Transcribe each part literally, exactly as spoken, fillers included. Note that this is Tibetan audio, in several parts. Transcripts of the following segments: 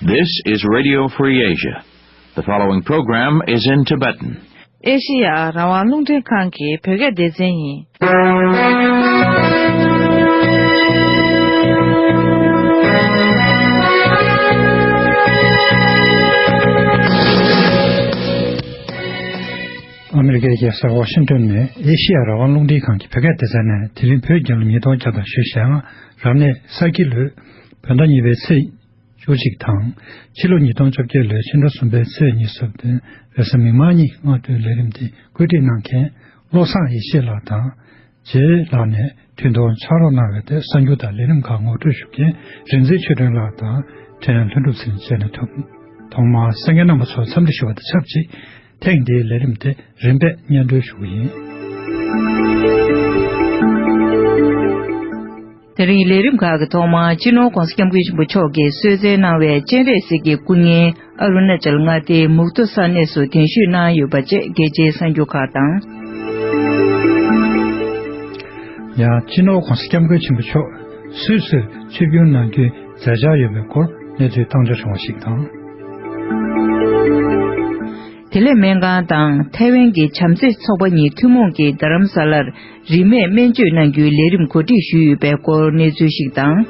This is Radio Free Asia. The following program is in Tibetan. ཨེ་ཤེ་ཡ་རང་དབང་རླུང་འཕྲིན་ཁང་གི་བོད་སྐད་སྡེ་ཚན་ཡིན། ཨ་མི་རི་ཀའི་རྒྱལ་ས་ཝ་ཤིང་ཏོན་ནས་ཨེ་ཤེ་ཡ་རང་དབང་རླུང་འཕྲིན་ཁང་གི་བོད་སྐད་སྡེ་ཚན་ནས། དེ་རིང་བོད་རྒྱལ་ལོ་ཉིས་སྟོང་བརྒྱ་དང་ཞེ་ལྔ་རབ་གནས་ས་ཁྱི་ལོའི་བོད་ཟླ་གཉིས་པའི་ཚེས་བཅུ་གཅིག་དང་། ཕྱི་ལོ་ཉིས་སྟོང་བཅོ་བརྒྱད་ལོའི་ཕྱི་ཟླ་གསུམ་པའི་ཚེས་ཉེར་བདུན་རེས་གཟའ་མིག་དམར་ཉིན་སྔ་དྲོའི་ལས་རིམ་འདི་བཀོད་སྒྲིག་གནང་མཁན་བློ་བཟང་ཡེ་ཤེས་ལགས་དང་། རྗེ་ལགས་ནས་དུས་ཐུང་ཕྱག་རོགས་གནང་བའི་ཐད་གསར་འགྱུར་དང་ལས་རིམ་ཁག་ངོ་སྤྲོད་ཞུ་མཁན་རིག་འཛིན་ཆོས་སྒྲོན་ལགས་དང་ཕྲན་ལྷུན་གྲུབ་ཚེ་རིང་བཅས་ནས་ཐོག་ཐོག་མར་གསན་མཁན་རྣམ་པ་ཚོར་འཚམས་འདྲི་ཞུ་བ་དང་ཆབས་ཅིག་ཐེངས་འདིའི་ལས་རིམ་དེ་རིམ་པས་སྙན་སྒྲོན་ཞུ་གི་ཡིན། དེ་རིང་ལས་རིམ་ཁག་གི་ཐོག་མར་སྤྱི་ནོར་༸གོང་ས་༸སྐྱབས་མགོན་ཆེན་པོ་མཆོག་གིས་གསོལ་སྩལ་གནང་བའི་སྤྱན་རས་གཟིགས་ཀྱི་སྐུ་བརྙན་ཨ་རུ་ན་ཅལ་མངའ་སྡེའི་མུག་ཏོ་ས་གནས་སུ་གདན་ཞུས་གནང་ཡོད་པ་བཅས་རྒྱལ་སྤྱིའི་གསར་འགྱུར་ཁག་དང་། ཡང་སྤྱི་ནོར་༸གོང་ས་༸སྐྱབས་མགོན་ཆེན་པོ་མཆོག་སུད་སིར་ཆིབས་བསྒྱུར་གནང་རྒྱུའི་མཛད་འཆར་ཡོད་པའི་སྐོར་གནས་ཚུལ་བཏང་འབྱོར་བྱུང་བ་ཞིག་དང་། དེ་ལས་སྨན་ཁང་དང་ཐའེ་ཝན་གྱི་བྱམས་བརྩེ་ཚོགས་པ་གཉིས་ཐུན་མོང་གིས་རྡ་རམ་ས་ལར་རིན་མེད་སྨན་བཅོས་གནང་རྒྱུའི་ལས་རིམ་གོ་སྒྲིག་ཞུས་ཡོད་པའི་སྐོར་གནས་ཚུལ་ཞིག་དང་།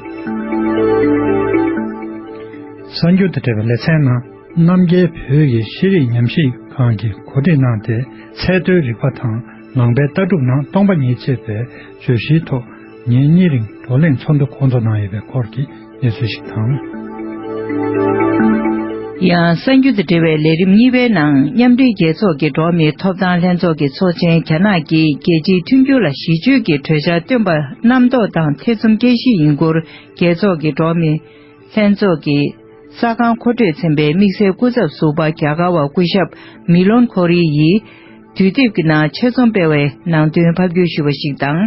གསར་འགྱུར་དང་འབྲེལ་བའི་ལེ་ཚན་ནང་། རྣམ་རྒྱལ་བོད་ཀྱི་ཤེས་རིག་ཉམས་ཞིབ་ཁང་གིས་གོ་སྒྲིག་གནང་སྟེ། ཚད་མཐོའི་རིག་པ་དང་ནང་པའི་ལྟ་གྲུབ་ནང་སྟོང་པ་ཉིད་ཅེས་པའི་བརྗོད་གཞིའི་ཐོག་ཉིན་གཉིས་རིང་བགྲོ་གླེང་ཚོགས་འདུ་སྐོང་ཚོགས་གནང་ཡོད་པའི་སྐོར་གྱི་གནས་ཚུལ་ཞིག་དང་། ཡང་གསར་འགྱུར་དང་འབྲེལ་བའི་ལས་རིམ་གཉིས་པའི་ནང་། མཉམ་འབྲེལ་རྒྱལ་ཚོགས་ཀྱི་འགྲོ་བ་མིའི་ཐོབ་ཐང་ལྷན་ཚོགས་ཀྱི་ཚོགས་ཆེན་རྒྱ་ནག་གིས་རྒྱལ་སྤྱིའི་མཐུན་འགྱུར་ལ་གཞི་བཅོལ་གྱི་གྲོས་འཆར་བཏོན་པ་རྣམ་རྟོག་དང་ཐེ་ཚོམ་སྐྱེ་གཞི་ཡིན་སྐོར། རྒྱལ་ཚོགས་ཀྱི་འགྲོ་བ་མིའི་ལྷན་ཚོགས་ཀྱི་གསར་ཁང་མཁོ་སྤྲོད་ཚན་པའི་དམིགས་བསལ་སྐུ་ཚབ་ཟུར་པ་རྒྱ་གར་བ་སྐུ་ཞབས་མི་ལོན་ཁོ་རི་ཡིས། དུས་དེབ་ཀྱི་ནང་ཆེད་རྩོམ་སྤེལ་བའི་ནང་དོན་ཕབ་སྒྱུར་ཞུས་པ་ཞིག་དང་།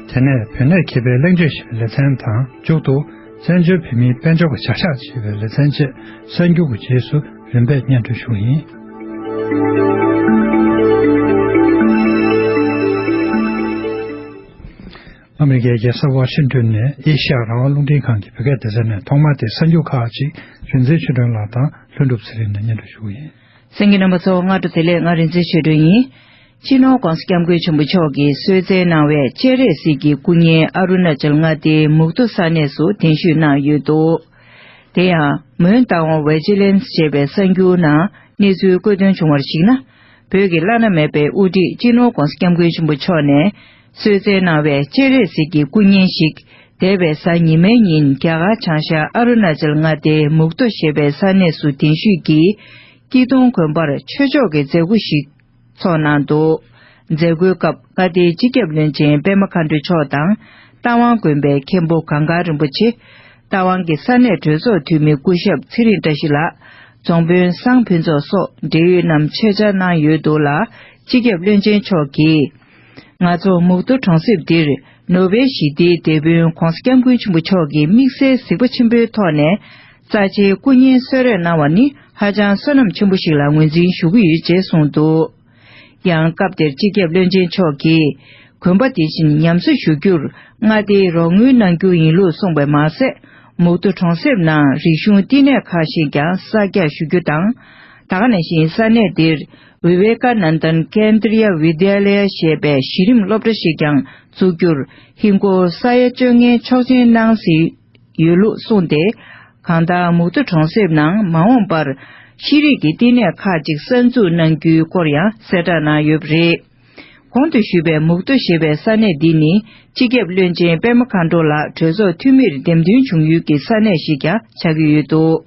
དེ་ནས་བོད་གནས་མཁས་པའི་གླེང་བརྗོད་ཞེས་པའི་ལེ་ཚན་དང་། མཇུག་ཏུ་བཙན་བྱོལ་བོད་མིའི་དཔལ་འབྱོར་གྱི་བྱ་གཞག་ཅེས་པའི་ལེ་ཚན་བཅས་གསར་འགྱུར་གྱི་རྗེས་སུ་རིམ་པས་སྙན་སྒྲོན་ཞུ་གི་ཡིན། ཨ་མི་རི་ཀའི་རྒྱལ་ས་ཝ་ཤིང་ཏོན་ནས་ཨེ་ཤ་ཡ་རང་དབང་རླུང་འཕྲིན་ཁང་གི་བོད་སྐད་སྡེ་ཚན་ནས་ཐོག་མར་དེ་གསར་འགྱུར་ཁག་ཅིག་རིག་འཛིན་ཆོས་སྒྲོན་ལགས་དང་ལྷུན་གྲུབ་ཚེ་རིང་ནས་སྙན་སྒྲོན་ཞུ་གི་ཡིན། གསན་མཁན་རྣམ་པ་ཚོ་སྔ་དྲོ་བདེ་ལེགས། ང་རིག་འཛིན་ཆོས་སྒྲོན་ཡིན། སྤྱི་ནོར་༸གོང་ས་༸སྐྱབས་མགོན་ཆེན་པོ་མཆོག་གིས་གསོལ་སྩལ་གནང་བའི་སྤྱན་རས་གཟིགས་ཀྱི་སྐུ་བརྙན་ཨ་རུ་ན་ཅལ་མངའ་སྡེའི་མུག་ཏོ་ས་གནས་སུ་གདན་ཞུས་གནང་ཡོད་འདུག་དེ་ཡང་མོན་རྟ་དབང་ཝེ་ཇི་ལན་སི་ཞེས་པའི་གསར་འགྱུར་ནང་གནས་ཚུལ་བཀོད་དོན་བྱུང་བར་གཞིགས་ན། བོད་ཀྱི་བླ་ན་མེད་པའི་དབུ་ཁྲིད་སྤྱི་ནོར་༸གོང་ས་༸སྐྱབས་མགོན་ཆེན་པོ་མཆོག་ནས་གསོལ་སྩལ་གནང་བའི་སྤྱན་རས་གཟིགས་ཀྱི་སྐུ་བརྙན་ཞིག་འདས་པའི་གཟའ་ཉི་མའི་ཉིན་རྒྱ་གར་བྱང་ཤར་ཨ་རུ་ན་ཅལ་མངའ་སྡེའི་མུག་ཏོ་ཞེས་པའི་ས་གནས་སུ་གདན་ཞུས་ཀྱིས། སྐྱིད་གདོང་དགོན་པར་ཆོས་ཕྱོགས་ཀྱི་མཛད་སྒོ་ཞིག་ཚོགས་གནང་འདུག་མཛད་སྒོའི་སྐབས་མངའ་སྡེའི་སྤྱི་ཁྱབ་བློན་ཆེན་པད་མ་མཁའ་འགྲོ་མཆོག་དང་། རྟ་དབང་དགོན་པའི་མཁན་པོ་གངས་དཀར་རིན་པོ་ཆེ། རྟ་དབང་གི་ས་གནས་གྲོས་ཚོགས་འཐུས་མི་སྐུ་ཞབས་ཚེ་རིང་བཀྲ་ཤིས་ལགས། རྫོང་དཔོན་བསང་ཕུན་ཚོགས་སོགས་འབྲེལ་ཡོད་རྣམས་ཆེད་བཅར་གནང་ཡོད་འདུག་ལ། སྤྱི་ཁྱབ་བློན་ཆེན་མཆོག་གིས། ང་ཚོ་མུག་ཏོ་གྲོང་གསེབ་འདིར་ནོ་བེལ་ཞི་བདེའི་དེད་དཔོན་༸གོང་ས་༸སྐྱབས་མགོན་ཆེན་པོ་མཆོག་གི་དམིགས་བསལ་གཟིགས་པ་ཆེན་པོའི་ཐོག་ནས། རྩ་ཆེའི་སྐུ་བརྙན་གསོལ་རས་གནང་བ་ནི་ཧ་ཅང་བསོད་ནམས་ཆེན་པོ་ཞིག་ལ་ངོས་འཛིན་ཞུ་གི་ཡོད་ཅེས་གསུངས་འདུག་ཡང་སྐབས་དེར་སྤྱི་ཁྱབ་བློན་ཆེན་མཆོག་གིས། དགོན་པ་དེ་བཞིན་ཉམས་གསོ་ཞུ་རྒྱུར་མངའ་སྡེའི་རོགས་དངུལ་གནང་རྒྱུ་ཡིན་ལུགས་གསུངས་པ་མ་ཟད། མུག་ཏོ་གྲོང་གསེབ་ནང་རིག་གཞུང་བསྟི་གནས་ཁག་ཞིག་ཀྱང་གསར་རྒྱག་ཞུ་རྒྱུ་དང་། ད་ག་ནང་བཞིན་ས་གནས་འདིར་བི་ཝེ་ཀ་ནན་དན་ཀེན་དྲི་ཡ་ཝི་དྱ་ལ་ཡ་ཞེས་པའི་གཞི་རིམ་སློབ་གྲྭ་ཞིག་ཀྱང་འཛུགས་རྒྱུར་ཧིན་སྒོར་ས་ཡ་བཅོ་ལྔའི་ཆོག་མཆན་གནང་ཟིན་ཡོད་ལུགས་གསུངས་ཏེ། གང་ལྟར་མུག་ཏོ་གྲོང་གསེབ་ནང་མ་འོངས་པར་ཤེས་རིག་གི་བསྟི་གནས་ཁག་ཅིག་གསར་འཛུགས་གནང་རྒྱུའི་སྐོར་ཡང་གསལ་བསྒྲགས་གནང་ཡོད་པ་རེད། གོང་དུ་ཞུས་པའི་མུག་ཏོ་ཞེས་པའི་ས་གནས་འདི་ནི་སྤྱི་ཁྱབ་བློན་ཆེན་པད་མ་མཁའ་འགྲོ་ལགས་གྲོས་ཚོགས་འཐུས་མིར་འདེམས་ཐོན་བྱུང་ཡུལ་གྱི་ས་གནས་ཤིག་ཀྱང་ཆགས་ཀྱི་ཡོད་འདུག་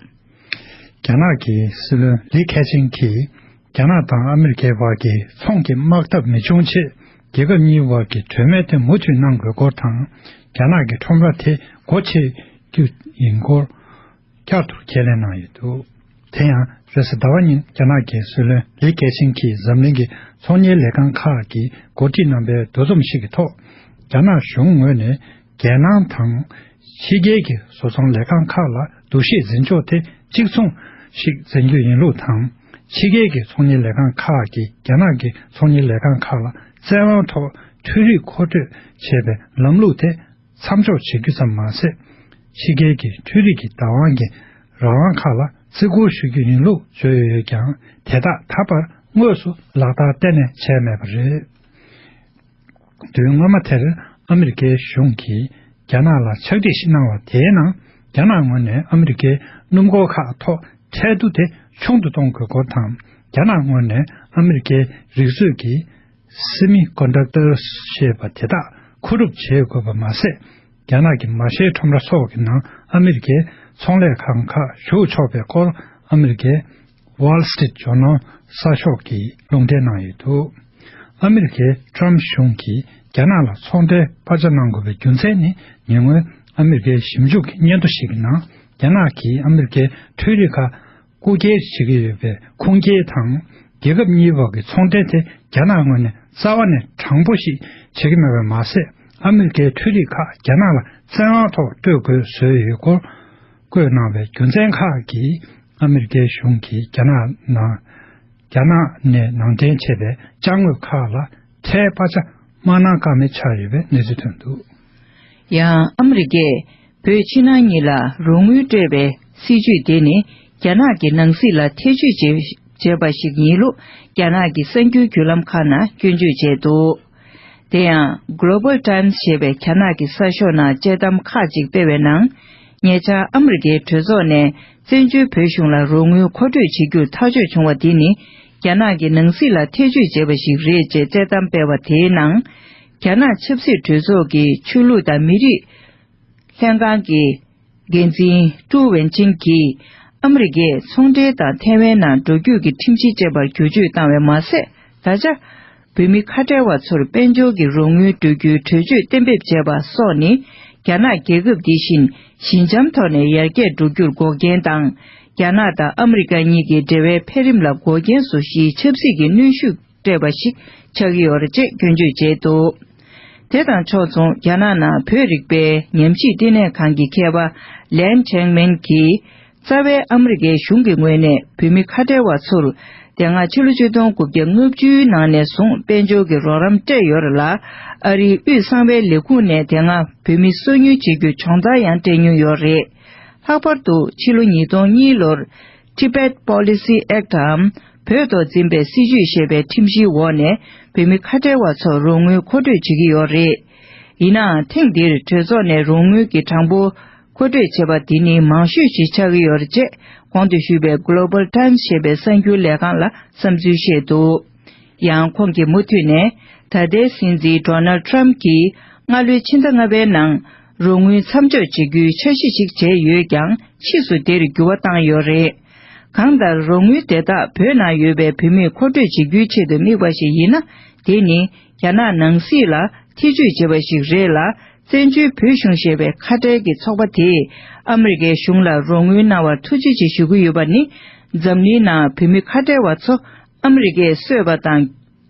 རྒྱ་ནག་གི་སྲིད་བློན་ལི་ཁེ་ཆིང་གིས། རྒྱ་ནག་དང་ཨ་མི་རི་ཀའི་བར་གྱི་ཚོང་གི་དམག་འཐབ་མི་འབྱུང་ཆེད། རྒྱལ་ཁབ་གཉིས་བར་གྱི་གྲོས་མོལ་དེ་མུ་མཐུད་གནང་དགོས་སྐོར་དང་། རྒྱ་ནག་གི་ཁྲོམ་ར་དེ་སྒོ་ཕྱེ་རྒྱུ་ཡིན་སྐོར་བསྐྱར་དུ་ཁས་ལེན་གནང་ཡོད་འདུག་དེ་ཡང་རེས་གཟའ་ཟླ་བ་ཉིན་རྒྱ་ནག་གི་སྲིད་བློན་ལི་ཁེ་ཆིང་གིས་འཛམ་གླིང་གི་ཚོང་གཉེར་ལས་ཁང་ཁག་གིས་གོ་སྒྲིག་གནང་པའི་འདུ་འཛོམས་ཤིག་གི་ཐོག་རྒྱ་ནག་གཞུང་ངོས་ནས་རྒྱལ་ནང་དང་། ཕྱི་རྒྱལ་གྱི་བཟོ་ཚོང་ལས་ཁང་ཁག་ལ་འདུ་ཤེས་འཛིན་ཕྱོགས་དེ་གཅིག་མཚུངས་ཤིག་འཛིན་རྒྱུ་ཡིན་ལུགས་དང་། ཕྱི་རྒྱལ་གྱི་ཚོང་གཉེར་ལས་ཁང་ཁག་གིས་རྒྱ་ནག་གི་ཚོང་གཉེར་ལས་ཁང་ཁག་ལ་བཙན་དབང་ཐོག་འཕྲུལ་རིག་མཁོ་སྤྲོད་བྱེད་པའི་ལམ་ལུགས་དེ་མཚམས་འཇོག་བྱེད་རྒྱུ་ཙམ་མ་ཟད། ཕྱི་རྒྱལ་གྱི་འཕྲུལ་རིག་གི་བདག་དབང་གི་རང་དབང་ཁག་ལ་བརྩི་བཀུར་ཞུ་རྒྱུ་ཡིན་ལུགས་བརྗོད་ཡོད་ཀྱང་། དེ་དག་ད་བར་དངོས་སུ་ལག་བསྟར་གཏན་ནས་བྱས་མེད་པ་རེད། དོན་སྔོན་མ་དེར་ཨ་མི་རི་ཀའི་གཞུང་གིས་རྒྱ་ནག་ལ་ཕྱག་བྲིས་ཤིག་གནང་བ་དེའི་ནང་། རྒྱ་ནག་ངོས་ནས་ཨ་མི་རི་ཀའི་སྣུམ་འཁོར་ཁག་ཐོག་ཁྲལ་བསྡུ་དེ་ཆུང་དུ་གཏོང་དགོས་སྐོར་དང་། རྒྱ་ནག་ངོས་ནས་ཨ་མི་རི་ཀའི་རིག་མཛོད་ཀྱི་སེ་མི་ཀོན་ཌག་ཊར་ཞེས་པ་དེ་དག་མཁོ་སྒྲུབ་བྱེད་དགོས་པ་མ་ཟད། རྒྱ་ནག་གི་མ་ཤེལ་ཁྲོམ་ར་སོགས་ཀྱི་ནང་ཨ་མི་རི་ཀའི་ཚོང་ལས་ཁང་ཁག་ཞུགས་ཆོག་པའི་སྐོར། ཨ་མི་རི་ཀའི་Wall Street Journal་གསར་ཤོག་གིས་ལུང་འདྲེན་གནང་ཡོད་འདུག་ཨ་མི་རི་ཀའི་ཊྲམ་གཞུང་གིས་རྒྱ་ནག་ལ་ཚོང་འབྲེལ་པར་ཆ་གནང་དགོས་པའི་རྒྱུ་མཚན་ནི། ཉེ་སྔོན་ཨ་མི་རི་ཀའི་ཞིབ་འཇུག་གི་སྙན་ཐོ་ཞིག་གི་ནང་། རྒྱ་ནག་གིས་ཨ་མི་རི་ཀའི་འཕྲུལ་རིག་ཁག་རྐུ་འཁྱེར་བྱེད་ཀྱི་ཡོད་པའི་ཁུངས་སྐྱེལ་དང་། རྒྱལ་ཁབ་གཉིས་བར་གྱི་ཚོང་འབྲེལ་དེ་རྒྱ་ནག་ངོས་ནས་རྩ་བ་ནས་དྲང་པོ་ཞིག་བྱེད་ཀྱི་མེད་པར་མ་ཟད། ཨ་མི་རི་ཀའི་འཕྲུལ་རིག་ཁག་རྒྱ་ནག་ལ་བཙན་དབང་ཐོག་སྤྲོད་དགོས་བཟོས་ཡོད་སྐོར་བཀོད་གནང་བའི་རྒྱུ་མཚན་ཁག་གིས། ཨ་མི་རི་ཀའི་གཞུང་གིས་རྒྱ་ནག་ནང་། རྒྱ་ནག་ནས་ནང་འདྲེན་བྱས་པའི་ཅ་དངོས་ཁག་ལ་ཁྲལ་པར་ཆ་མ་གནང་ཀ་མེད་ཆགས་ཡོད་པའི་གནས་ཚུལ་ཐོན་འདུག་ཡང་ཨ་མི་རི་ཀས་བོད་ཕྱི་ནང་གཉིས་ལ་རོགས་དངུལ་སྤྲད་པའི་སྲིད་ཇུས་དེ་ནི། རྒྱ་ནག་གི་ནང་སྲིད་ལ་ཐེ་བྱུས་བྱས་བྱས་པ་ཞིག་ཡིན་ལུགས། རྒྱ་ནག་གི་གསར་འགྱུར་བརྒྱུད་ལམ་ཁག་ནང་སྐྱོན་བརྗོད་བྱས་འདུག་དེ་ཡང་Global Times་ཞེས་པའི་རྒྱ་ནག་གི་གསར་ཤོག་ནང་དཔྱད་གཏམ་ཁག་ཅིག་སྤེལ་བའི་ནང་། ཉེ་ཆར་ཨ་མི་རི་ཀའི་གྲོས་ཚོགས་ནས་བཙན་བྱོལ་བོད་གཞུང་ལ་རོགས་དངུལ་མཁོ་སྤྲོད་བྱེད་རྒྱུར་ཐག་གཅོད་བྱུང་བ་འདི་ནི། རྒྱ་ནག་གི་ནང་སྲིད་ལ་ཐེ་བྱུས་བྱས་པ་ཞིག་རེད་ཅེས་དཔྱད་གཏམ་སྤེལ་བ་དེའི་ནང་། རྒྱ་ནག་ཆབ་སྲིད་གྲོས་ཚོགས་ཀྱི་ཆོས་ལུགས་དང་མི་རིགས་ལྷན་ཁང་གི་འགན་འཛིན་ཀྲུའུ་ཝེན་ཆིང་གིས། ཨ་མི་རི་ཀས་ཚོང་འབྲེལ་དང་ཐའེ་ཝན་ནང་འགྲོ་རྒྱུགས་ཀྱི་ཁྲིམས་གཞི་བཅས་པར་བསྒྱུར་བཅོས་བཏང་བས་མ་ཟད། ད་ཆ་བོད་མི་ཁ་བྲལ་བ་ཚོར་དཔལ་འབྱོར་གྱི་རོགས་དངུལ་སྤྲོད་རྒྱུའི་གྲོས་ཆོད་གཏན་འབེབས་བྱས་པ་སོགས་ནི། རྒྱ་ནག་རྒྱལ་ཁབ་འདི་བཞིན་ཞི་འཇམ་ཐོག་ནས་ཡར་རྒྱས་འགྲོ་རྒྱུར་འགོག་རྐྱེན་དང་། རྒྱ་ནག་དང་ཨ་མི་རི་ཀ་གཉིས་ཀྱི་འབྲེལ་བའི་འཕེལ་རིམ་ལ་འགོག་རྐྱེན་བཟོ་གཞིའི་ཆབ་སྲིད་ཀྱི་གནོན་ཤུགས་སྤྲད་པ་ཞིག་ཆགས་ཀྱི་ཡོད་རེད་ཅེས་སྐྱོན་བརྗོད་བྱས་འདུག་དེ་དང་ཕྱོགས་མཚུངས། རྒྱ་ནག་ནང་བོད་རིག་པའི་ཉམས་ཞིབ་བསྟི་གནས་ཁང་གི་མཁས་པ་ལན་ཆེང་མེན་གྱིས། རྩ་བའི་ཨ་མི་རི་ཀའི་གཞུང་གི་ངོས་ནས་བོད་མི་ཁ་བྲལ་བ་ཚོར། དེ་སྔ་ཕྱི་ལོ་ཆིག་སྟོང་དགུ་བརྒྱ་ལྔ་བཅུའི་ནང་ནས་བཟུང་དཔལ་འབྱོར་གྱི་རོགས་རམ་སྤྲད་ཡོད་རེད་ལ། ཨ་རིའི་དབུས་གསང་བའི་ལས་ཁུངས་ནས་དེ་སྔ་བོད་མི་སོ་ཉུལ་བྱེད་རྒྱུ་སྦྱོང་བརྡར་ཡང་སྤྲད་མྱོང་ཡོད་རེད། ལྷག་པར་དུ་ཕྱི་ལོ་ཉིས་སྟོང་གཉིས་ལོར། Tibet Policy Act་འམ། བོད་ཐོག་འཛིན་པའི་སྲིད་ཇུས་ཞེས་པའི་ཁྲིམས་གཞིའི་འོག་ནས། བོད་མི་ཁ་བྲལ་བ་ཚོར་རོགས་དངུལ་མཁོ་སྤྲོད་བྱེད་ཀྱི་ཡོད་རེད། ཡིན་ནའང་། ཐེངས་འདིར་གྲོས་ཚོགས་ནས་རོགས་དངུལ་གྱི་གྲངས་འབོར་མཁོ་སྤྲོད་བྱས་པ་འདི་ནི་མང་ཤོས་ཤིག་ཆགས་ཀྱི་ཡོད་རེད་ཅེས། གོང་དུ་ཞུས་པའི་Global Times་ཞེས་པའི་གསར་འགྱུར་ལས་ཁང་ལ་བསམ་ཚུལ་བཤད་འདུག་ཡང་ཁོང་གིས་མུ་མཐུད་ནས། ད་ལྟའི་སྲིད་འཛིན་Donald Trump་གྱིས་སྔ་ལོའི་ཕྱི་ཟླ་ལྔ་པའི་ནང་རོགས་དངུལ་མཚམས་འཇོག་བྱེད་རྒྱུའི་འཆར་གཞི་ཞིག་བྱས་ཡོད་ཀྱང་། ཕྱིས་སུ་དེར་འགྱུར་བ་བཏང་ཡོད་རེད། གང་ལྟར། རོགས་དངུལ་དེ་དག་བོད་ནང་ཡོད་པའི་བོད་མིར་མཁོ་སྤྲོད་བྱེད་རྒྱུའི་ཆེད་དུ་དམིགས་པ་ཞིག་ཡིན་ན། དེ་ནི་རྒྱ་ནག་ནང་སྲིད་ལ་ཐེ་བྱུས་བྱས་པ་ཞིག་རེད་ལ། བཙན་བྱོལ་བོད་གཞུང་ཞེས་པའི་ཁ་བྲལ་གྱི་ཚོགས་པ་དེས་ཨ་མི་རི་ཀའི་གཞུང་ལ་རོགས་དངུལ་གནང་བར་ཐུགས་རྗེ་ཆེ་ཞུ་གི་ཡོད་པ་ནི། འཛམ་གླིང་ནང་བོད་མི་ཁ་བྲལ་བ་ཚོ་ཨ་མི་རི་ཀས་གསོས་པ་དང་།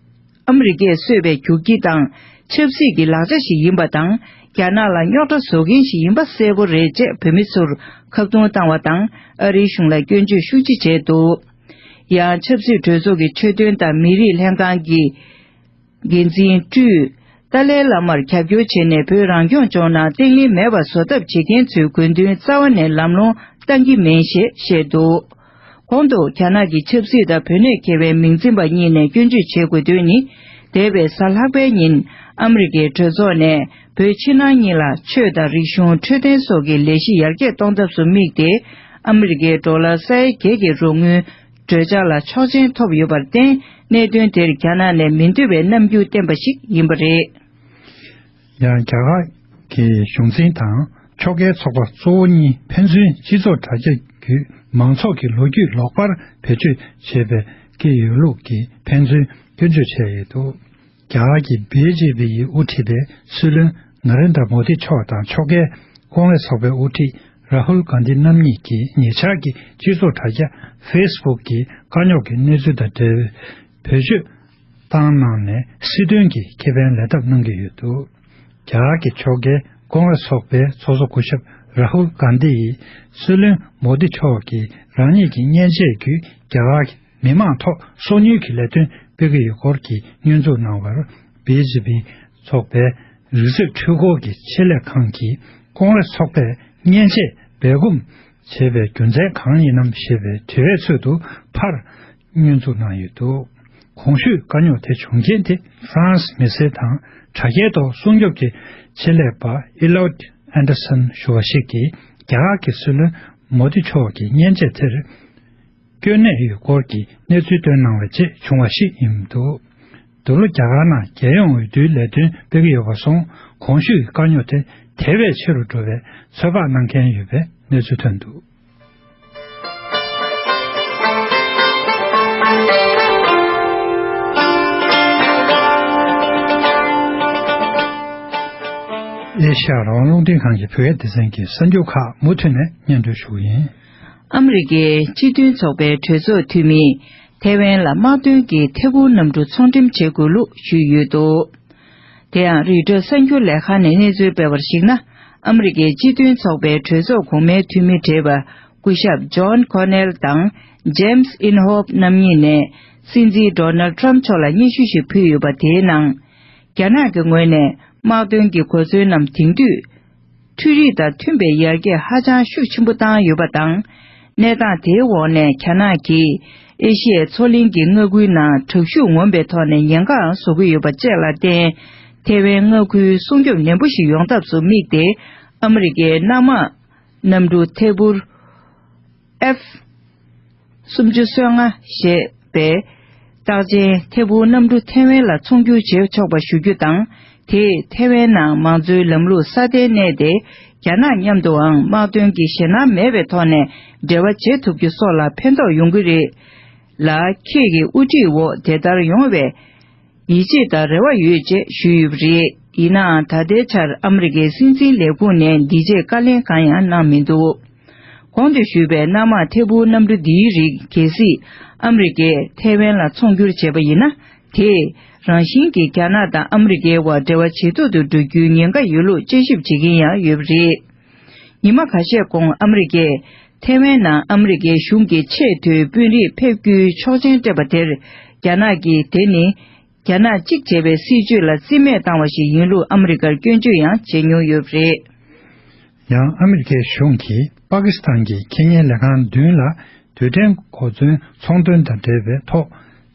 ཨ་མི་རི་ཀས་གསོས་པའི་རྒྱུག་ཁྱི་དང་ཆབ་སྲིད་ཀྱི་ལག་ཆ་ཞིག་ཡིན་པ་དང་། རྒྱ་ནག་ལ་རྙོག་དྲ་བཟོ་མཁན་ཞིག་ཡིན་པ་གསལ་པོ་རེད་ཅེས་བོད་མི་ཚོར་ཁ་རྡུང་བཏང་བ་དང་། ཨ་རིའི་གཞུང་ལ་སྐྱོན་བརྗོད་ཤུགས་ཆེ་བྱས་འདུག་ཡང་ཆབ་སྲིད་གྲོས་ཚོགས་ཀྱི་ཆོས་དོན་དང་མི་རིགས་ལྷན་ཁང་གི་འགན་འཛིན་ཀྲུའུ་ཏཱ་ལའི་བླ་མར་རྒྱབ་སྐྱོར་བྱས་ནས། བོད་རང་སྐྱོང་ལྗོངས་ནང་བརྟན་ལྷིང་མེད་པར་བཟོ་ཐབས་བྱེད་མཁན་ཚོའི་དགོས་འདུན་རྩ་བ་ནས་ལམ་ལྷོང་གཏང་གི་མིན་ཞེས་བཤད་འདུག་གོང་དུ་རྒྱ་ནག་གི་ཆབ་སྲིད་དང་བོད་གནས་མཁས་པའི་མིང་འཛིན་པ་གཉིས་ནས་སྐྱོན་བརྗོད་བྱེད་དགོས་དོན་ནི། འདས་པའི་གཟའ་ལྷག་པའི་ཉིན་ཨ་མི་རི་ཀའི་གྲོས་ཚོགས་ནས་བོད་ཕྱི་ནང་གཉིས་ལ་ཆོས་དང་རིག་གཞུང་འཕྲོད་བསྟེན་སོགས་ཀྱི་ལས་གཞི་ཡར་རྒྱས་གཏོང་ཐབས་སུ་དམིགས་ཏེ། ཨ་མི་རི་ཀའི་ཌོ་ལར་ས་ཡ་བརྒྱད་ཀྱི་རོགས་དངུལ་གྲོས་འཆར་ལ་ཆོག་མཆན་ཐོབ་ཡོད་པར་བརྟེན། གནད་དོན་དེར་རྒྱ་ནག་ནས་མི་འདོད་པའི་རྣམ་འགྱུར་བསྟན་པ་ཞིག་ཡིན་པ་རེད། ཡང་རྒྱ་གར་གྱི་གཞུང་འཛིན་དང་ཕྱོགས་འགལ་ཚོགས་པ་གཙོ་བོ་གཉིས་ཕན་ཚུན་སྤྱི་ཚོགས་དྲ་རྒྱ་བརྒྱུད་མང་ཚོགས་ཀྱི་ལོ་རྒྱུས་ལོག་པར་བེད་སྤྱོད་བྱས་པའི་སྐད་ཡོད་ལུགས་ཀྱིས་ཕན་ཚུན་སྐྱོན་བརྗོད་བྱས་ཡོད་འདུག་རྒྱ་གར་གྱི་བི་ཇེ་པི་ཡིས་དབུ་ཁྲིད་པའི་སྲིད་བློན་ནཱ་རེན་དྲ་མོ་དི་མཆོག་དང་ཕྱོགས་འགལ་ཀོང་རེས་ཚོགས་པའི་དབུ་ཁྲིད་རཱ་ཧུལ་གྷན་དྷི་རྣམ་གཉིས་ཀྱིས་ཉེ་ཆར་གྱི་སྤྱི་ཚོགས་དྲ་རྒྱ་ཕེ་སི་བུག་གི་དཀའ་རྙོག་གི་གནས་ཚུལ་དང་འབྲེལ་བའི་བེད་སྤྱོད་བཏང་གནང་ནས་སྲིད་དོན་གྱི་ཁེ་ཕན་ལེན་ཐབས་གནང་གི་ཡོད་འདུག་རྒྱ་གར་གྱི་ཕྱོགས་འགལ་ཀོང་རེས་ཚོགས་པའི་ཚོགས་གཙོ་སྐུ་ཞབས་རཱ་ཧུལ་གྷན་དྷི་ཡིས་སྲིད་བློན་མོ་དི་མཆོག་གིས་རང་ཉིད་ཀྱི་མཉེན་ཆས་བརྒྱུད་རྒྱ་གར་གྱི་མི་མང་ཐོག་སོ་ཉུལ་གྱི་ལས་དོན་སྤེལ་གྱི་ཡོད་སྐོར་གྱི་སྙོན་འཛུགས་གནང་བར། བི་ཇེ་པི་ཚོགས་པའི་རིག་རྩལ་འཕྲུལ་འཁོར་གྱི་ཆེད་ལས་ཁང་གིས་ཀོང་རེས་ཚོགས་པས་ མཉེན་ཆས་སྦས་སྐུང་བྱས་པའི་རྒྱུ་མཚན་གང་ཡིན་ནམ་ཞེས་པའི་དྲི་བའི་ཚུལ་དུ་ཕར་སྙོན་འཛུགས་གནང་ཡོད་འདུག་གོང་ཞུས་དཀའ་རྙོག་དེ་བྱུང་རྐྱེན་དེ་ཧྥ་རན་སི་མི་སེར་དང་དྲ་རྒྱའི་ཐོག་སྲུང་སྐྱོབ་ཀྱི་ཆེད་ལས་པ་ཨི་ལོད་ཨན་ཌར་སན་ཞུ་བ་ཞིག་གིས་རྒྱ་གར་གྱི་སྲིད་བློན་མོ་དི་མཆོག་གི་མཉེན་ཆས་དེར་སྐྱོན་གནས་ཡོད་སྐོར་གྱི་གནས་ཚུལ་བཏོན་གནང་བའི་རྗེས་བྱུང་བ་ཞིག་ཡིན་འདུག་འདི་ལོ་རྒྱ་གར་ནང་རྒྱལ་ཡོངས་འོས་བསྡུའི་ལས་དོན་སྤེལ་གྱི་ཡོད་པ་སོང་གོང་ཞུས་དཀའ་རྙོག་དེ་དེ་བས་ཆེ་རུ་འགྲོ་བའི་ཚོད་དཔག་གནང་མཁན་ཡོད་པའི་གནས་ཚུལ་ཐོན་འདུག་ཨེ་ཤ་ཡ་རང་དབང་རླུང་འཕྲིན་ཁང་གི་བོད་སྐད་སྡེ་ཚན་གྱི་གསར་འགྱུར་ཁག་མུ་མཐུད་ནས་སྙན་སྒྲོན་ཞུ་གི་ཡིན། ཨ་མི་རི་ཀའི་སྤྱི་མཐུན་ཚོགས་པའི་གྲོས་ཚོགས་འཐུས་མིས་ཐེ་ཝན་ལ་དམག་དོན་གྱི་ཐད་འཕུར་གནམ་གྲུ་ཚོང་འགྲེམས་བྱེད་དགོས་ལུགས་ཞུས་ཡོད་འདུག་དེ་ཡང་རོའི་ཊར་གསར་འགྱུར་ལས་ཁང་ནས་གནས་ཚུལ་སྤེལ་བར་གཞིགས་ན། ཨ་མི་རི་ཀའི་སྤྱི་མཐུན་ཚོགས་པའི་གྲོས་ཚོགས་གོང་མའི་འཐུས་མི་བགྲེས་པ་སྐུ་ཞབས་ཇོན་ཁོ་ནེལ་དང་ཇེམ་སི་ཨིན་ཧོབ་རྣམ་གཉིས་ནས་སྲིད་འཛིན་ཌོ་ནལ་ཊམ་མཆོག་ལ་སྙན་ཞུ་ཞིག་ཕུལ་ཡོད་པ། དེའི་ནང་རྒྱ་ནག་གི་ངོས་ནས་དམག་དོན་གྱི་གོ་མཚོན་རྣམས་དེང་དུས་འཕྲུལ་རིག་དང་མཐུན་པའི་ཡར་རྒྱས་ཧ་ཅང་ཤུགས་ཆེན་པོ་བཏང་ཡོད་པ་དང་། གནས་སྟངས་དེའི་འོག་ནས་རྒྱ་ནག་གིས་ཨེ་ཤི་ཡའི་མཚོ་གླིང་གི་མངའ་ཁུལ་ནང་དྲག་ཤུགས་ངོམ་པའི་ཐོག་ནས་ཉེན་ཁའང་བཟོ་གི་ཡོད་པ་བཅས་ལ་བརྟེན། ཐེ་ཝན་མངའ་ཁུལ་སྲུང་སྐྱོབ་ནན་པོ་ཞིག་ཡོང་ཐབས་སུ་དམིགས་ཏེ། ཨ་མི་རི་ཀའི་གནམ་དམག་གནམ་གྲུ་ཐད་འཕུར་ཨེཕ་སུམ་ཅུ་སོ་ལྔ་ཞེས་པའི་རྟགས་ཅན་ཐད་འཕུར་གནམ་གྲུ་ཐེ་ཝན་ལ་ཚོང་སྒྱུར་བྱེད་ཆོག་པ་ཞུ་རྒྱུ་དང་། དེས་ཐེ་ཝན་ནང་མང་གཙོའི་ལམ་ལུགས་སྲ་བརྟན་གནས་ཏེ། རྒྱ་ནག་མཉམ་དུའང་དམག་དོན་གྱི་ཞེད་སྣང་མེད་པའི་ཐོག་ནས་འབྲེལ་བ་བྱེད་ཐུབ་རྒྱུ་སོགས་ལ་ཕན་ཐོགས་ཡོང་གི་རེད་ལ། ཁྱེད་ཀྱི་དབུ་ཁྲིད་འོག་དེ་ལྟར་ཡོང་བའི་ཡིད་ཆེས་དང་རེ་བ་ཡོད་ཅེས་ཞུས་ཡོད་པ་རེད། ཡིན་ནའང་ད་ལྟའི་ཆར་ཨ་མི་རི་ཀའི་སྲིད་འཛིན་ལས་ཁུངས་ནས་འདི་རྗེས་བཀའ་ལན་གང་ཡང་གནང་མི་འདུག་གོང་དུ་ཞུས་པའི་གནམ་དམག་ཐད་འཕུར་གནམ་གྲུ་འདིའི་རིགས་གལ་སྲིད་ཨ་མི་རི་ཀས་ཐེ་ཝན་ལ་ཚོང་སྒྱུར་བྱས་པ་ཡིན་ན། དེས་རང་བཞིན་གྱིས་རྒྱ་ནག་དང་ཨ་མི་རི་ཀའི་བར་འབྲེལ་བ་ཇེ་སྡུག་ཏུ་འགྲོ་རྒྱུའི་ཉེན་ཁ་ཡོད་ལུགས་དཔྱད་ཞིབ་བྱེད་མཁན་ཡང་ཡོད་པ་རེད། ཉི་མ་ཁ་ཤས་གོང་ཨ་མི་རི་ཀས་ཐེ་ཝན་ནང་ཨ་མི་རི་ཀའི་གཞུང་གི་ཆེས་མཐོའི་དཔོན་རིགས་ཕེབས་རྒྱུའི་ཆོག་མཆན་སྤྲད་པ་དེར། རྒྱ་ནག་གིས་དེ་ནི་རྒྱ་ནག་གཅིག་ཅེས་པའི་སྲིད་བྱུས་ལ་རྩིས་མེད་བཏང་བ་ཞིག་ཡིན་ལུགས་ཨ་མི་རི་ཀར་སྐྱོན་བརྗོད་ཡང་བྱེད་མྱོང་ཡོད་པ་རེད། ཡང་ཨ་མི་རི་ཀའི་གཞུང་གིས་པ་ཀི་སི་ཐན་གྱི་ཁེ་ཉེན་ལས་ཁང་མདུན་ལ་རྡུལ་ཕྲན་གོ་མཚོན་ཚོང་དོན་དང་འབྲེལ་བའི་ཐོག་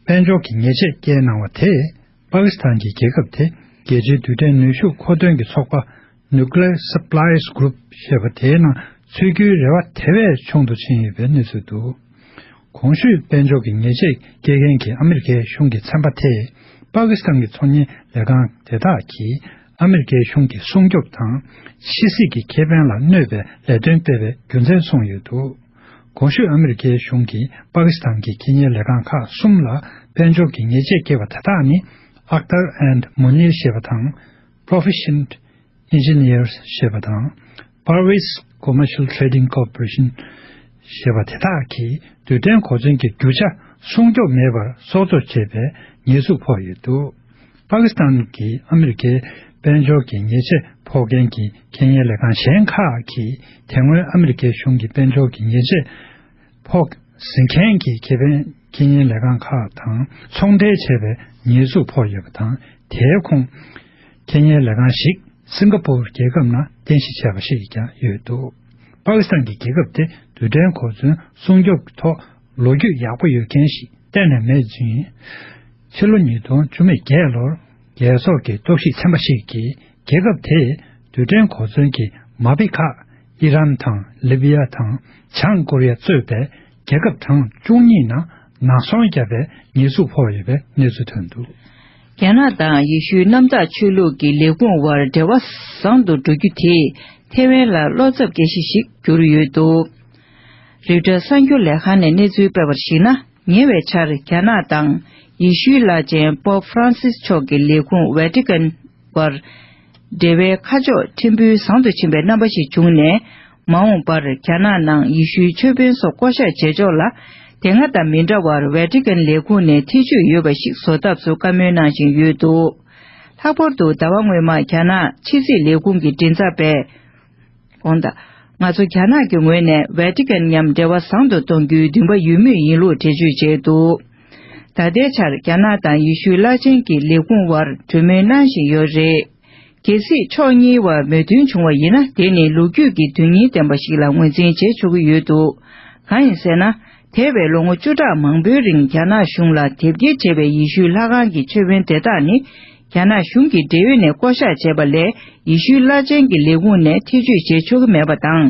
དཔལ་འབྱོར་གྱི་ཉེས་ཆད་བཀལ་གནང་བ་དེས། པ་ཀི་སི་ཐན་གྱི་རྒྱལ་ཁབ་དེ་རྒྱལ་སྤྱིའི་རྡུལ་ཕྲན་ནུས་ཤུགས་མཁོ་འདོན་གྱི་ཚོགས་པ། Nuclear Suppliers Group ཞེས་པ་དེའི་ནང་ཚུད་རྒྱུའི་རེ་བ་དེ་བས་ཆུང་དུ་ཕྱིན་ཡོད་པའི་གནས་ཚུལ་འདུག་གོང་ཞུས་དཔལ་འབྱོར་གྱི་ཉེས་ཆད་བཀལ་མཁན་གྱི་ཨ་མི་རི་ཀའི་གཞུང་གི་ཚན་པ་དེས། པ་ཀི་སི་ཐན་གྱི་ཚོང་གཉེར་ལས་ཁང་དེ་དག་གིས་ཨ་མི་རི་ཀའི་གཞུང་གི་སྲུང་སྐྱོབ་དང་། ཕྱི་སྲིད་ཀྱི་ཁེ་ཕན་ལ་གནོད་པའི་ལས་དོན་སྤེལ་བའི་རྒྱུ་མཚན་གསུངས་ཡོད་འདུག་གོང་ཞུས་ཨ་མི་རི་ཀའི་གཞུང་གིས་པ་ཀི་སི་ཐན་གྱི་ཁེ་ཉེན་ལས་ཁང་ཁག་གསུམ་ལ་དཔལ་འབྱོར་གྱི་ཉེས་ཆད་བཀལ་བ་དེ་དག་ནི། Akhtar and Munir ཞེས་པ་དང་། Proficient Engineers ཞེས་པ་དང་། Parvis Commercial Trading Corporation ཞེས་པ་དེ་དག་གིས་རྡུལ་ཕྲན་གོ་མཚོན་གྱི་རྒྱུ་ཆ་སྲུང་སྐྱོབ་མེད་པར་སྲོག་བསྡོས་བྱས་པའི་ཉེས་འཛུགས་ཕོག་ཡོད་འདུག་པ་ཀི་སི་ཐན་གྱིས་ཨ་མི་རི་ཀའི་དཔལ་འབྱོར་གྱི་ཉེས་ཆད་ཕོག་མཁན་གྱི་ཁེ་ཉེན་ལས་ཁང་གཞན་ཁག་གིས་དེ་སྔོན་ཨ་མི་རི་ཀའི་གཞུང་གི་དཔལ་འབྱོར་གྱི་ཉེས་ཆད་ཕོག་ཟིན་མཁན་གྱི་ཁེ་ཕན་ཁེ་ཉེན་ལས་ཁང་ཁག་དང་ཚོང་འབྲེལ་བྱས་པའི་ཉེས་འཛུགས་ཕོག་ཡོད་པ་དང་། དེའི་ཁོངས་ཁེ་ཉེན་ལས་ཁང་ཞིག་སིང་ག་པུར་རྒྱལ་ཁབ་ནང་རྟེན་གཞི་བྱས་པ་ཞིག་ཀྱང་ཡོད་འདུག་པ་ཀི་སི་ཐན་གྱི་རྒྱལ་ཁབ་དེ་རྡུལ་ཕྲན་གོ་མཚོན་སྲུང་སྐྱོབ་ཀྱི་ཐོག་ལོ་རྒྱུས་ཡག་པོ་ཡོད་མཁན་ཞིག་གཏན་ནས་མེད་ཅིང་། ཕྱི་ལོ་ཉིས་སྟོང་བཅུ་མེད་བརྒྱད་ལོར་རྒྱལ་ཚོགས་ཀྱི་རྟོག་ཞིབ་ཚན་པ་ཞིག་གིས་རྒྱལ་ཁབ་དེས་རྡུལ་ཕྲན་གོ་མཚོན་གྱི་མ་དཔེ་ཁག་ཨི་རན་དང་ལི་བི་ཡ་དང་བྱང་ཀོ་རི་ཡ་གཙོས་པའི་རྒྱལ་ཁབ་གྲངས་བཅུ་གཉིས་ནང་ནག་ཚོང་བརྒྱབ་པའི་ཉེས་འཛུགས་ཕོག་ཡོད་པའི་གནས་ཚུལ་ཐོན་འདུག་རྒྱ་ནག་དང་ཡེ་ཤུའི་གནམ་བདག་ཆོས་ལུགས་ཀྱི་ལས་ཁུངས་དབར་འབྲེལ་བ་བཟང་དུ་འགྲོ་རྒྱུ་དེས་ཐེ་ཝན་ལ་བློ་འཚབ་སྐྱེ་གཞི་ཞིག་གྱུར་ཡོད་འདུག་རོའི་ཊར་གསར་འགྱུར་ལས་ཁང་ནས་གནས་ཚུལ་སྤེལ་བར་གཞིགས་ན། ཉེ་བའི་ཆར་རྒྱ་ནག་དང་ཡེ་ཤུའི་བླ་ཆེན་པོབ་ཧྥ་རན་སིས་མཆོག་གི་ལས་ཁུངས་ཝེ་ཏི་ཀན་དབར་འབྲེལ་བའི་ཁ་ཕྱོགས་ཕྲན་བུ་བཟང་དུ་ཕྱིན་པའི་རྣམ་པ་ཞིག་བྱུང་ནས། མ་འོངས་པར་རྒྱ་ནག་ནང་ཡེ་ཤུའི་ཆོས་དཔོན་སོགས་བསྐོ་གཞག་བྱེད་ཕྱོགས་ལ་དེ་སྔ་དང་མི་འདྲ་བར་ཝེ་ཏི་ཀན་ལས་ཁུངས་ནས་ཐེ་བྱུས་ཡོད་པ་ཞིག་བཟོ་ཐབས་སུ་བཀའ་མོལ་གནང་བཞིན་ཡོད་འདུག་ལྷག་པར་དུ་ཟླ་བ་སྔོན་མ་རྒྱ་ནག་ཕྱི་སྲིད་ལས་ཁུངས་ཀྱི་མགྲིན་ཚབ་པས། གོང་དང་། ང་ཚོ་རྒྱ་ནག་གི་ངོས་ནས་ཝེ་ཏི་ཀན་མཉམ་འབྲེལ་བ་བཟང་དུ་གཏོང་རྒྱུའི་འདུན་པ་ཡོད་མུས་ཡིན་ལུགས་འགྲེལ་བརྗོད་བྱས་འདུག་ད་ལྟའི་ཆར་རྒྱ་ནག་དང་ཡེ་ཤུའི་བླ་ཆེན་གྱི་ལས་ཁུངས་དབར་གྲོས་མོལ་གནང་བཞིན་ཡོད་རེད། གལ་སྲིད་ཕྱོགས་གཉིས་བར་མོས་མཐུན་བྱུང་བ་ཡིན་ན། དེ་ནི་ལོ་རྒྱུས་ཀྱི་དོན་སྙིང་ལྡན་པ་ཞིག་ལ་ངོས་འཛིན་བྱེད་ཆོག་གི་ཡོད་འདུག་གང་ཡིན་ཟེར་ན། འདས་པའི་ལོ་ངོ་བཅུ་ཕྲག་མང་པོའི་རིང་རྒྱ་ནག་གཞུང་ལ་དེབ་སྐྱེལ་བྱས་པའི་ཡེ་ཤུའི་ལྷ་ཁང་གི་མཆོད་དཔོན་དེ་དག་ནི། རྒྱ་ནག་གཞུང་གི་འབྲེལ་ཡོད་ནས་བསྐོ་བཞག་བྱས་པ་ལས། ཡེ་ཤུའི་བླ་ཆེན་གྱི་ལས་ཁུངས་ནས་ཐེ་བྱུས་བྱེད་ཆོག་གི་མེད་པ་དང་།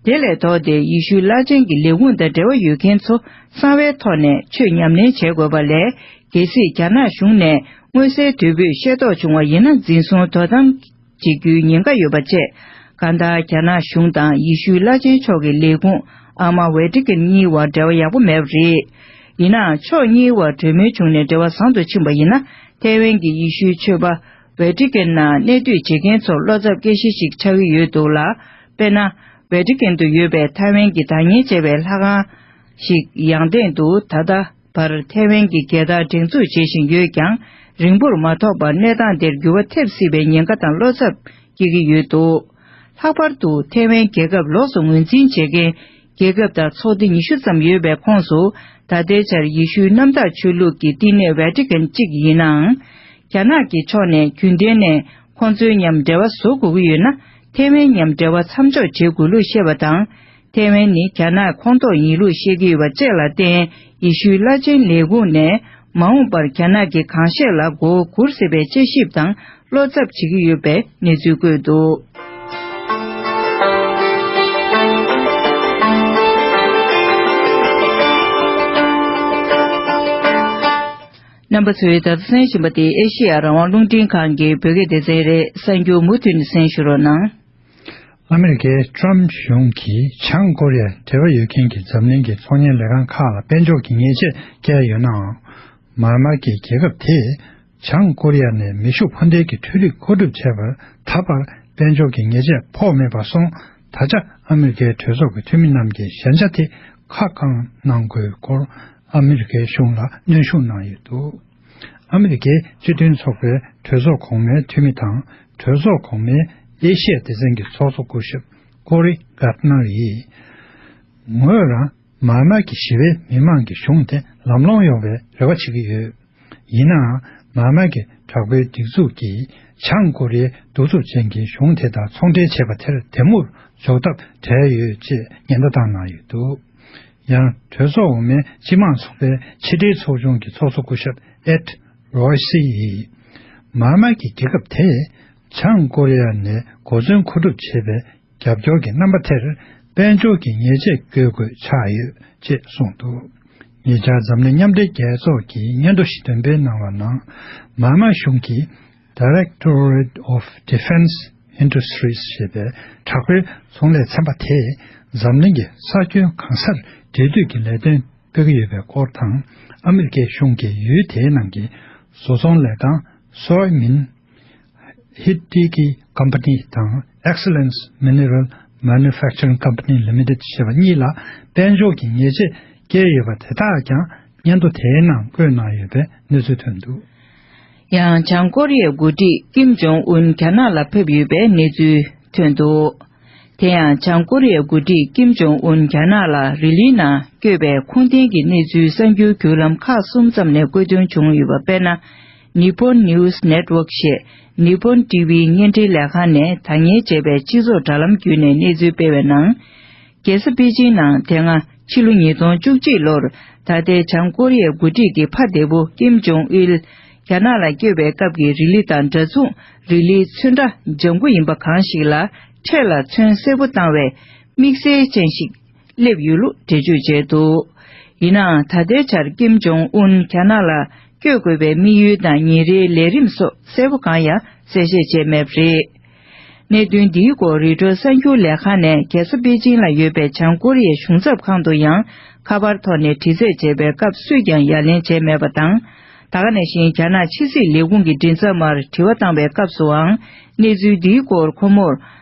དེ་ལས་ལྡོག་སྟེ། ཡེ་ཤུའི་བླ་ཆེན་གྱི་ལས་ཁུངས་དང་འབྲེལ་བ་ཡོད་མཁན་ཚོ་གསང་བའི་ཐོག་ནས་ཆོས་ཉམས་ལེན་བྱེད་དགོས་པ་ལས། གལ་སྲིད་རྒྱ་ནག་གཞུང་ནས་མངོན་གསལ་དོད་པོས་ཤེས་རྟོགས་བྱུང་བ་ཡིན་ན། འཛིན་བཟུང་དོ་དམ་བྱེད་རྒྱུའི་ཉེན་ཁ་ཡོད་པ་བཅས། གང་ལྟར་རྒྱ་ནག་གཞུང་དང་ཡེ་ཤུའི་བླ་ཆེན་མཆོག་གི་ལས་ཁུངས་ཨ་མ་ཝེ་ཏི་ཀན་གཉིས་བར་འབྲེལ་བ་ཡག་པོ་མེད་པ་རེད། ཡིན་ནའང་ཕྱོགས་གཉིས་བར་གྲོས་མོལ་བྱུང་ནས་འབྲེལ་བ་བཟང་དུ་ཕྱིན་པ་ཡིན་ན། ཐའེ་ཝན་གྱི་ཡེ་ཤུའི་ཆོས་པ་ཝེ་ཏི་ཀན་ནང་གནས་སྡོད་བྱེད་མཁན་ཚོར་བློ་འཚབ་སྐྱེ་གཞི་ཞིག་ཆགས་ཀྱི་ཡོད་འདུག་ལ། དཔེར་ན། ཝེ་ཏི་ཀན་དུ་ཡོད་པའི་ཐའེ་ཝན་གྱི་བདག་གཉེར་བྱས་པའི་ལྷ་ཁང་ཞིག་ཡང་སྟེང་དུ་ད་ལྟ་བར་ཐའེ་ཝན་གྱི་རྒྱལ་དར་སྒྲེང་འཛུགས་བྱེད་བཞིན་ཡོད་ཀྱང་། རིང་པོར་མ་ཐོགས་པར་གནས་སྟངས་དེར་འགྱུར་བ་ཐེབས་སྲིད་པའི་ཉེན་ཁ་དང་བློ་འཚབ་སྐྱེ་གི་ཡོད་འདུག་ལྷག་པར་དུ་ཐའེ་ཝན་རྒྱལ་ཁབ་ལོགས་སུ་ངོས་འཛིན་བྱེད་མཁན་རྒྱལ་ཁབ་དང་ཚོགས་སྡེ་ཉི་ཤུ་ཙམ་ཡོད་པའི་ཁོངས་སུ། ད་ལྟའི་ཆར་ཡེ་ཤུའི་གནམ་བདག་ཆོས་ལུགས་ཀྱི་བསྟི་གནས་ཝེ་ཏི་ཀན་གཅིག་ཡིན་ནའང་། རྒྱ་ནག་གི་ཕྱོགས་ནས་རྒྱུན་ལྡན་ནས་ཁོང་ཚོའི་མཉམ་འབྲེལ་བ་བཟོ་དགོས་ཀྱི་ཡོད་ན། ཐའེ་ཝན་མཉམ་འབྲེལ་བ་མཚམས་འཇོག་བྱེད་དགོས་ལུགས་བཤད་པ་དང་། ཐའེ་ཝན་ནི་རྒྱ་ནག་ཁོངས་གཏོགས་ཡིན་ལུགས་བཤད་ཀྱི་ཡོད་པ་བཅས་ལ་བརྟེན། ཡེ་ཤུའི་བླ་ཆེན་ལས་ཁུངས་ནས་མ་འོངས་པར་རྒྱ་ནག་གི་གང་བཤད་ལ་མགོ་སྒུར་སྲིད་པའི་དཔྱད་ཞིབ་དང་བློ་འཚབ་བྱེད་ཀྱི་ཡོད་པའི་གནས་ཚུལ་བཀོད་འདུག་རྣམ་པ་ཚོས་ད་ལྟ་གསན་བཞིན་པ་དེ་ཨེ་ཤེ་ཡ་རང་དབང་རླུང་འཕྲིན་ཁང་གི་བོད་སྐད་སྡེ་ཚན་རེད། གསར་འགྱུར་མུ་མཐུད་ནས་གསན་ཞུ་རོགས་གནང་། ཨ་མི་རི་ཀའི་ཀྲམ་གཞུང་གིས་བྱང་ཀོ་རི་ཡ་འབྲེལ་བ་ཡོད་མཁན་གྱི་འཛམ་གླིང་གི་ཚོང་གཉེར་ལས་ཁང་ཁག་ལ་དཔལ་འབྱོར་གྱི་ཉེས་ཆད་བཀལ་ཡོད་ནའང་། མར་མ་གི་རྒྱལ་ཁབ་དེས་བྱང་ཀོ་རི་ཡ་ནས་མེ་ཤུགས་འཕུར་མདེལ་གྱི་འཕྲུལ་རིག་མཁོ་སྒྲུབ་བྱས་པར་ད་བར་དཔལ་འབྱོར་གྱི་ཉེས་ཆད་ཕོག་མེད་པར་སོང་། ད་ཆ་ཨ་མི་རི་ཀའི་གྲོས་ཚོགས་ཀྱི་འཐུས་མི་རྣམས་ཀྱིས་ཞན་ཆ་དེ་ཁ་བསྐང་གནང་དགོས་སྐོར་ཨ་མི་རི་ཀའི་གཞུང་ལ་གནོན་ཤུགས་གནང་ཡོད་འདུག་ཨ་མི་རི་ཀའི་སྤྱི་མཐུན་ཚོགས་པའི་གྲོས་ཚོགས་གོང་མའི་འཐུས་མི་དང་། གྲོས་ཚོགས་གོང་མའི་ཨེ་ཤི་ཡ་སྡེ་ཚན་གྱི་ཚོགས་གཙོ་སྐུ་ཞབས་ཀོ་རི་གྷར་ནར་ཡིས། ངོས་རང་མར་མ་གི་ཞི་བའི་མི་མང་གི་གཞུང་དེ་ལམ་ལྷོང་ཡོང་བའི་རེ་བ་བྱེད་ཀྱི་ཡོད། ཡིན་ནའང་། མར་མ་གི་དྲག་པོའི་སྒྲིག་འཛུགས་ཀྱིས་བྱང་ཀོ་རི་ཡའི་གདུག་རྩུབ་ཅན་གྱི་གཞུང་དེ་དང་ཚོང་འབྲེལ་བྱས་པ་དེར་དེ་མུར་འཇོག་ཐབས་བྲལ་ཡོད་ཅེས་ཉེན་བརྡ་བཏང་གནང་ཡོད་འདུག་ཡང་། གྲོས་ཚོགས་འོག་མའི་སྤྱི་དམངས་ཚོགས་པའི་ཕྱི་དྲིལ་ཚོགས་ཆུང་གི་ཚོགས་གཙོ་སྐུ་ཞབས་ཨེད་རོའི་སི་ཡིས། མར་མ་གི་རྒྱལ་ཁབ་དེས་བྱང་ཀོ་རི་ཡ་ནས་གོ་མཚོན་མཁོ་སྒྲུབ་བྱེད་པའི་རྒྱབ་སྐྱོར་གྱི་རྣམ་པ་དེར་དཔལ་འབྱོར་གྱི་ཉེས་ཆད་གཅོད་དགོས་ཆགས་ཡོད་ཅེས་གསུངས་འདུག་ཉེ་ཆར་འཛམ་གླིང་མཉམ་འབྲེལ་རྒྱལ་ཚོགས་ཀྱིས་སྙན་ཐོ་ཞིག་འདོན་སྤེལ་གནང་བ་ནང་། མར་མ་གཞུང་གིས་Directorate of Defense Industries ཞེས་པའི་དྲག་པོའི་ཚོང་ལས་ཚན་པ་དེས་འཛམ་གླིང་གི་ས་ཁྱོན་གང་སར་འབྲེལ་མཐུད་ཀྱི་ལས་དོན་སྤེལ་གྱི་ཡོད་པའི་སྐོར་དང་། ཨ་མི་རི་ཀའི་གཞུང་གིས་ཡུལ་དེའི་ནང་གི་བཟོ་ཚོང་ལས་ཁང་སོའི་མིན། Hideki Company དང་Excellence Mineral Manufacturing Company Limited ཞེས་པ་གཉིས་ལ་དཔལ་འབྱོར་གྱི་ཉེས་ཆད་བཀལ་ཡོད་པ་དེ་དག་ཀྱང་སྙན་ཐོ་དེའི་ནང་བཀོད་གནང་ཡོད་པའི་གནས་ཚུལ་ཐོན་འདུག་ཡང་། བྱང་ཀོ་རི་ཡའི་འགོ་ཁྲིད་ཀིམ་ཇོང་ཨུན་རྒྱ་ནག་ལ་ཕེབས་ཡོད་པའི་གནས་ཚུལ་ཐོན་འདུག་དེ་ཡང་། བྱང་ཀོ་རི་ཡའི་འགོ་ཁྲིད་ཀིམ་ཇོང་ཨུན་རྒྱ་ནག་ལ་རི་ལིའི་ནང་བསྐྱོད་པའི་ཁུངས་ལྡན་གྱི་གནས་ཚུལ་གསར་འགྱུར་བརྒྱུད་ལམ་ཁག་གསུམ་ཙམ་ནས་བཀོད་སྟོན་བྱུང་ཡོད་པ། དཔེར་ན། Nippon News Network ཞེས་Nippon TV བརྙན་འཕྲིན་ལས་ཁང་ནས་བདག་གཉེར་བྱས་པའི་སྤྱི་ཚོགས་དྲ་ལམ་བརྒྱུད་ནས་གནས་ཚུལ་སྤེལ་བའི་ནང་། རྒྱལ་ས་པེ་ཅིང་ནང་དེ་སྔ་ཕྱི་ལོ་ཉིས་སྟོང་བཅུ་གཅིག་ལོར་ད་ལྟའི་བྱང་ཀོ་རི་ཡའི་འགོ་ཁྲིད་ཀྱི་ཕ་འདས་པོ་ཀིམ་ཇོང་ཨིལ་རྒྱ་ནག་ལ་བསྐྱོད་པའི་སྐབས་ཀྱི་རི་ལི་དང་འདྲ་མཚུངས་རི་ལིའི་ཚོན་ཁྲ་ལྗང་གུ་ཡིན་པ་གང་ཞིག་ལ་འཕྲེད་ལ་ཚོན་སེར་པོ་བཏང་བའི་དམིགས་བསལ་ཅན་ཞིག་སླེབས་ཡོད་ལུགས་འགྲེལ་བརྗོད་བྱས་འདུག་ཡིན་ནའང་། ད་ལྟའི་ཆར་ཀིམ་ཇོང་ཨུན་རྒྱ་ནག་ལ་བསྐྱོད་དགོས་པའི་དམིགས་ཡུལ་དང་ཉིན་རེའི་ལས་རིམ་སོགས་གསལ་པོ་གང་ཡང་གསལ་བཤད་བྱས་མེད་པ་རེད། གནད་དོན་འདིའི་སྐོར་རོའི་ཊར་གསར་འགྱུར་ལས་ཁང་ནས་རྒྱལ་ས་པེ་ཅིང་ལ་ཡོད་པའི་བྱང་ཀོ་རི་ཡའི་གཞུང་ཚབ་ཁང་དུ་ཡང་ཁ་པར་ཐོག་ནས་དྲི་རྩད་བྱས་པའི་སྐབས་སུས་ཀྱང་ཡ་ལན་བྱས་མེད་པ་དང་། ད་ག་ནང་བཞིན་རྒྱ་ནག་ཕྱི་སྲིད་ལས་ཁུངས་ཀྱི་མགྲིན་ཚབ་མར་དྲི་བ་བཏང་བའི་སྐབས་སུའང་གནས་ཚུལ་འདིའི་སྐོར་ཁོ་མོར་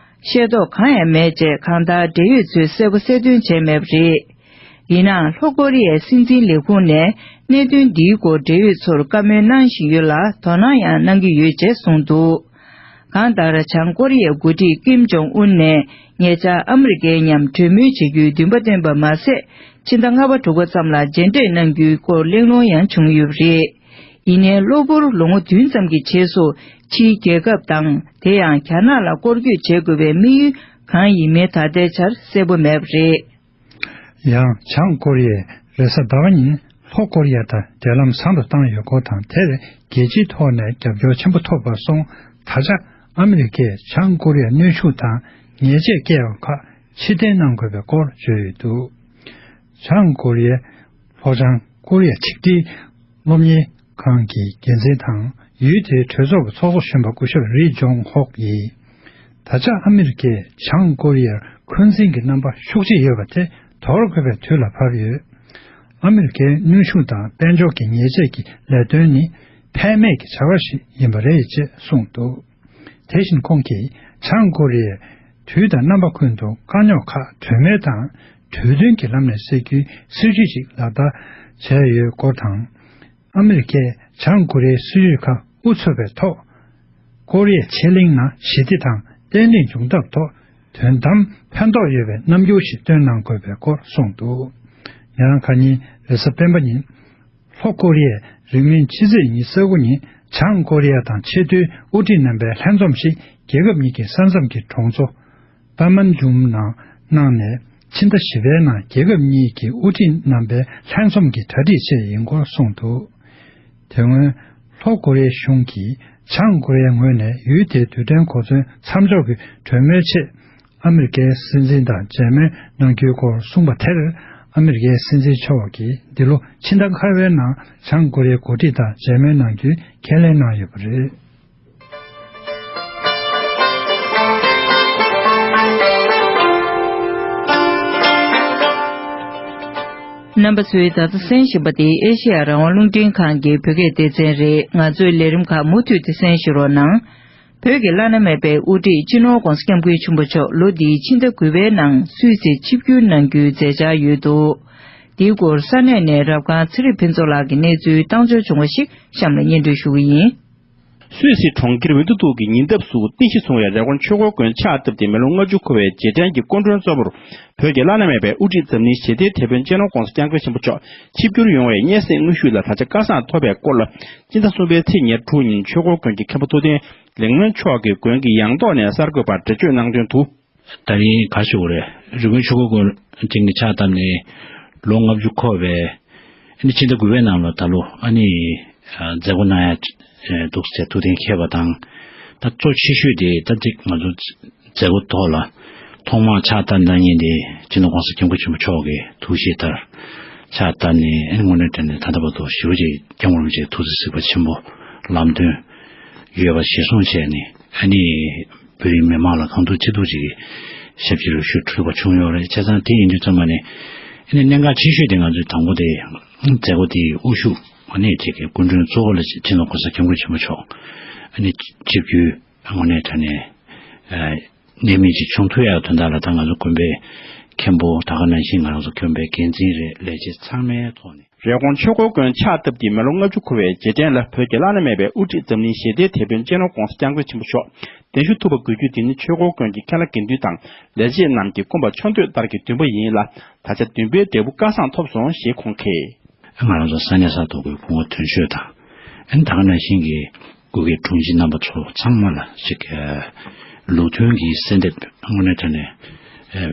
ཤེས་རྟོགས་གང་ཡང་མེད་ཅེས་གང་ལྟར་འབྲེལ་ཡོད་ཚོས་གསལ་པོ་གསལ་སྟོན་བྱས་མེད་པ་རེད། ཡིན་ནའང་། ལྷོ་ཀོ་རི་ཡའི་སྲིད་འཛིན་ལས་ཁུངས་ནས་གནད་དོན་འདིའི་སྐོར་འབྲེལ་ཡོད་ཚོར་བཀའ་མོལ་གནང་བཞིན་ཡོད་ལ། དོ་སྣང་ཡང་གནང་གི་ཡོད་ཅེས་གསུངས་འདུག་གང་ལྟར། བྱང་ཀོ་རི་ཡའི་འགོ་ཁྲིད་ཀིམ་ཇོང་ཨུན་ནས་ཉེ་ཆར་ཨ་མི་རི་ཀའི་མཉམ་གྲོས་མོལ་བྱེད་རྒྱུའི་འདུན་པ་བཏོན་པ་མ་ཟད། ཕྱི་ཟླ་ལྔ་པ་དྲུག་པ་ཙམ་ལ་མཇལ་འཕྲད་གནང་རྒྱུའི་སྐོར་གླེང་སློང་ཡང་བྱུང་ཡོད་པ་རེད། ཡིན་ནའི་གློ་བུར་ལོ་ངོ་བདུན་ཙམ་གྱི་རྗེས་སུ་ཕྱིའི་རྒྱལ་ཁབ་དང་དེ་ཡང་རྒྱ་ནག་ལ་སྐོར་སྐྱོད་བྱེད་དགོས་པའི་དམིགས་ཡུལ་གང་ཡིན་མིན་ད་ལྟའི་ཆར་གསལ་པོ་མེད་པ་རེད། ཡང་བྱང་ཀོ་རི་ཡས་རེས་གཟའ་ཟླ་བ་ཉིན་ལྷོ་ཀོ་རི་ཡ་དང་འབྲེལ་ལམ་བཟང་དུ་བཏང་ཡོད་སྐོར་དང་། དེར་རྒྱལ་སྤྱིའི་ཐོག་ནས་རྒྱབ་སྐྱོར་ཆེན་པོ་ཐོབ་པར་སོང་། ད་ཆ་ཨ་མི་རི་ཀས་བྱང་ཀོ་རི་ཡར་གནོན་ཤུགས་དང་ཉེས་ཆད་བཀལ་བ་ཁག་ཕྱིར་འཐེན་གནང་དགོས་པའི་སྐོར་བརྗོད་ཡོད་འདུག། བྱང་ཀོ་རི་ཡའི་ལྷོ་བྱང་ཀོ་རི་ཡ་ཆིག་སྒྲིལ་སློབ་གཉེར་ཁང་གི་འགན་འཛིན་དང་ཡུལ་དེའི་གྲོས་ཚོགས་ཀྱི་ཚོགས་གཙོ་གཞོན་པ་སྐུ་ཞབས་རི་ཇོང་ཧོག་ཡིས། ད་ཆ་ཨ་མི་རི་ཀས་བྱང་ཀོ་རི་ཡར་འཁོན་འཛིན་གྱི་རྣམ་པ་ཤུགས་ཆེ་ཡོད་པ་དེ་དོར་དགོས་པའི་དུས་ལ་བབ་ཡོད། ཨ་མི་རི་ཀའི་གནོན་ཤུགས་དང་དཔལ་འབྱོར་གྱི་ཉེས་ཆད་ཀྱི་ལས་དོན་ནི་ཕན་མེད་ཀྱི་བྱ་བ་ཞིག་ཡིན་པ་རེད་ཅེས་གསུངས་འདུག། དེ་བཞིན་ཁོང་གིས་བྱང་ཀོ་རི་ཡས་དུས་དང་རྣམ་པ་ཀུན་ཏུ་དཀའ་རྙོག་ཁག་གྲོས་མོལ་དང་གྲོས་མཐུན་གྱི་ལམ་ནས་སེལ་རྒྱུའི་སྲིད་བྱུས་ཤིག་ལག་བསྟར་བྱས་ཡོད་སྐོར་དང་། ཨ་མི་རི་ཀས་བྱང་ཀོ་རི་ཡའི་སྲིད་བྱུས་ཁག་དབུ་ཚུགས་པའི་ཐོག་ཀོ་རི་ཡའི་ཕྱེད་གླིང་ནང་ཞི་བདེ་དང་བརྟན་ལྷིང་འབྱུང་ཐབས་ཐོག་དོན་དམ་ཕན་ཐོགས་ཡོད་པའི་རྣམ་འགྱུར་ཞིག་སྟོན་གནང་དགོས་པའི་སྐོར་གསུངས་འདུག། ཡང་ཁ་ཉིན་རེས་གཟའ་སྤེན་པ་ཉིན། ལྷོ་ཀོ་རི་ཡས་རིང་མིན་ཕྱི་ཚེས་ཉི་ཤུ་རྩ་དགུ་ཉིན་བྱང་ཀོ་རི་ཡ་དང་ཆེས་མཐོའི་དབུ་ཁྲིད་རྣམ་པའི་ལྷན་འཛོམས་ཤིག་རྒྱལ་ཁབ་གཉིས་ཀྱི་ས་མཚམས་ཀྱི་གྲོང་ཚོ་པ་མན་ཇུམ་ནང་གནང་ནས། ཕྱི་ཟླ་བཞི་པའི་ནང་རྒྱལ་ཁབ་གཉིས་ཀྱི་དབུ་ཁྲིད་རྣམ་པའི་ལྷན་འཛོམས་ཀྱི་གྲ་སྒྲིག་ཆེད་ཡིན་སྐོར་གསུངས་འདུག། དེ་སྔོན་ལྷོ་ཀོ་རི་ཡའི་གཞུང་གིས་བྱང་ཀོ་རི་ཡའི་ངོས་ནས་ཡུལ་དེའི་རྡུལ་ཕྲན་གོ་མཚོན་མཚམས་འཇོག་གི་གྲོས་མོལ་ཆེད། ཨ་མི་རི་ཀའི་སྲིད་འཛིན་དང་མཇལ་མོལ་གནང་རྒྱུའི་སྐོར་གསུངས་པ་དེར། ཨ་མི་རི་ཀའི་སྲིད་འཛིན་མཆོག་གིས་འདི་ལོ་ཕྱི་ཟླ་ཁ་པའི་ནང་བྱང་ཀོ་རི་ཡའི་འགོ་ཁྲིད་དང་མཇལ་མོལ་གནང་རྒྱུའི་ཁས་ལེན་གནང་ཡོད་པ་རེད། རྣམ་པ་ཚོས་ད་ལྟ་གསན་བཞིན་པ་དེ་ཨེ་ཤེ་ཡ་རང་དབང་རླུང་འཕྲིན་ཁང་གི་བོད་སྐད་སྡེ་ཚན་རེད། ང་ཚོའི་ལས་རིམ་ཁག་མུ་མཐུད་དེ་གསན་བཞིན་རོགས་གནང་། བོད་ཀྱི་བླ་ན་མེད་པའི་དབུ་ཁྲིད་སྤྱི་ནོར་༧གོང་ས་༧སྐྱབས་མགོན་ཆེན་པོ་མཆོག་ལོ་འདིའི་ཕྱི་ཟླ་དགུ་པའི་ནང་སུད་སིར་ཆིབས་བསྒྱུར་གནང་རྒྱུའི་མཛད་འཆར་ཡོད་འདུག། འདིའི་སྐོར་ས་གནས་ནས་རབ་ཁང་ཚེ་རིང་ཕུན་ཚོགས་ལགས་ཀྱིས་གནས་ཚུལ་བཏང་འབྱོར་བྱུང་བ་ཞིག་གཤམ་ལ་སྙན་སྒྲོན་ཞུ་གི་ཡིན། སུད་སི་གྲོང་ཁྱེར་ཝིན་ཏུ་ཏུག་གི་ཉེ་འདབས་སུ་རྟེན་གཞི་བཟུང་བའི་རི་ཀོན་ཆོས་འཁོར་དགོན་ཕྱག་བཏབ་སྟེ་མི་ལོ་ལྔ་བཅུ་འཁོར་བའི་རྗེས་དྲན་གྱི་སྐུ་མགྲོན་གཙོ་བོར། བོད་ཀྱི་བླ་ན་མེད་པའི་དབུ་ཁྲིད་འཛམ་གླིང་ཞི་བདེའི་དེད་དཔོན་སྤྱི་ནོར་༧གོང་ས་༧སྐྱབས་མགོན་ཆེན་པོ་མཆོག་ཆིབས་བསྒྱུར་ཡོང་བའི་སྙན་སེང་དངོས་ཤུགས་ལ་ད་ཆ་སྐལ་བཟང་ཐོབ་པའི་སྐོར་ལ། སྤྱི་ཟླ་གསུམ་པའི་ཚེས་ཉེར་དྲུག་ཉིན་ཆོས་འཁོར་དགོན་གྱི་མཁན་པོ་ཐུབ་བསྟན་ལེགས་སྨོན་མཆོག་གིས་དགོན་གྱི་ཡང་ཐོག་ནས་གསར་འགོད་པར་འགྲེལ་བརྗོད་གནང་དོན་དུ། ད་རིང་ག་ཞུ་དགོས་རེད། རི་ཀོན་ཆོས་འཁོར་དགོན་ཅིག་ནས་ཕྱག་བཏབ་ནས་ལོ་ལྔ་བཅུ་འཁོར་བའི་ཨ་ནི་ཕྱི་ཟླ་དགུ་པའི་ནང་ལ་ད་ལོ་ཨ་ནི་མཛད་སྒོ་གནང་ཡ་འདུག་ཟེར་ཐུགས་གཏན་འཁེལ་བ་དང་། ད་གཙོ་ཆེ་ཤོས་དེ་ད་ཅིག་ང་ཚོ་མཛད་སྒོ་ཐོག་ལ་ཐོག་མར་ཕྱག་བཏབ་གནང་མཁན་དེ་སྤྱི་ནོར་༧གོང་ས་༧སྐྱབས་མགོན་ཆེན་པོ་མཆོག་གི་ཐུགས་བཞེད་ལྟར་ཕྱག་བཏབ་ནས། ཨ་ནི་དངོས་གནས་དྲང་གནས་ད་ལྟ་བར་དུ་ཞེ་པོ་ཅིག་སྐྱབས་མགོན་རིན་པོ་ཆེའི་ཐུགས་བརྩེ་གཟིགས་པ་ཆེན་པོ་ལམ་སྟོན་ཡོད་པ་གཞིར་བཟུང་བྱས་ནས། ཨ་ནི་བོད་རིགས་མི་མང་ལ་གང་ཐུབ་ཅི་ཐུབ་ཅིག་ཞབས་ཕྱི་ལོ་ཞུ་ཐུབ་པ་བྱུང་ཡོད་རེད། བྱས་ཙང་དེ་ཡིན་དུས་ཙམ་པ་ནས་ཨ་ནི་གནད་འགག་ཆེ་ཤོས་དེ་ང་ཚོས་དང་པོ་དེ་མཛད་སྒོ་དེའི་དབུ་བཞུགས་ཨ་ནི་ཅིག་གི་སྐུ་མགྲོན་གཙོ་བོ་ལ་སྤྱི་ནོར་༧གོང་ས་༧སྐྱབས་མགོན་ཆེན་པོ་མཆོག་ཨ་ནི་ཆིབས་བསྒྱུར་དངོས་གནས་དྲང་གནས་གནད་སྨིན་ཅིག་བྱུང་ཐུབ་ཡག་དོན་དག་ལ། ད་ང་ཚོ་དགོན་པའི་མཁན་པོ་ད་ག་ནང་བཞིན་ང་རང་ཚོ་དགོན་པའི་འགན་འཛིན་རེད། ལས་བྱེད་ཚང་མའི་ཐོག་ནས། རི་ཀོན་ཆོས་འཁོར་དགོན་ཕྱག་བཏབ་ཀྱི་མི་ལོ་ལྔ་བཅུ་འཁོར་བའི་རྗེས་དྲན་ལ་བོད་ཀྱི་བླ་ན་མེད་པའི་དབུ་ཁྲིད་འཛམ་གླིང་ཞི་བདེའི་དེད་དཔོན་སྤྱི་ནོར་༧གོང་ས་༧སྐྱབས་མགོན་ཆེན་པོ་མཆོག་གདན་ཞུ་ཐུབ་པ་དགོས་རྒྱུ་དེ་ནི་ཆོས་འཁོར་དགོན་གྱི་མཁན་བླ་དགེ་འདུན་དང་ལས་བྱེད་རྣམས་ཀྱིས་བསྐུལ་མ་ཆོ་འདོད་ལྟར་གྱི་འདུན་པ་ཡིན་ལ། ད་ཆ་འདུན་པའི་འབྲས་བུ་སྐལ་བཟང་ཐོབ་སོང་ཞེས་ཁོང་གིས། ང་རང་ཚོ་ས་གནས་ས་ཐོག་གི་སྐུ་ངོ་དོན་གཅོད་དང་། ཨ་ནི་ད་ག་ནང་བཞིན་གྱི་སྐུ་སྒེར་དྲུང་ཆེ་རྣམ་པ་ཚོ་ཚང་མ་ལ་ཅིག་ལུགས་མཐུན་གྱི་གསོལ་འདེབས་དངོས་གནས་དྲང་གནས་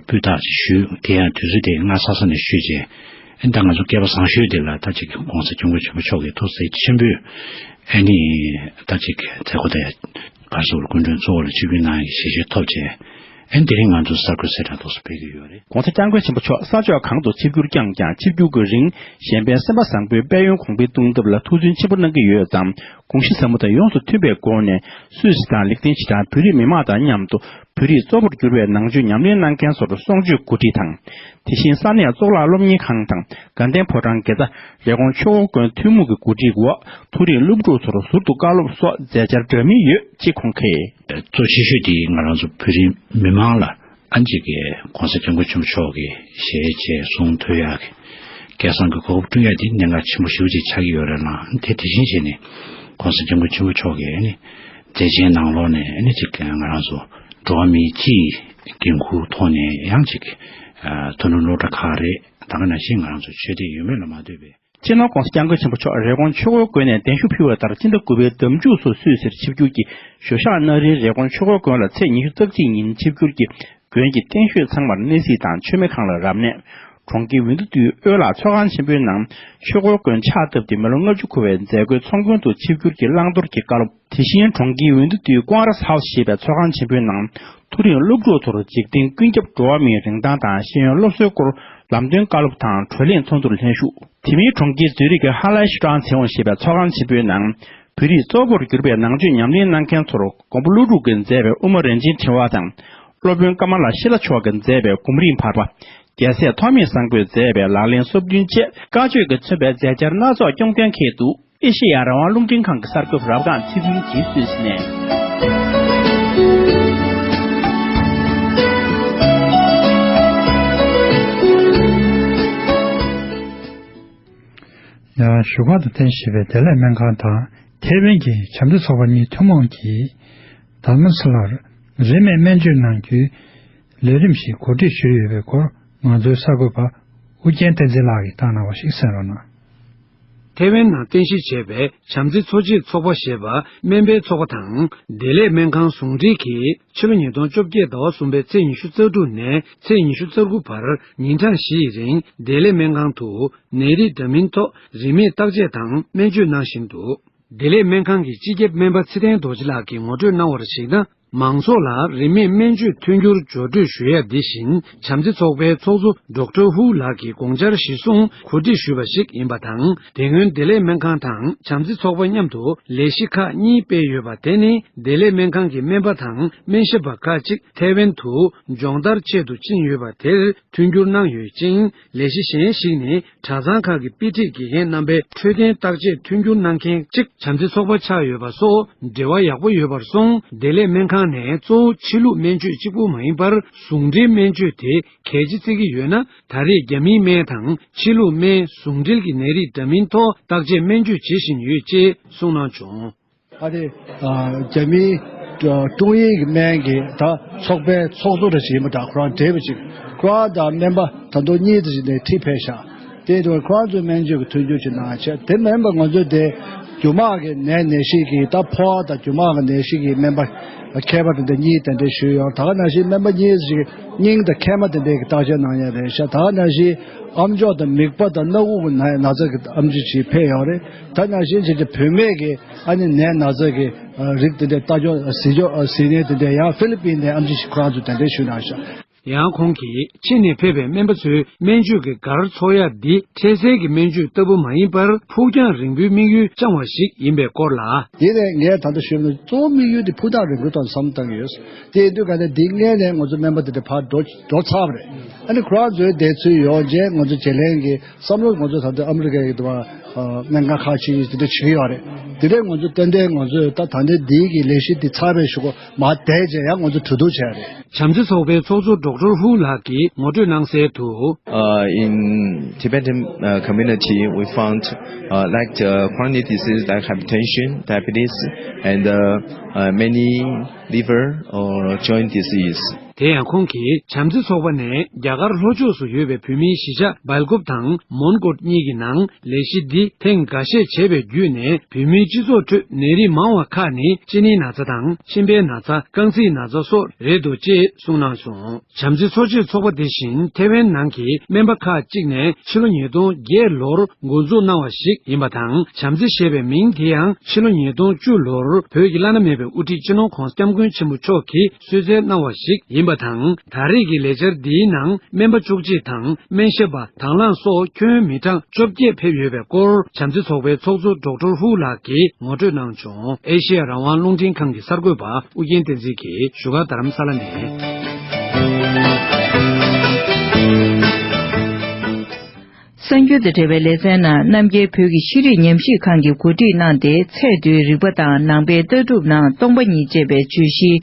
སྤུས་དག་ཅིག་ཞུས། དེ་ཡང་དུས་ཚོད་དེ་སྔ་ས་ས་ནས་ཞུས་རྗེས། ཨ་ནི་ད་ང་ཚོ་སྐལ་པ་བཟང་ཤོས་དེ་ལ་ད་ཅིག་༧གོང་ས་༧སྐྱབས་མགོན་ཆེན་པོ་མཆོག་གི་ཐུགས་བརྩེ་ཆེན་པོས་ཨ་ནི་ད་ཅིག་མཛད་སྒོ་དེ་གར་སོང་བར་སྐུ་མགྲོན་གཙོ་བོ་ལ་ཆིབས་བསྒྱུར་གནང་ཡག་གི་ཞལ་བཞེས་ཐོབ་རྗེས། ཨ་ནི་དེ་རིང་ང་ཚོ་གསར་འགོད་གསལ་བསྒྲགས་ཏོག་ཙམ་སྤེལ་གྱི་ཡོད་རེད། ༧གོང་ས་༧སྐྱབས་མགོན་ཆེན་པོ་མཆོག་ས་ཕྱོགས་གང་དུ་ཆིབས་བསྒྱུར་བསྐྱངས་ཀྱང་། ཆིབས་བསྒྱུར་གྱི་རིང་གཞན་ཕན་སེམས་པ་བཟང་པོའི་དཔལ་ཡོན་གོང་འཕེལ་གཏོང་ཐབས་ལ་ཐུགས་བརྩོན་ཆེན་པོ་གནང་གི་ཡོད་ཙང་། དགོངས་གཞི་ཟབ་མོ་དང་ཡོངས་སུ་མཐུན་པའི་སྒོ་ནས་སུད་སི་དང་ལིག་ཏེན་ཤི་ཏན་བོད་རིགས་མི་མང་དང་མཉམ་དུ་བོད་རིགས་གཙོ་བོར་གྱུར་པའི་ནང་ཆོས་ཉམས་ལེན་གནང་མཁན་ཚོར་གསོལ་མཆོད་གོ་སྒྲིག་དང་། དེ་བཞིན་ས་གནས་གཙུག་ལག་སློབ་གཉེར་ཁང་དང་དགའ་ལྡན་ཕོ་བྲང་དགེ་རྩ། རི་ཀོན་ཆོས་འཁོར་དགོན་ཐུན་མོང་གི་གོ་སྒྲིག་འོག་མཐོ་རིམ་སློབ་ཕྲུག་ཚོར་ཟུར་དུ་བཀའ་སློབ་སོགས་མཛད་འཆར་འདྲ་མིན་ཡོད་ཅེས་ཁོང་གིས། གཙོ་ཆེ་ཤོས་དེ་ང་རང་ཚོ་བོད་རིགས་མི་མང་ལ་ཨ་ཅིག་གི་༧གོང་ས་༧སྐྱབས་མགོན་ཆེན་པོ་མཆོག་གི་ཞལ་མཇལ་གསུང་ཐོས་ཡག་གི་སྐལ་བཟང་གི་གོ་སྐབས་བསྐྲུན་ཡག་དེ་གནད་འགག་ཆེན་པོ་ཞེ་པོ་ཅིག་ཆགས་ཀྱི་ཡོད་རེད་ལ། དེ་དེ་བཞིན་བྱས་ནས་༧གོང་ས་༧སྐྱབས་མགོན་ཆེན་པོ་མཆོག་གི་ཨ་ནི་མཛད་ཆེན་ནང་ལོགས་ནས་ཨ་ནི་ཅིག་ང་རང་ཚོ་འགྲོ་བ་མིའི་སྤྱིའི་འགན་ཁུར་ཐོག་ནས་ཡང་ཅིག་མཐོ་རིམ་སློབ་གྲྭ་ཁག་རེད། ད་ག་ནང་བཞིན་ང་རང་ཚོ་ཆོས་དད་ཡོད་མེད་ལ་མ་ལྟོས་པའི། སྤྱི་ནོར་༧གོང་ས་༧སྐྱབས་མགོན་ཆེན་པོ་མཆོག་རེབ་གོང་ཆོས་འཁོར་དགོན་ནས་གདན་ཞུ་ཕུལ་བ་ལྟར་སྤྱི་ཟླ་དགུ་པའི་ཟླ་མཇུག་སུ་སུད་སིར་ཆིབས་བསྒྱུར་གྱིས་ཞོ་ཤག་ན་རིན་རེབ་གོང་ཆོས་འཁོར་དགོན་ལ་ཚེས་ཉི་ཤུ་རྩ་གཅིག་ཉིན་ཆིབས་བསྒྱུར་གྱིས་དགོན་གྱི་རྟེན་ཤོས་ཚང་མར་གནས་གཟིགས་དང་མཆོད་མེ་ཁང་ལ་རབ་གནས། གྲོང་ཁྱེར་འོས་བསྡུ་དུས་དབུས་ལ་ཚོགས་ཁང་ཆེན་པོའི་ནང་ཆོས་འཁོར་དགོན་ཕྱག་བཏབ་སྟེ་མི་ལོ་ལྔ་བཅུ་འཁོར་བའི་མཛད་སྒོའི་ཚོགས་མགོན་དུ་ཆིབས་བསྒྱུར་གྱིས་བླང་དོར་གྱི་བཀའ་སློབ། དེ་བཞིན་གྲོང་ཁྱེར་འོས་བསྡུ་དུས་ཀོང་རེས་ཧའུ་སི་ཞེས་པའི་ཚོགས་ཁང་ཆེན་པོའི་ནང་མཐོ་རིམ་སློབ་ཕྲུག་ཚོར་འཇིག་རྟེན་ཀུན་ཁྱབ་འགྲོ་བ་མིའི་རིན་ཐང་དང་ཤེས་ཡོན་སློབ་གསོའི་སྐོར་ལམ་སྟོན་བཀའ་སློབ་དང་གྲོས་གླེང་ཚོགས་འདུར་ལྷན་ཞུགས། དེ་མིན་གྲོང་ཁྱེར་ཛུ་རིག་གི་ཧ་ལའི་ཤི་ཀྲང་ཚེ་དབང་ཞེས་པའི་ཚོགས་ཁང་ཆེན་པོའི་ནང་བོད་རིགས་གཙོ་བོར་གྱུར་པའི་ནང་ཆོས་ཉམས་ལེན་གནང་མཁན་ཚོར་མགོན་པོ་ཀླུ་སྒྲུབ་ཀྱིས་མཛད་པའི་དབུ་མ་རིན་ཆེན་ཕྲེང་བ་དང་། སློབ་དཔོན་ཀ་མ་ལ་ཤི་ལ་མཆོག་གིས་མཛད་པའི་སྒོམ་རིམ་བར་པ། རྒྱལ་སྲས་ཐོགས་མེད་བཟང་པོས་མཛད་པའི་ལག་ལེན་སོ་བདུན་བཅས་བཀའ་ཆོས་ཀྱིས་མཚོན་པའི་མཛད་འཆར་སྣ་ཚོགས་སྐྱོང་གཏན་འཁེལ་འདུག་ཨེ་ཤེ་ཡ་རང་དབང་རླུང་འཕྲིན་ཁང་གི་གསར་འགོད་པ་རབ་སྒང་ཚེ་བདུན་གྱིས་སུད་སི་ནས། ཡང་བཞུགས་སྒར་དུ་རྟེན་བཞེས་པའི་བདེ་ལེགས་སྨན་ཁང་དང་ཐེ་ཝན་གྱི་བྱམས་བརྩེ་ཚོགས་པ་གཉིས་ཐུན་མོང་གིས་དྷར་མ་ས་ལར་རིན་མེད་སྨན་བཅོས་གནང་རྒྱུའི་ལས་རིམ་ཞིག་གོ་སྒྲིག་ཞུས་ཡོད་པའི་སྐོར་ང་ཚོའི་གསར་འགོད་པ་ཨུ་རྒྱན་བསྟན་འཛིན་ལགས་ཀྱིས་བཏང་གནང་བ་ཞིག་གསན་རོགས་གནང་། ཐེ་ཝན་ནང་རྟེན་གཞི་བྱས་པའི་བྱམས་བརྩེ་འཚོ་བྱེད་ཚོགས་པ་ཞེས་པ་སྨན་པའི་ཚོགས་པ་དང་བདེ་ལེགས་སྨན་ཁང་ཟུང་འབྲེལ་གྱིས་ཕྱི་ལོ་ཉིས་སྟོང་བཅོ་བརྒྱད་ཟླ་བ་གསུམ་པའི་ཚེས་ཉི་ཤུ་རྩ་དྲུག་ནས་ཚེས་ཉི་ཤུ་རྩ་དགུ་བར་ཉིན་གྲངས་བཞི་ཡི་རིང་བདེ་ལེགས་སྨན་ཁང་དུ་ནད་རིགས་འདྲ་མིན་ཐོག་རིན་མེད་བརྟག་དཔྱད་དང་སྨན་བཅོས་གནང་བཞིན་འདུག་བདེ་ལེགས་སྨན་ཁང་གི་སྤྱི་ཁྱབ་སྨན་པ་ཚེ་བརྟན་རྡོ་རྗེ་ལགས་ཀྱིས་ངོ་སྤྲོད་གནང་བར་གཞིགས་ན། མང་ཚོགས་ལ་རིན་མེད་སྨན་བཅོས་མཐུན་འགྱུར་སྦྱོར་སྤྲོད་ཞུ་ཡ་འདི་བཞིན་བྱམས་བརྩེ་ཚོགས་པའི་ཚོགས་གཙོ་ཌོག་ཊར་ཧུ་ལགས་ཀྱིས་དགོངས་འཆར་གཞིར་བཟུང་གོ་སྒྲིག་ཞུས་པ་ཞིག་ཡིན་པ་དང་། དེ་སྔོན་བདེ་ལེགས་སྨན་ཁང་དང་བྱམས་བརྩེ་ཚོགས་པ་མཉམ་དུ་ལས་གཞི་ཁག་གཉིས་སྤེལ་ཡོད་པ་དེ་ནི་བདེ་ལེགས་སྨན་ཁང་གི་སྨན་པ་དང་སྨན་ཞབས་པ་ཁག་ཅིག་ཐེ་ཝན་དུ་སྦྱོང་བརྡར་ཆེད་དུ་ཕྱིན་ཡོད་པ་དེར་མཐུན་འགྱུར་གནང་ཡོད་ཅིང་། ལས་གཞི་གཞན་ཞིག་ནི། གྲྭ་ཚང་ཁག་གི་དཔེ་ཁྲིད་དགེ་རྒན་རྣམ་པའི་འཕྲོད་བསྟེན་བརྟག་དཔྱད་མཐུན་འགྱུར་གནང་མཁན་གཅིག་བྱམས་བརྩེ་ཚོགས་པ་ཆགས་ཡོད་པ་སོགས་འབྲེལ་བ་ཡག་པོ་ཡོད་པར་སོང་། བདེ་ལེགས་སྨན་ཁང་ནས་གཙོ་བོ་ཕྱི་ལུགས་སྨན་བཅོས་གཅིག་པུ་མ་ཡིན་པར་ཟུང་འབྲེལ་སྨན་བཅོས་དེ་གལ་ཆེ་བརྩི་གི་ཡོད་ན། ད་རེས་རྒྱ་མིའི་སྨན་དང་ཕྱི་ལུགས་སྨན་ཟུང་འབྲེལ་གྱི་ནད་རིགས་འདྲ་མིན་ཐོག་བརྟག་དཔྱད་སྨན་བཅོས་བྱེད་བཞིན་ཡོད་ཅེས་གསུངས་གནང་བྱུང་། ཨ་ནི། རྒྱ་མིའི་ཀྲུང་དབྱིན་གྱི་སྨན་གྱི་ད་ཚོགས་པའི་ཚོགས་གཙོ་འདྲ་ཞིག་ཡིན་པ་འདྲ། ཁོ་རང་བགྲེས་པོ་ཅིག་ཁོ་རང་དང་སྨན་པ་ད་དུང་གཉིས་དེ་ཞིག་ནས་ཁྲིད་ཕེབས་ཤག་དེ་དུས་ཁོ་རང་ཚོའི་སྨན་བཅོས་ཀྱི་མཐུན་འགྱུར་ཅིག་གནང་བྱས། དེ་མིན་པ་ང་ཚོའི་དེ་རྒྱུ་མང་གི་ནད་ནད་གཞི་གི་ད་ཕོ་བ་དང་རྒྱུ་མང་གི་ནད་གཞི་གི་སྨན་པ་མཁས་པ་དེ་འདྲ་གཉིས་གདན་འདྲེན་ཞུས་ཡོད། ད་ག་ནང་བཞིན་སྨན་པ་གཉིས་ཞིག་སྙིང་དང་མཁལ་མ་དེ་འདྲའི་གི་བརྟག་དཔྱད་གནང་ཡ་རེད་ཤག་ད་ག་ནང་བཞིན་ཨམ་ཅོག་དང་མིད་པ་དང་སྣ་ཁུག་གི་ན་ན་ཚ་གི་ཨེམ་ཆི་ཞིག་ཕེབས་ཡོད་རེད། ད་ནང་བཞིན་བྱས་བྱས་བུད་མེད་ཀྱི་ཨ་ནི་ནད་ན་ཚ་གི་རིགས་དེ་འདྲའི་ལྟ་སྐྱོང་གཟིགས་སྐྱོང་གཟིགས་གནས་དེ་འདྲའི་ཡང་ཧྥི་ལི་པིན་ནས་ཨེམ་ཆི་ཞིག་ཁོ་རང་ཚོ་གདན་འདྲེན་ཞུས་གནང་ཤག་ཡང་ཁོང་གིས་ཕྱི་ནས་ཕེབས་པའི་སྨན་པ་ཚོའི་སྨན་བཅོས་ཀྱི་སྒར་འཚོགས་ཡ་འདི་འཕྲལ་སེལ་གྱི་སྨན་བཅོས་ལྟ་བུ་མ་ཡིན་པར་ཕུགས་རྒྱང་རིང་པོའི་དམིགས་ཡུལ་བཅངས་བ་ཞིག་ཡིན་པའི་སྐོར་ལ། དེ་ནས་ངས་ད་ལྟ་ཞུས་པ་ནི་གཙོ་བོ་དམིགས་ཡུལ་དེ་ཕུགས་རྒྱང་རིང་པོའི་ཐོག་བསམ་བློ་བཏང་གི་ཡོད། དེ་ཡིན་དུས་ག་ནས་འདི་སྔས་ནས་ང་ཚོ་སྨན་པ་དེ་འདྲ་ཕར་འགྲོ་འགྲོ་ཚར་བ་རེད། ཨ་ནི་ཁོ་རང་ཚོའི་བསྡད་ཚུལ་ཡོང་རྗེས་ང་ཚོ་བརྗེ་ལེན་གྱི་བསམ་བློ་ང་ཚོ་ད་ལྟ་ཨ་མི་རི་ཀའི་དུ་བ་སྨན་ཁང་ཁག་ཅིག་དེ་འདྲ་བྱེད་ཀྱི་ཡོད་རེད། དེ་འདྲའི་ང་ཚོ་ཏན་ཏན་ང་ཚོས་ད་ད་ལྟའི་འདིའི་གི་ལས་གཞི་འདི་ཚར་བའི་གཞུག་གུ་མར་བསྡད་རྗེས་ཡང་ང་ཚོ་གྲོས་བསྡུར་བྱས་རེད། བྱམས་བརྩེ་ཚོགས་པའི་ཚོགས་གཙོ་ཌོག་ཊར་ཧུ་ལགས་ཀྱིས་ངོ་སྤྲོད་གནང་གསལ་དུ། Uh, in Tibetan uh, community, we found uh, like uh, chronic disease like hypertension, diabetes, and uh, uh, many liver or joint disease. དེ་ཡང་ཁོང་གིས་བྱམས་བརྩེ་ཚོགས་པ་ནས་རྒྱ་གར་ལྷོ་ཕྱོགས་སུ་ཡོད་པའི་བོད་མིའི་གཞིས་ཆགས་སྦེལ་ཀོབ་དང་མོན་གྷོ་གཉིས་ཀྱི་ནང་ལས་གཞི་འདི་ཐེངས་འགའ་ཤས་བྱས་པའི་བརྒྱུད་ནས་བོད་མིའི་སྤྱི་ཚོགས་ཁྲོད་ནད་རིགས་མང་བ་ཁག་ནི་གཅིན་སྙིའི་ན་ཚ་དང་མཆིན་པའི་ན་ཚ། རྐང་རྩིས་ན་ཚ་སོགས་རེད་འདུག་ཅེས་གསུངས་གནང་སོང་། བྱམས་བརྩེ་འཚོ་བྱེད་ཚོགས་པ་དེ་བཞིན་ཐེ་ཝན་ནང་གི་སྨན་པ་ཁག་ཅིག་ནས་ཕྱི་ལོ་ཉིས་སྟོང་བརྒྱད་ལོར་འགོ་འཛུགས་གནང་བ་ཞིག་ཡིན་པ་དང་། བྱམས་བརྩེ་ཞེས་པའི་མིང་དེ་ཡང་ཕྱི་ལོ་ཉིས་སྟོང་བཅུ་ལོར་བོད་ཀྱི་བླ་ན་མེད་པའི་དབུ་ཁྲིད་སྤྱི་ནོར་༧གོང་ས་༧སྐྱབས་མགོན་ཆེན་པོ་མཆོག་གིས་གསོལ་སྩལ་གནང་བ་ཞིག་ཡིན་པ་དང་། ད་རེས་ཀྱི་ལས་འཆར་འདིའི་ནང་སྨན་པ་བཅུ་གཅིག་དང་སྨན་ཞབས་པ་དང་བླངས་སོགས་ཁྱོན་མི་གྲངས་བཅོ་བརྒྱད་ཕེབས་ཡོད་པའི་སྐོར་བྱམས་བརྩེ་ཚོགས་པའི་ཚོགས་གཙོ་ཌོག་ཊར་ཧུ་ལགས་ཀྱིས་ངོ་སྤྲོད་གནང་བྱུང་། ཨེ་ཤེ་ཡ་རང་དབང་རླུང་འཕྲིན་ཁང་གི་གསར་འགོད་པ་ཨུ་རྒྱན་བསྟན་འཛིན་གྱིས་བཞུགས་སྒར་རྡ་རམ་ས་ལ་ནས། གསར་འགྱུར་དང་འབྲེལ་བའི་ལེ་ཚན་ནང་རྣམ་རྒྱལ་བོད་ཀྱི་ཤེས་རིག་ཉམས་ཞིབ་ཁང་གིས་གོ་སྒྲིག་གནང་སྟེ། ཚད་མདོའི་རིག་པ་དང་ནང་པའི་ལྟ་གྲུབ་ནང་སྟོང་པ་ཉིད་ཅེས་པའི་བརྗོད་གཞིའི་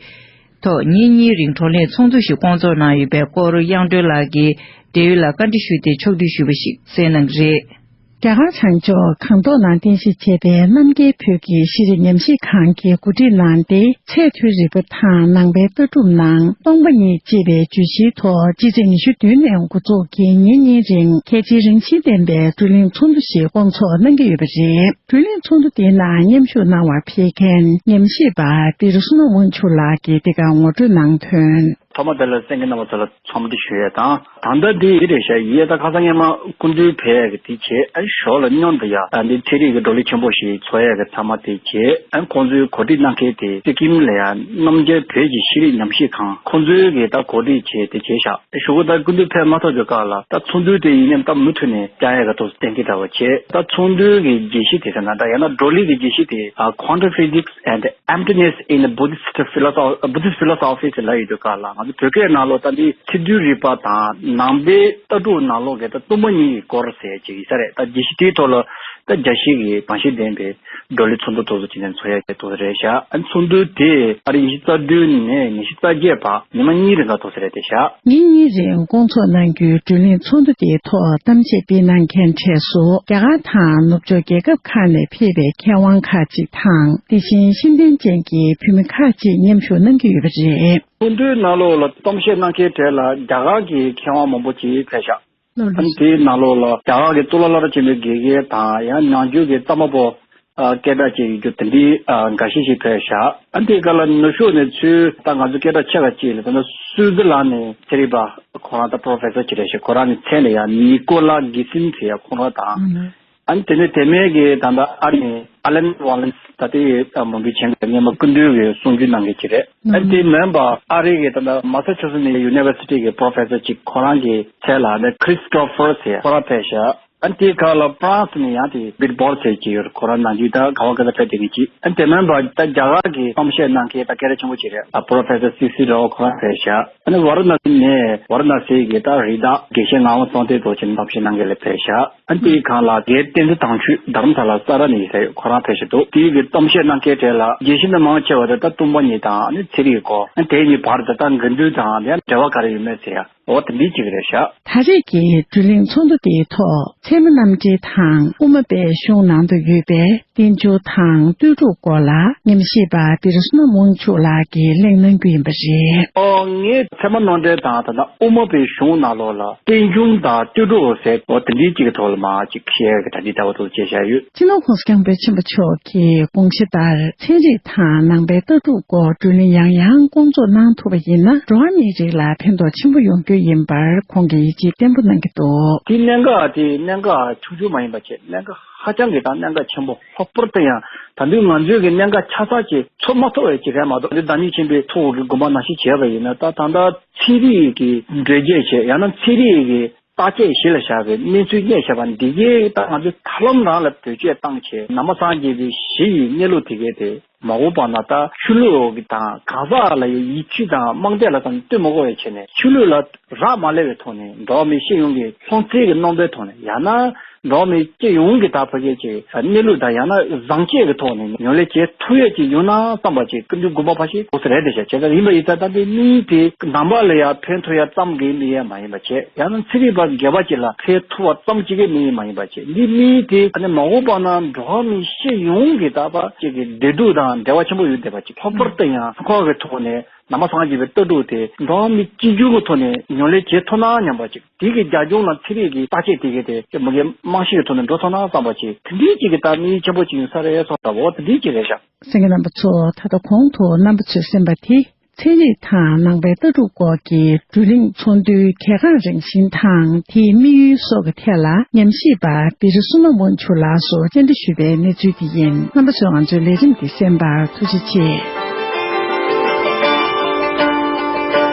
ཐོག་ཉིན་གཉིས་རིང་བགྲོ་གླེང་ཚོགས་འདུ་ཞིག་བསྐོང་ཚོགས་གནང་ཡོད་པའི་སྐོར། དབྱངས་སྒྲོན་ལགས་ཀྱིས་འབྲེལ་ཡོད་ལ་བཀའ་འདྲི་ཞུས་ཏེ་ཕྱོགས་བསྡུས་ཞུས་པ་ཞིག་གསན་གནང་གི་རེད། རྒྱ་གར་བྱང་ཕྱོགས་སྒང་ཏོག་ནང་རྟེན་གཞི་བྱས་པའི་རྣམ་རྒྱལ་བོད་ཀྱི་ཤེས་རིག་ཉམས་ཞིབ་ཁང་གིས་གོ་སྒྲིག་གནང་སྟེ། ཚད་མཐོའི་རིག་པ་དང་ནང་པའི་ལྟ་གྲུབ་ནང་སྟོང་པ་ཉིད་ཅེས་པའི་བརྗོད་གཞིའི་ཐོག་སྤྱི་ཚེས་ཉི་ཤུ་བདུན་ནས་འགོ་འཛུགས་ཀྱིས་ཉིན་གཉིས་རིང་གལ་ཆེའི་རང་བཞིན་ལྡན་པའི་བགྲོ་གླེང་ཚོགས་འདུ་ཞིག་བསྐོང་ཚོགས་གནང་གི་ཡོད་པ་རེད། བགྲོ་གླེང་ཚོགས་འདུ་དེའི་ནང་མཉམ་ཞུགས་གནང་བར་ཕེབས་མཁན་ཉམས་ཞིབ་པ་པིར་སུ་ན་དབང་ཕྱུག་ལགས་ཀྱིས་འདི་ག་ངོ་སྤྲོད་གནང་དོན། ཐོག་མ་དེ་ལ་གསན་མཁན་རྣམ་པ་ཚོ་ལ་འཚམས་འདྲི་ཞུ་ཡས་དང་། ད་ལྟ་འདི་འདི་རེད་ཤག་ཡིན་ཡས། ད་ཁ་སང་སྔོན་མ་སྐུ་མདུན་ཕེབས་ཡས་ཀྱི་དེ་བྱས། ཨ་ཞོར་ལ་མཉམ་དུ་ཡ་ཨ་འདི་ཚན་རིག་གི་བགྲོ་གླེང་ཆེན་པོ་ཞིག་ཚོགས་ཡས་ཀྱི་མཐའ་མ་དེ་བྱས། ཨ་ཁོང་ཚོའི་གོ་སྒྲིག་གནང་མཁན་དེ་སི་ཀིམ་ལ་ཡ་རྣམ་རྒྱལ་བོད་ཀྱི་ཤེས་རིག་ཉམས་ཞིབ་ཁང་ཁོང་ཚོའི་གི་ད་གོ་སྒྲིག་བྱས་དེ་བྱས་ཤག་གཞུག་གུ་ད་སྐུ་མདུན་ཕེབས་མ་ཐུབ་པའི་སྐབས་ལ་ད་ཚོགས་འདུ་དེ་ཡིན་ནའི་ད་མུ་མཐུད་ནས་བསྐྱང་ཡས་ཀྱི་ཐོག་གཏན་འཁེལ་འདྲ་བོ་བྱས། ད་ཚོགས་འདུའི་གི་བརྗོད་གཞི་དེ་ཟེར་ན་ད་ཡང་ན་བགྲོ་གླེང་གི་བརྗོད་གཞི་དེ་ཨ་Quantum Physics and Emptiness in the Buddhist Philosophy, Buddhist Philosophy ཟེར་ལབ་ཡོད་དུས་སྐབས་ལ། ང་ཚོ་བོད་སྐད་ནང་ལོགས་ད་འདི་ཚད་མཐོའི་རིག་པ་དང་ནང་པའི་ལྟ་གྲུབ་ནང་ལོགས་ཀྱི་ད་སྟོང་པ་ཉིད་ཀྱི་སྐོར་ཟེར་ཅིག་ཡིན་ས་རེད། ད་བརྗོད་གཞི་དེའི་ཐོག་ལ་ད་རྒྱ་ཆེའི་གི་དང་ཤེས་ལྡན་པའི་བགྲོ་གླེང་ཚོགས་འདུ་ཐོག་ཏུ་ཅི་ནས་འཚོགས་ཡ་གི་ཐོག་རེད་ཤག་ཨ་ནི་ཚོགས་འདུ་དེ་ཨ་རིའི་ཉི་ཤུ་རྩ་བདུན་ནས་ཉི་ཤུ་རྩ་བརྒྱད་བར་ཉི་མ་གཉིས་རིང་ག་ཐོག་ས་རེད་དེ་ཤག་ཉིན་གཉིས་རིང་སྐོང་ཚོགས་གནང་རྒྱུའི་བགྲོ་གླེང་ཚོགས་འདུ་དེའི་ཐོག་གཏམ་བཤད་སྤེལ་གནང་མཁན་གྲས་སུ་རྒྱ་གར་དང་ནུབ་ཕྱོགས་རྒྱལ་ཁབ་ཁག་ནས་ཕེབས་པའི་མཁས་དབང་ཁག་ཅིག་དང་། དེ་བཞིན་ཤེས་ལྡན་ཅན་གྱི་བུད་མེད་ཁག་ཅིག་མཉམ་ཞུགས་གནང་གི་ཡོད་པ་རེད། ཚོགས་འདུའི་ནང་ལོགས་ལ་གཏམ་བཤད་གནང་མཁན་གྲས་ལ་རྒྱ་གར་གྱི་མཁས་དབང་མང་པོ་ཅིག་ཕེབས་ཤག་ཨ་ནི་དེའི་ནང་ལོགས་ལ་རྒྱ་གར་གྱི་གཙུག་ལག་སློབ་གྲྭ་ཆེན་མོའི་དགེ་རྒན་དང་ཡང་ནང་ཆོས་ཀྱི་ལྟ་མ་པོ་ཨ་སྐད་གྲགས་ཅན་ཡོད་རྒྱུ་དེ་འདྲའི་ཨ་འགའ་ཤས་ཤིག་ཕེབས་ཤག་ཨ་ནི་དེའི་སྐབས་ལ་ནུབ་ཕྱོགས་ནས་ཚུར་ད་ང་ཚོ་སྐད་གྲགས་ཆེ་བ་ཅིག་ལ་ད་ལྟ་སུའུ་ཙི་ལན་ནས་ཚན་རིག་པ་ཁོ་རང་ད་པོ་རོ་ཕེ་སར་ཅིག་རེད་ཤག་ཁོ་རང་གི་མཚན་ལ་ཡང་ནི་ཀོ་ལ་གི་སིན་ཟེར་ཡ་ཁོ་རང་དང་། ཨ་ནི་དེ་ནས་དེ་མིན་གྱི་ད་ལྟ་ཨ་རི་ནས་ཨ་ལན་ཝ་ལན་སི་ད་ལྟའི་མོན་གྷོ་ཆེན་པོའི་སྔོན་མ་སྐུ་མདུན་གྱི་གསུང་ཆོས་གནང་མཁན་ཅིག་རེད། ཨ་ནི་དེ་མིན་པ་ཨ་རི་གི་ད་ལྟ་མ་ས་ཆུ་སི་ནས་ཡུ་ནི་ཝར་སི་ཊི་གི་པོ་རོ་ཕེ་སར་ཅིག་ཁོ་རང་གི་མཚན་ལ་ནི་ཁྲི་སི་ཊོ་ཕར་ཟེར་ཁོ་རང་ཕེབས་ཤག་ཨ་ནི་དེའི་ཁ་ལ་ཧྥ་རན་སི་ནས་ཡང་དེ་བིལ་བོར་ཟེར་གྱི་ཡོད་རེད། ཁོ་རང་ནམ་རྒྱུན་ད་ག་བ་ག་ས་ཕེབས་བསྡད་མཁན་ཅིག་ཨ་ནི་དེ་མིན་པ་ད་རྒྱ་གར་གྱི་གཏམ་བཤད་གནང་མཁན་ད་སྐད་གྲགས་ཆེན་པོ་ཅིག་རེད། ཨ་པོ་རོ་ཕེ་སར་སི་སི་རའོ་ཁོ་རང་ཕེབས་ཤག་ཨ་ནི་ཝཱ་ར་ཎ་སི་ནས་ཝཱ་ར་ཎ་སི་གི་ད་རི་དྭགས་དགེ་བཤེས་ངག་དབང་གསང་བདེ་རྡོ་རྗེ་གདམས་བཤད་གནང་མཁན་ལ་ཕེབས་ཤག་ཨ་ནི་དེའི་སྒང་ལ་རྒན་བསྟན་འཛིན་དྭངས་ཆོས་རྡ་རམ་ས་ལ་ས་ར་ནས་ཡིན་ས་ཡོད། ཁོ་རང་ཕེབས་ཤག་འདུག་དེའི་གི་གཏམ་བཤད་གནང་མཁན་གྲས་ལ་རྒྱས་ཤིང་ད་མང་ཆེ་བ་དེ་ད་སྟོང་པ་ཉིད་དང་ཨ་ནི་ཚན་རིག་གི་སྐོར། ཨ་ནི་དེ་གཉིས་བར་དུ་ད་འགལ་འདུ་དང་ཡང་འབྲེལ་བ་ག་རེ་ཡོད་མེད་ཟེར་ཡ། འོ་དེ་འདྲའི་ཅིག་རེད་ཤག་ད་རེས་ཀྱི་བགྲོ་གླེང་ཚོགས་འདུ་དེའི་ཐོག་ཚད་མ་རྣམ་འགྲེལ་དང་དབུ་མ་པའི་གཞུང་ནང་དུ་ཡོད་པའི་བསྟན་འགྱུར་དང་ལྟོས་གྲུབ་སྐོར་ལ་ཉམས་ཞིབ་པ་པིར་སུ་ན་དབང་ཕྱུག་ལགས་ཀྱིས་གླེང་གནང་རྒྱུ་ཡིན་པ་རེད། ཨོ་ངས་ཚད་མ་རྣམ་འགྲེལ་དང་ད་ལྟ་དབུ་མ་པའི་གཞུང་ནང་ལོགས་ལ་བསྟན་འགྱུར་དང་ལྟོས་གྲུབ་ཟེར་འོ་དེ་འདྲའི་ཅིག་གི་ཐོག་ལ་མར་ཅིག་བཤད་ཡག་གི་གྲ་སྒྲིག་ལྟ་བུ་ཐོག་བྱས་བཞག་ཡོད། སྤྱི་ནོར་༸གོང་ས་༸སྐྱབས་མགོན་ཆེན་པོ་མཆོག་གི་དགོངས་གཞི་ལྟར་ཚན་རིག་དང་ནང་པའི་ལྟ་གྲུབ་སྐོར་བགྲོ་གླེང་ཡང་ཡང་སྐོང་ཚོགས་གནང་ཐུབ་པ་ཡིན་ན་འགྲོ་བ་མིའི་རིགས་ལ་ཕན་ཐོགས་ཆེན་པོ་ཡོང་རྒྱུ་ཡིན་པར་ཁོང་གིས་ཡིད་ཆེས་བརྟན་པོ་གནང་གི་འདུག་དེའི་གནད་འགག་དེ་གནད་འགག་ཆུང་ཆུང་མ་ཡིན་པ་བྱས། གནད་འགག་ཧ་ཅང་གི་དང་གནད་འགག་ཆེན་པོ། ལྷག་པར་དུ་ཡང་ད་དུང་ང་ཚོའི་གི་གནད་འགག་ཆ་ཚང་ཅིག་ཚོར་མ་ཐུབ་པའི་ཅིག་རེད་མ་གཏོགས། འདི་བདག་ཉིད་ཆེན་པོའི་ཐུགས་ཀྱི་དགོངས་པ་ནང་བཞིན་བྱས་པ་ཡིན་ན། ད་ད་ལྟ་ཚན་རིག་གི་འགྲེལ་བརྗོད་བྱས། ཡང་ན་ཚན་རིག་གི་བརྟག་དཔྱད་གཞི་ལ་བཞག་པའི་གནས་ཚུལ་རྙེད་བྱས་པ་འདི་གའི་ད་ང་ཚོས་ད་ལམ་རང་ལ་བེད་སྤྱོད་བཏང་བྱས། ནང་པ་སངས་རྒྱས་པའི་གཞི་ཡི་གནས་ལུགས་དེ་གའི་དེ་མ་འོངས་པ་ན་ད་ཆོས་ལུགས་ཀྱི་དང་གང་ཟག་ལ་ཡང་ཡིད་ཆེས་དང་རྨོངས་དད་ལ་དང་ལྟོས་མ་དགོས་པའི་ཆ་ནས། ཆོས་ལུགས་ལ་རག་མ་ལས་པའི་ཐོག་ནས། འགྲོ་བ་མི་སྤྱི་ཡོངས་ཀྱི་སློབ་ཚན་གྱི་རྣམ་པའི་ཐོག་ནས། ཡང་ན་འགྲོ་བ་མི་སྤྱི་ཡོངས་ཀྱི་ད་ཕ་གི་ཅིག་གནས་ལུགས་དང་ཡང་ན་བཟང་སྤྱོད་ཀྱི་ཐོག་ནས་ཉམས་ལེན་བྱེད་ཐུབ་ཡས་ཅིག་ཡོང་ན་བསམ་པ་ཅིག་སྐུ་མདུན་དགོངས་པ་ཕར་ཞིག་འོ་ཟེར་རེད་དེ་བྱས། བྱས་ཙང་ཡིན་པ་ཡིན་ཙང་ད་འདི་དམིགས་ཡུལ་དེ་ནང་པ་ལ་ཡང་ཕན་ཐོགས་ཡ་ཙམ་གྱི་དམིགས་ཡུལ་མ་ཡིན་པ་བྱས། ཡང་ན་ཚན་རིག་པ་སྒེར་པ་ཅིག་ལ་ཕན་ཐོགས་པ་ཙམ་ཅིག་གི་དམིགས་ཡུལ་མ་ཡིན་པ་བྱས། འདི་དམིགས་ཡུལ་དེ་ཨ་ནི་མ་འོངས་པ་ན་འགྲོ་བ་མི་སྤྱི་ཡོངས་ཀྱི་ད་ཕ་ཅིག་གི་བདེ་སྡུག་དང་འབྲེལ་བ་ཆེན་པོ་ཡོད་བསྡད་པ་ཅིག་ལྷག་པར་དུ་ཡང་ཁོ་གི་ཐོག་ནས། ནང་པ་སངས་རྒྱས་པའི་ལྟ་གྲུབ་དེ་འགྲོ་བ་མི་སྤྱི་རྒྱུ་གི་ཐོག་ནས་ཉམས་ལེན་བྱེད་ཐུབ་ན་སྙམ་པ་ཅིག་དེ་གི་རྒྱབ་ལྗོངས་ལ་ཚན་རིག་གི་བརྟག་དཔྱད་དེ་གི་དེ་མི་གི་རྨང་གཞི་གི་ཐོག་ནས་འགྲོ་ཐུབ་ན་བསམ་པ་ཅིག་དེ་འདྲའི་ཅིག་གི་ད་དམིགས་ཡུལ་ཆེན་པོ་ཅིག་ཡིན་ས་རེད་སོང་ཙང་འོ་དེ་འདྲའི་ཅིག་རེད་ཤག་གསན་མཁན་རྣམ་པ་ཚོ། ད་ལྟ་གོང་དུ་རྣམ་པ་ཚོས་གསན་པ་དེ་ཚན་རིག་དང་ནང་པའི་ལྟ་གྲུབ་སྐོར་གྱི་བགྲོ་གླེང་ཚོགས་འདུའི་གལ་འགངས་རང་བཞིན་དང་དེའི་དམིགས་ཡུལ་སོགས་ཀྱི་ཐད་ལ་ཉམས་ཞིབ་པ་པིར་སུ་ན་དབང་ཕྱུག་ལགས་སུ་བཅར་འདྲི་ཞུས་པའི་གནས་ཚུལ་དེ་ཡིན། རྣམ་པ་ཚོས་ང་ཚོའི་ལས་རིམ་འདི་གསན་པར་ཐུགས་རྗེ་ཆེ།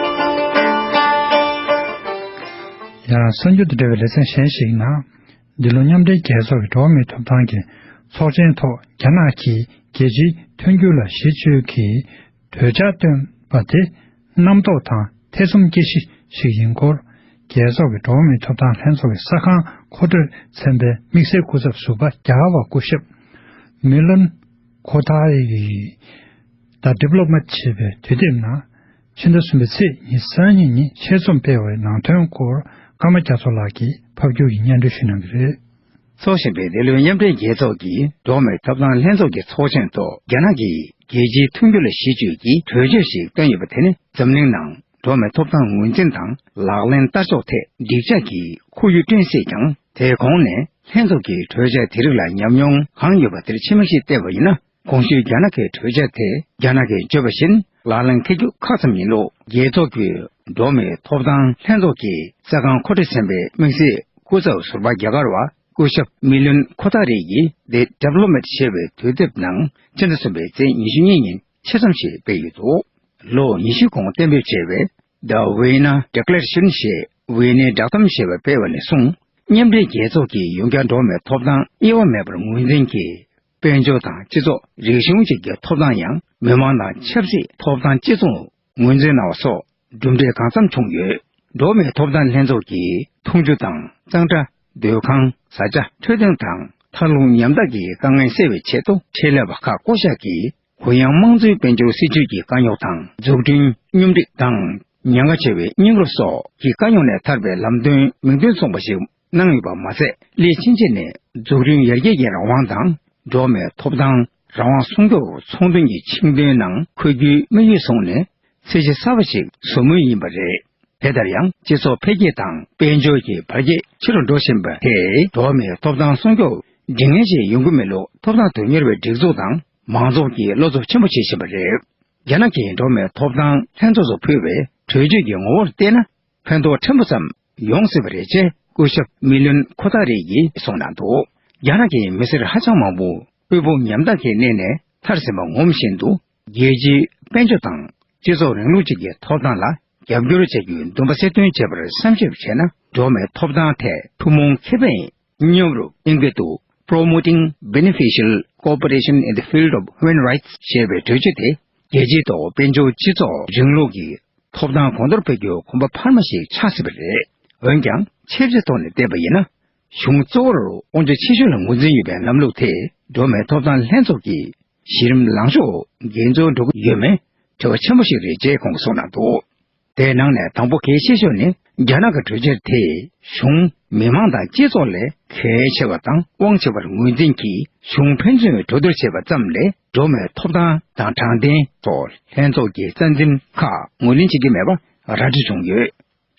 ཡང་གསར་འགྱུར་དང་འབྲེལ་བའི་ལེ་ཚན་གཞན་ཞིག་ནང་། འདི་ལོ་མཉམ་འབྲེལ་རྒྱལ་ཚོགས་ཀྱི་འགྲོ་བ་མིའི་ཐོབ་ཐང་གི་ཚོགས་ཆེན་ཐོག་རྒྱ་ནག་གིས་རྒྱལ་སྤྱིའི་མཐུན་འགྱུར་ལ་གཞི་བཅོལ་གྱིས་གྲོས་འཆར་བཏོན་པ་དེ་རྣམ་རྟོག་དང་ཐེ་ཚོམ་སྐྱེ་གཞི་ཞིག་ཡིན་སྐོར། རྒྱལ་ཚོགས་ཀྱི་འགྲོ་བ་མིའི་ཐོབ་ཐང་ལྷན་ཚོགས་ཀྱི་གསར་ཁང་མཁོ་སྤྲོད་ཚན་པའི་དམིགས་བསལ་སྐུ་ཚབ་ཟུར་པ་རྒྱ་གར་བ་སྐུ་ཞབས་མི་ལོན་ཁོ་ཐ་ཡིས་The Diplomat ཞེས་པའི་དུས་དེབ་ནང་ཕྱི་ཟླ་གསུམ་པའི་ཚེས་ཉི་ཤུ་རྩ་གཉིས་ཉིན་ཆེད་རྩོམ་སྤེལ་བའི་ནང་དོན་སྐོར་ཀརྨ་རྒྱ་མཚོ་ལགས་ཀྱིས་ཕབ་སྒྱུར་གྱིས་སྙན་སྒྲོན་ཞུ་གནང་གི་རེད། འཚོགས་བཞིན་པའི་འདི་ལོའི་མཉམ་འབྲེལ་རྒྱལ་ཚོགས་ཀྱི་འགྲོ་བ་མིའི་ཐོབ་ཐང་ལྷན་ཚོགས་ཀྱི་ཚོགས་ཆེན་ཐོག་རྒྱ་ནག་གིས་རྒྱལ་སྤྱིའི་མཐུན་འགྱུར་ལ་གཞི་བཅོལ་གྱིས་གྲོས་ཆོད་ཞིག་བཏོན་ཡོད་པ་དེ་ནི་འཛམ་གླིང་ནང་འགྲོ་བ་མིའི་ཐོབ་ཐང་ངོས་འཛིན་དང་ལག་ལེན་བསྟར་ཕྱོགས་ཐད་འགྲིག་འཇགས་ཀྱི་ཁོར་ཡུག་བསྐྲུན་སྲིད་ཀྱང་། དེའི་གོང་ནས་ལྷན་ཚོགས་ཀྱི་གྲོས་འཆར་དེ་རིགས་ལ་ཉམས་མྱོང་གང་ཡོད་པ་དེར་ཕྱི་མིག་ཅིག་བལྟས་པ་ཡིན་ན། གོང་ཞུས་རྒྱ་ནག་གི་གྲོས་འཆར་དེ་རྒྱ་ནག་གིས་བརྗོད་པ་བཞིན་ལག་ལེན་འཁེལ་རྒྱུ་ཁག་ཙམ་ཡིན་ལུགས། རྒྱལ་ཚོགས་ཀྱི་འགྲོ་བ་མིའི་ཐོབ་ཐང་ལྷན་ཚོགས་ཀྱི་གསར་ཁང་མཁོ་སྤྲོད་ཚན་པའི་དམིགས་བསལ་སྐུ་ཚབ་ཟུར་པ་རྒྱ་གར་བ་སྐུ་ཞབས་མི་ལོན་ཁོ་ཐ་རི་ཡིས་The Diplomat ཞེས་པའི་དུས་དེབ་ནང་ཕྱི་ཟླ་གསུམ་པའི་ཚེས་ཉི་ཤུ་གཉིས་ཉིན་ཆེད་རྩོམ་ཞིག་སྤེལ་ཡོད་འདུག། ལོ་ཉི་ཤུའི་གོང་གཏན་འབེབས་བྱས་པའི་The Vienna Declaration ཞེས་ཝི་ནའི་བསྒྲགས་གཏམ་ཞེས་པ་སྤེལ་བ་ནས་བཟུང་། མཉམ་འབྲེལ་རྒྱལ་ཚོགས་ཀྱིས་ཡོངས་ཁྱབ་འགྲོ་བ་མིའི་ཐོབ་ཐང་དབྱེ་བ་མེད་པར་ངོས་འཛིན་གྱིས། དཔལ་འབྱོར་དང་སྤྱི་ཚོགས་རིག་གཞུང་བཅས་ཀྱི་ཐོབ་ཐང་ཡང་མི་མང་དང་ཆབ་སྲིད་ཐོབ་ཐང་སྤྱི་ཚོགས་ངོས་འཛིན་གནང་བ་སོགས་གྲུབ་འབྲས་གང་འཚམ་བྱུང་ཡོད། འགྲོ་བ་མིའི་ཐོབ་ཐང་ལྷན་ཚོགས་ཀྱིས་འཐུང་ཆུ་དང་གཙང་སྦྲ། སྡོད་ཁང་། བཟའ་བཅའ། འཕྲོད་བསྟེན་དང་མཐར་ལྷུང་ཉམ་ཐག་གི་དཀའ་ངལ་སེལ་བའི་ཆེད་དུ་ཆེད་ལས་པ་ཁག་བསྐོ་གཞག་གིས། གུ་ཡངས་དམངས་གཙོའི་དཔལ་འབྱོར་སྲིད་བྱུས་ཀྱི་དཀའ་རྙོག་དང་། འཛུགས་སྐྲུན་སྙོམས་སྒྲིག་དང་ཉེན་ཁ་ཆེ་བའི་བསྙེན་བཀུར་སོགས་ཀྱི་དཀའ་རྙོག་ནས་ཐར་བའི་ལམ་སྟོན་མིང་དོན་མཚུངས་པ་ཞིག་གནང་ཡོད་པ་མ་ཟད། སླད་ཕྱིན་ཆད་ནས་འཛུགས་སྐྲུན་ཡར་རྒྱས་ཀྱི་རང་དབང་དང་། འགྲོ་བ་མིའི་ཐོབ་ཐང་རང་དབང་སྲུང་སྐྱོབ་ཚོང་དོན་གྱི་ཆིངས་དོན་ནང་འཁོད་རྒྱུའི་དམིགས་ཡུལ་བཟུང་ནས། ཚད་གཞི་གསར་པ་ཞིག་བཟོ་མུས་ཡིན་པ་རེད། དེ་ལྟར་ཡང་སྤྱི་ཚོགས་འཕེལ་རྒྱས་དང་དཔལ་འབྱོར་གྱི་འཕེལ་རྒྱས་ཆེ་རུ་འགྲོ་བཞིན་པ་དེས་འགྲོ་བ་མིའི་ཐོབ་ཐང་སྲུང་སྐྱོབ་འབྲི་མཁན་ཞིག་ཡོང་གི་མེད་ལུགས་ཐོབ་ཐང་དོན་གཉེར་བའི་སྒྲིག་འཛུགས་དང་མང་ཚོགས་ཀྱིས་བློ་འཚབ་ཆེན་པོ་བྱེད་བཞིན་པ་རེད། རྒྱ་ནག་གིས་འགྲོ་བ་མིའི་ཐོབ་ཐང་ལྷན་ཚོགས་སུ་ཕུལ་བའི་གྲོས་ཆོད་ཀྱི་ངོ་བོར་བལྟས་ན། ཕན་ཐོགས་ཕྲན་བུ་ཙམ་ཡོང་སྲིད་པ་རེད་ཅེས་སྐུ་ཞབས་མི་ལོན་ཁོ་ཐ་རི་ཡིས་གསུངས་གནང་འདུག། རྒྱ་ནག་གི་མི་སེར་ཧ་ཅང་མང་པོ་དབུལ་ཕོངས་ཉམ་ཐག་གི་གནས་ནས་ཐར་ཟིན་པ་ངོམ་བཞིན་དུ། རྒྱལ་སྤྱིའི་དཔལ་འབྱོར་དང་སྤྱི་ཚོགས་རིང་ལུགས་བཅས་ཀྱི་ཐོབ་ཐང་ལ་རྒྱབ་སྐྱོར་བྱ་རྒྱུའི་འདུན་པ་གསལ་སྟོན་བྱེད་པར་བསམ་ཞིབ་བྱས་ན། འགྲོ་བ་མིའི་ཐོབ་ཐང་ཐད་ཐུན་མོང་ཁེ་ཕན་སྙོམས་རུ་གཏོང་གི་འདུག། Promoting Beneficial Cooperation in the Field of Human Rights ཞེས་པའི་གྲོས་ཆོད་དེ། རྒྱལ་སྤྱིའི་ཐོག་དཔལ་འབྱོར་སྤྱི་ཚོགས་རིང་ལུགས་ཀྱི་ཐོབ་ཐང་གོང་མཐོར་སྤེལ་རྒྱུར་གོམ་པ་འཕར་མ་ཞིག་ཆགས་སྲིད་པ་རེད། འོན་ཀྱང་། ཆེད་བརྗོད་ཐོག་ནས་བལྟས་པ་ཡིན་ན། གཞུང་གཙོ་བོར་དབང་ཆ་ཆེ་ཤོས་ལ་ངོས་འཛིན་ཡོད་པའི་ལམ་ལུགས་དེས། འགྲོ་བ་མིའི་ཐོབ་ཐང་ལྷན་ཚོགས་ཀྱི་གཞི་རིམ་ལངས་ཕྱོགས་འགལ་འཛོལ་འགྲོ་གི་ཡོད་མེད་དྲི་བ་ཆེན་པོ་ཞིག་རེད་ཅེས་ཁོང་གིས་གསུངས་གནང་འདུག། དེའི་ནང་ནས་དང་པོ་གལ་ཆེ་ཤོས་ནི། རྒྱ་ནག་གི་གྲོས་འཆར་དེས་གཞུང་། མི་མང་དང་སྤྱི་ཚོགས་ལས་གལ་ཆེ་བ་དང་དབང་ཆེ་བར་ངོས་འཛིན་གྱིས། གཞུང་ཕན་ཚུན་གྲོས་བསྡུར་བྱས་པ་ཙམ་ལས། འགྲོ་བ་མིའི་ཐོབ་ཐང་དང་དྲང་བདེན་སོགས་ལྷན་ཚོགས་ཀྱི་རྩ་འཛིན་ཁག་ངོས་ལེན་བྱེད་ཀྱི་མེད་པ་ར་སྤྲོད་བྱུང་ཡོད།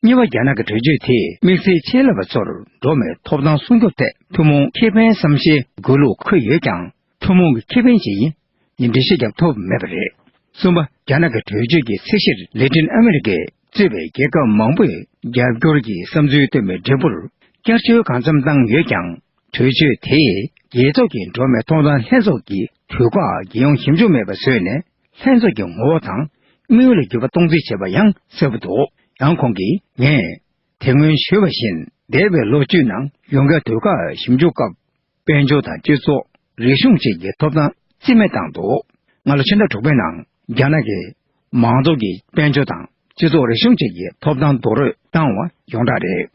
གཉིས་པ། རྒྱ་ནག་གི་གྲོས་ཆོད་དེས་དམིགས་བསལ་ཆེད་ལས་པ་ཚོར་འགྲོ་བ་མིའི་ཐོབ་ཐང་སྲུང་སྐྱོབ་ཐད་ཐུན་མོང་ཁེ་ཕན་བསམ་ཤེས་དགོས་ལུགས་འཁོད་ཡོད་ཀྱང་། ཐུན་མོང་གི་ཁེ་ཕན་ཞིག་ཡིན་ནས་འགྲེལ་བཤད་རྒྱབ་ཐུབ་མེད་པ་རེད། གསུམ་པ། རྒྱ་ནག་གི་གྲོས་ཆོད་ཀྱི་ཚད་གཞིར་ལེ་ཏིན་ཨ་མེ་རི་ཀས་གཙོས་པའི་རྒྱལ་ཁབ་མང་པོས་རྒྱབ་སྐྱོར་གྱི་བསམ་ཚུལ་བཏོན་པའི་འབྲས་བུར། བསྐྱར་བཅོས་གང་འཚམ་བཏང་ཡོད་ཀྱང་། གྲོས་ཆོད་དེས་རྒྱལ་ཚོགས་ཀྱི་འགྲོ་བ་མིའི་ཐོབ་ཐང་ལྷན་ཚོགས་ཀྱི་དུས་བཀག་རྒྱལ་ཡོངས་ཞིབ་འཇུག་མེད་པ་བཟོས་ནས། ལྷན་ཚོགས་ཀྱི་ངོ་བོ་དང་དམིགས་ཡུལ་ལ་འགྱུར་བ་གཏོང་རྩིས་བྱས་པ་ཡང་གསལ་པོ་འདུག། ཡང་ཁོང་གིས། ངས་དེ་སྔོན་ཞུས་པ་བཞིན། འདས་པའི་ལོ་བཅུའི་ནང་ཡོངས་ཁྱབ་དུས་བཀག་ཞིབ་འཇུག་སྐབས། དཔལ་འབྱོར་དང་སྤྱི་ཚོགས། རིག་གཞུང་བཅས་ཀྱི་ཐོབ་ཐང་རྩིས་མེད་བཏང་འདུག། སྔ་ལོ་ཕྱི་ཟླ་དྲུག་པའི་ནང་རྒྱ་ནག་གིས་མང་ཚོགས་ཀྱི་དཔལ་འབྱོར་དང་སྤྱི་ཚོགས་རིག་གཞུང་བཅས་ཀྱི་ཐོབ་ཐང་རྡོག་རོལ་བཏང་བ་ཡོངས་གྲགས་རེད།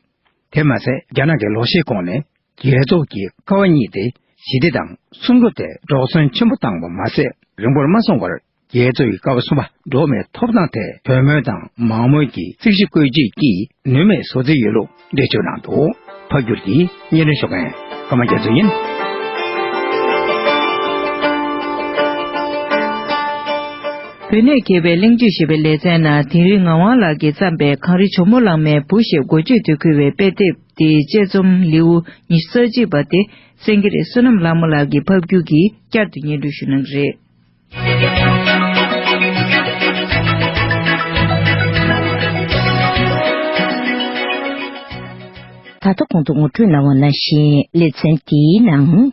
དེ་མ་ཟད། རྒྱ་ནག་གིས་ལོ་ཤས་གོང་ནས་རྒྱལ་ཚོགས་ཀྱི་ཀ་བ་གཉིས་ཏེ་ཞི་བདེ་དང་སྲུང་སྐྱོབ་ཐད་དོགས་ཟོན་ཆེན་པོ་བཏང་བ་མ་ཟད། རིང་པོར་མ་སོང་བར། རྒྱལ་ཚོགས་ཀྱི་ཀ་བ་གསུམ་པ་འགྲོ་བ་མིའི་ཐོབ་ཐང་ཐད་གྲོས་མོལ་དང་མང་མོས་ཀྱི་རྩིས་གཞི་བཀོད་རྒྱུ་གྱིས་ནུས་མེད་བཟོ་རྩིས་ཡོད་ལུགས་འགྲེལ་བརྗོད་གནང་འདུག། ཕབ་སྒྱུར་གྱིས་སྙན་སྒྲོན་ཞུ་མཁན་ཀརྨ་རྒྱ་མཚོ་ཡིན། བོད་གནས་མཁས་པའི་གླེང་བརྗོད་ཞེས་པའི་ལེ་ཚན་ནང་དིང་རི་ངག་དབང་ལགས་ཀྱིས་བརྩམས་པའི་གངས་རི་ཇོ་མོ་གླང་མའི་བུ་ཞེས་འགོ་བརྗོད་དུ་འཁོད་པའི་དཔེ་དེབ་དེའི་དཔྱད་རྩོམ་ལེའུ་ཉི་ཤུ་རྩ་གཅིག་པ་དེ་སེང་གེ་རི་བསོད་ནམས་ལྷ་མོ་ལགས་ཀྱིས་ཕབ་སྒྱུར་གྱིས་བསྐྱར་དུ་སྙན་སྒྲོན་ཞུ་གནང་གི་རེད། ད་ལྟ་གོང་དུ་ངོ་སྤྲོད་གནང་བ་ནང་བཞིན། ལེ་ཚན་འདིའི་ནང་བོད་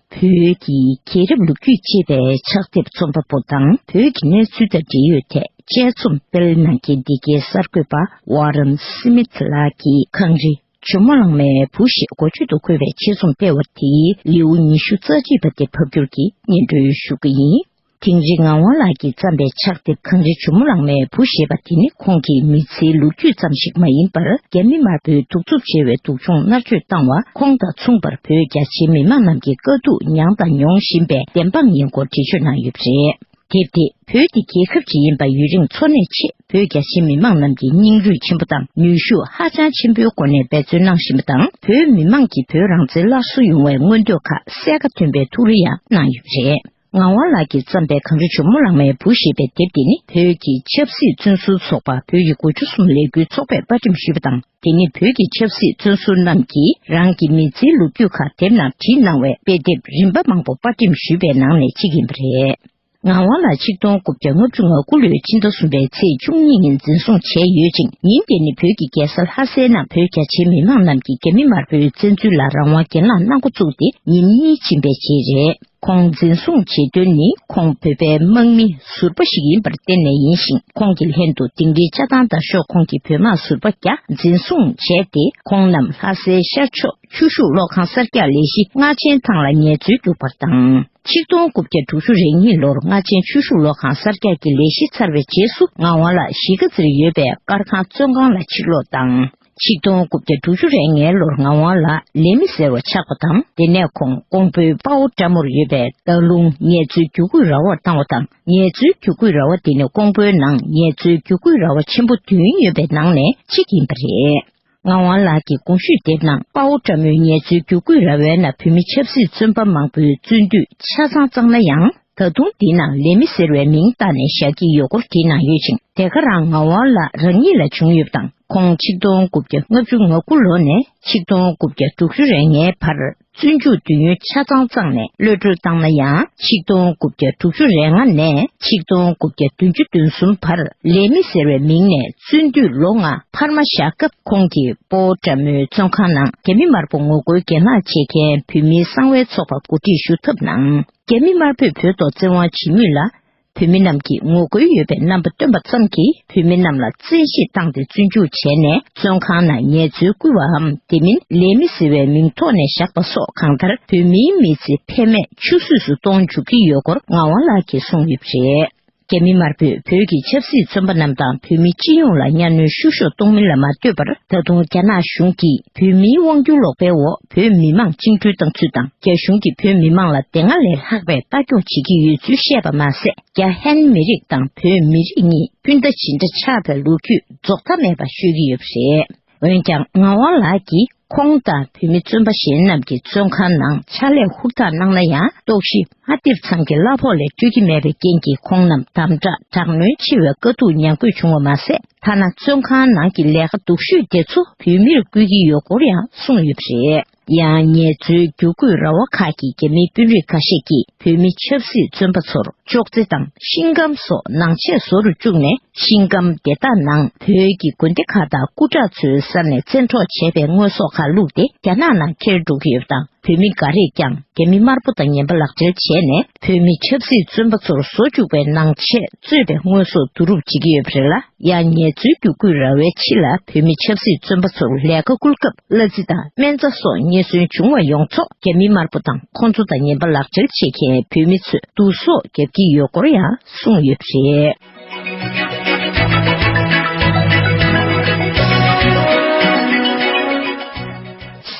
ཀྱི་རྒྱལ་རབས་ལོ་རྒྱུས་ཅེས་པའི་ཕྱག་དེབ་རྩོམ་པ་པོ་དང་བོད་ཀྱི་གནས་ཚུལ་དང་འབྲེལ་ཡོད་ཐད་དཔྱད་རྩོམ་སྤེལ་གནང་མཁན་འདི་གའི་གསར་འགོད་པ་ཝ་རན་སི་མིད་ལགས་ཀྱིས་གངས་རི་ཇོ་མོ་གླང་མའི་བུ་ཞེས་འགོ་བརྗོད་དུ་འཁོད་པའི་དཔྱད་རྩོམ་སྤེལ་བ་དེའི་ལེའུ་ཉི་ཤུ་རྩ་གཅིག་པ་དེ་ཕབ་སྒྱུར་གྱིས་སྙན་སྒྲོན་ཞུ་གི་ཡིན། དིང་རི་ངག་དབང་ལགས་ཀྱིས་བརྩམས་པའི་ཕྱག་དེབ་གངས་རི་ཇོ་མོ་གླང་མའི་བུ་ཞེས་པ་དེ་ནི་ཁོང་གི་མི་ཚེའི་ལོ་རྒྱུས་ཙམ་ཞིག་མ་ཡིན་པར། རྒྱ་མི་དམར་པོས་གདུག་རྩུབ་ཆེ་བའི་སྡུག་སྦྱོང་མནར་གཅོད་བཏང་བ། ཁོང་དང་མཚུངས་པར་བོད་རྒྱ་ཆེའི་མི་མང་རྣམས་ཀྱིས་དཀའ་སྡུག་མྱངས་དང་མྱོང་བཞིན་པའི་བདེན་དཔང་ཡིན་སྐོར་འགྲེལ་བརྗོད་གནང་ཡོད་པ་རེད། དེབ་དེ་བོད་འདི་རྒྱལ་ཁབ་ཅིག་ཡིན་པ་ཡུན་རིང་འཚོ་གནས་ཆེད་བོད་རྒྱ་ཆེའི་མི་མང་རྣམས་ཀྱིས་སྙིང་རུས་ཆེན་པོ་དང་ནུས་ཤུགས་ཧ་ཅང་ཆེན་པོའི་སྒོ་ནས་འབད་བརྩོན་གནང་བཞིན་པ་དང་། བོད་མི་མང་གིས་བོད་རང་བཙན་སླར་གསོ་ཡོང་བའི་མངོན་འདོད་ཁག་གསལ་ཁ་ཐོན་པའི་ཐུགས་རེ་ཡང་གནང་ཡོད་པ་རེད། ངག་དབང་ལགས་ཀྱིས་བརྩམས་པའི་གངས་རི་ཇོ་མོ་གླང་མའི་བུ་ཞེས་པའི་དེབ་དེ་ནི་བོད་ཀྱི་ཆབ་སྲིད་བཙོན་ཟུར་ཚོགས་པ་བོད་ཀྱི་དགུ་བཅུ་གསུམ་ལས་འགུལ་ཚོགས་པས་པར་སྐྲུན་ཞུས་པ་དང་། དེ་ནི་བོད་ཀྱི་ཆབ་སྲིད་བཙོན་ཟུར་རྣམས་ཀྱིས་རང་གི་མི་ཚེའི་ལོ་རྒྱུས་ཁག་དེབ་ནང་བྲིས་གནང་བའི་དཔེ་དེབ་རིམ་པ་མང་པོ་པར་སྐྲུན་ཞུས་པའི་ནང་ནས་གཅིག་ཡིན་པ་རེད། ངག་དབང་ལགས་ཆིག་སྟོང་དགུ་བརྒྱ་ལྔ་བཅུ་ང་དགུ་ལོའི་ཕྱི་ཟླ་གསུམ་པའི་ཚེས་བཅུ་གཉིས་ཉིན་འཛིན་བཟུང་བྱས་ཡོད་ཅིང་། ཉིན་དེ་ནི་བོད་ཀྱི་རྒྱལ་ས་ལྷ་སའི་ནང་བོད་རྒྱ་ཆེའི་མི་མང་རྣམས་ཀྱིས་རྒྱ་མི་དམར་པོའི་བཙན་འཛུལ་ལ་རང་དབང་སྒེར་ལངས་གནང་འགོ་བཙུགས་ཏེ་ཉིན་གཉིས་ཕྱིན་པའི་རྗེས་རེད། ཁོང་འཛིན་བཟུང་བྱེད་དོན་ནི་ཁོང་བོད་པའི་དམག་མི་ཟུར་པ་ཞིག་ཡིན་པར་བརྟེན་ནས་ཡིན་ཞིང་། ཁོང་གི་ལྷན་དུ་དིང་རིའི་ལྕགས་ཐང་དང་ཤོག་ཁོངས་ཀྱི་བོད་དམག་ཟུར་པ་བརྒྱ་འཛིན་བཟུང་བྱས་ཏེ། ཁོང་རྣམས་ལྷ་སའི་ཤར་ཕྱོགས་ཆུ་ཤུགས་གློག་ཁང་གསར་རྒྱག་ལས་གཞི་རྔ་ཆེན་ཐང་ལ་ངལ་རྩོལ་རྒྱུག་པར་བཏང་། ཆིག་སྟོང་དགུ་བརྒྱ་དྲུག་ཅུ་རེ་གཉིས་ལོར་རྔ་ཆེན་ཆུ་ཤུགས་གློག་ཁང་གསར་རྒྱག་གི་ལས་གཞི་ཚར་བའི་རྗེས་སུ། ངག་དབང་ལགས་གཞིས་ཀ་རྩེར་ཡོད་པའི་སྐར་ཁང་བཙོན་ཁང་ལ་ཕྱིར་ལོག་བཏང་། ཆིག་སྟོང་དགུ་བརྒྱ་དྲུག་ཅུ་རེ་ལྔའི་ལོར་ངག་དབང་ལགས་ལས་མི་ཟེར་བ་ཆགས་པ་དང་། དེ་ནས་ཁོང་ཀོང་པོའི་དཔའ་བོ་བཀྲ་མོར་ཡོད་པའི་སྟག་ལུང་ངལ་རྩོལ་བརྒྱུད་སྐུལ་ར་བར་བཏང་བ་དང་། ངལ་རྩོལ་བརྒྱུད་སྐུལ་ར་བ་དེ་ནི་ཀོང་པོའི་ནང་ངལ་རྩོལ་བརྒྱུད་སྐུལ་ར་བ་ཆེན་པོ་བདུན་ཡོད་པའི་ནང་ནས་གཅིག་ཡིན་པ་རེད། ངག་དབང་ལགས་ཀྱི་གོང་ཞུས་དེབ་ནང་། དཔའ་བོ་བཀྲ་མོའི་ངལ་རྩོལ་བརྒྱུད་སྐུལ་ར་བའི་ནང་བོད་མི་ཆབ་སྲིད་བཙོན་པ་མང་པོའི་བཙོན་འདུས་ཆ་ཚང་གཙང་ན་ཡང་། ད་དུང་འདི་ནང་ལས་མི་ཟེར་བའི་མིང་བཏགས་ནས་བཞག་གི་ཡོད་སྐོར་བྲིས་གནང་ཡོད་ཅིང་། དེ་ག་རང་ངག་དབང་ལགས་རང་ཉིད་ལ་བྱུང་ཡོད་པ་དང་། ཁོང་ཆིག་སྟོང་དགུ་བརྒྱ་ལྔ་བཅུ་ང་དགུ་ལོ་ནས་ཆིག་སྟོང་དགུ་བརྒྱ་དྲུག་ཅུ་རེ་ལྔའི་བར་བཙོན་འཇུག་དུས་ཡུན་ཆ་ཚང་བཏང་ནས་གློད་བཀྲོལ་བཏང་ན་ཡང་། ཆིག་སྟོང་དགུ་བརྒྱ་དྲུག་ཅུ་རེ་ལྔ་ནས་ཆིག་སྟོང་དགུ་བརྒྱ་བདུན་ཅུ་དོན་གསུམ་བར་ལས་མི་ཟེར་བའི་མིང་ནས་བཙོན་འདུས་ལོ་ལྔ་འཕར་མ་བཞག་སྐབས། ཁོང་གིས་སྤོ་བོ་བཀྲ་མོའི་བཙོན་ཁང་ནང་རྒྱ་མི་དམར་པོ་ངོ་རྒོལ་གྱེན་ལངས་བྱེད་མཁན་བོད་མིའི་གསང་བའི་ཚོགས་པ་གོ་སྒྲིག་ཞུ་ཐབས་གནང་། རྒྱ་མི་དམར་པོས་བོད་ཐོག་བཙན་དབང་བྱེད་མུས་ལ། བོད་མི་རྣམས་ཀྱིས་ངོ་རྒོལ་ཡོད་པའི་རྣམ་པ་སྟོན་པ་ཙམ་གྱིས། བོད་མི་རྣམས་ལ་བཙན་ཤེད་བཏང་སྟེ་བཙོན་འཇུག་བྱས་ནས། བཙོན་ཁང་ནང་ངལ་རྩོལ་བསྐུལ་བའམ། དེ་མིན་ལས་མི་ཟེར་བའི་མིང་ཐོག་ནས་བཞག་པ་སོགས། གང་ལྟར་བོད་མིའི་མི་ཚེ་ཕན་མེད་ཆུད་ཟོས་སུ་གཏོང་འཇུག་གི་ཡོད་སྐོར་ངག་དབང་ལགས་ཀྱིས་གསུངས་ཡོད་པ་རེད། རྒྱ་མི་དམར་པོས་བོད་ཀྱི་ཆབ་སྲིད་བཙོན་པ་རྣམས་དང་། བོད་མི་སྤྱི་ཡོངས་ལ་གཉའ་གནོན་བཤུ་གཞོག་གཏོང་མིན་ལ་མ་ལྟོས་པར། ད་དུང་རྒྱ་ནག་གཞུང་གིས་བོད་མིའི་དབང་སྒྱུར་ལོག་པའི་འོག་བོད་མི་མང་བཅིངས་འགྲོལ་བཏང་ཚུལ་དང་། རྒྱ་གཞུང་གིས་བོད་མི་མང་ལ་དེ་སྔ་ལས་ལྷག་པའི་ལྟ་སྐྱོང་བྱེད་ཀྱི་ཡོད་ཚུལ་བཤད་པ་མ་ཟད། རྒྱ་ཧན་མི་རིགས་དང་བོད་མི་རིགས་གཉིས་སྤུན་ཟླ་ཇི་འདྲ་ཆགས་པའི་ལོ་རྒྱུས་རྫོགས་མཐའ་མེད་པ་ཤོད་ཀྱི་ཡོད་པ་རེད། འོན་ཀྱང་། ངག་དབང་ལགས་ཀྱིས་ཁོང་དང་བོད་མི་བཙོན་པ་གཞན་རྣམས་ཀྱིས་བཙོན་ཁང་ནང་ཕྱག་ལས་ཧུར་ཐག་གནང་ན་ཡང་། ལྟོགས་ཤི། མ་ཏིར་ཚང་གི་གླ་ཕོགས་ལས་སྤྲོད་ཀྱི་མེད་པའི་རྐྱེན་གྱིས། ཁོང་རྣམས་དམ་དྲག་དྲག་གནོན་ཆེ་བའི་དཀའ་སྡུག་མྱངས་དགོས་བྱུང་བ་མ་ཟད། ཐ་ན་བཙོན་ཁང་ནང་གི་ལས་ཀ་སྡུག་ཤོས་དེ་ཚོ་བོད་མིར་བསྐུལ་གྱི་ཡོད་སྐོར་ཡང་གསུངས་ཡོད་པ་རེད། ཡང་། ངལ་རྩོལ་བརྒྱུད་སྐུལ་ར་བ་ཁག་གི་རྒྱ་མིའི་དཔོན་རིགས་ཁ་ཤས་ཀྱིས་བོད་མི་ཆབ་སྲིད་བཙོན་པ་ཚོར་ཅོག་ཙེ་དང་ཤིང་སྒམ་སོགས་ནང་ཆས་བཟོ་རུ་བཅུག་ནས། ཤིང་སྒམ་དེ་དག་ནང་བོད་ཀྱི་དགོན་སྡེ་ཁག་དང་སྐུ་དྲག་ཚོའི་ས་ནས་བཙན་འཕྲོག་བྱས་པའི་དངོས་ཟོག་ཁག་བླུགས་ཏེ། རྒྱ་ནག་ནང་འཁྱེར་འགྲོ་གི་ཡོད་པ་དང་། བོད་མི་འགའ་རེས་ཀྱང་རྒྱ་མི་དམར་པོ་དང་ངན་པ་ལག་འབྲེལ་བྱས་ནས། བོད་མི་ཆབ་སྲིད་བཙོན་པ་ཚོར་བཟོ་བཅུག་པའི་ནང་ཆས་གཙོས་པའི་དངོས་ཟོག་བསྡུ་རུབ་བྱེད་ཀྱི་ཡོད་པ་རེད་ལ། ཡང་། ངལ་རྩོལ་བརྒྱུད་སྐུལ་ར་བའི་ཕྱི་ལ་བོད་མི་ཆབ་སྲིད་བཙོན་པ་ཚོར་ལས་ཀ་བསྐུལ་སྐབས། གླ་རྩི་དང་སྨན་རྩྭ་སོགས་རྙེད་སོན་བྱུང་བ་ཡོངས་རྫོགས་རྒྱ་མི་དམར་པོ་དང་ཁོང་ཚོ་དང་ངན་པ་ལག་འབྲེལ་བྱེད་མཁན་བོད་མི་ཚོས་བསྡུ་གསོག་བརྒྱབ་ཀྱི་ཡོད་སྐོར་ཡང་གསུངས་ཡོད་པ་རེད།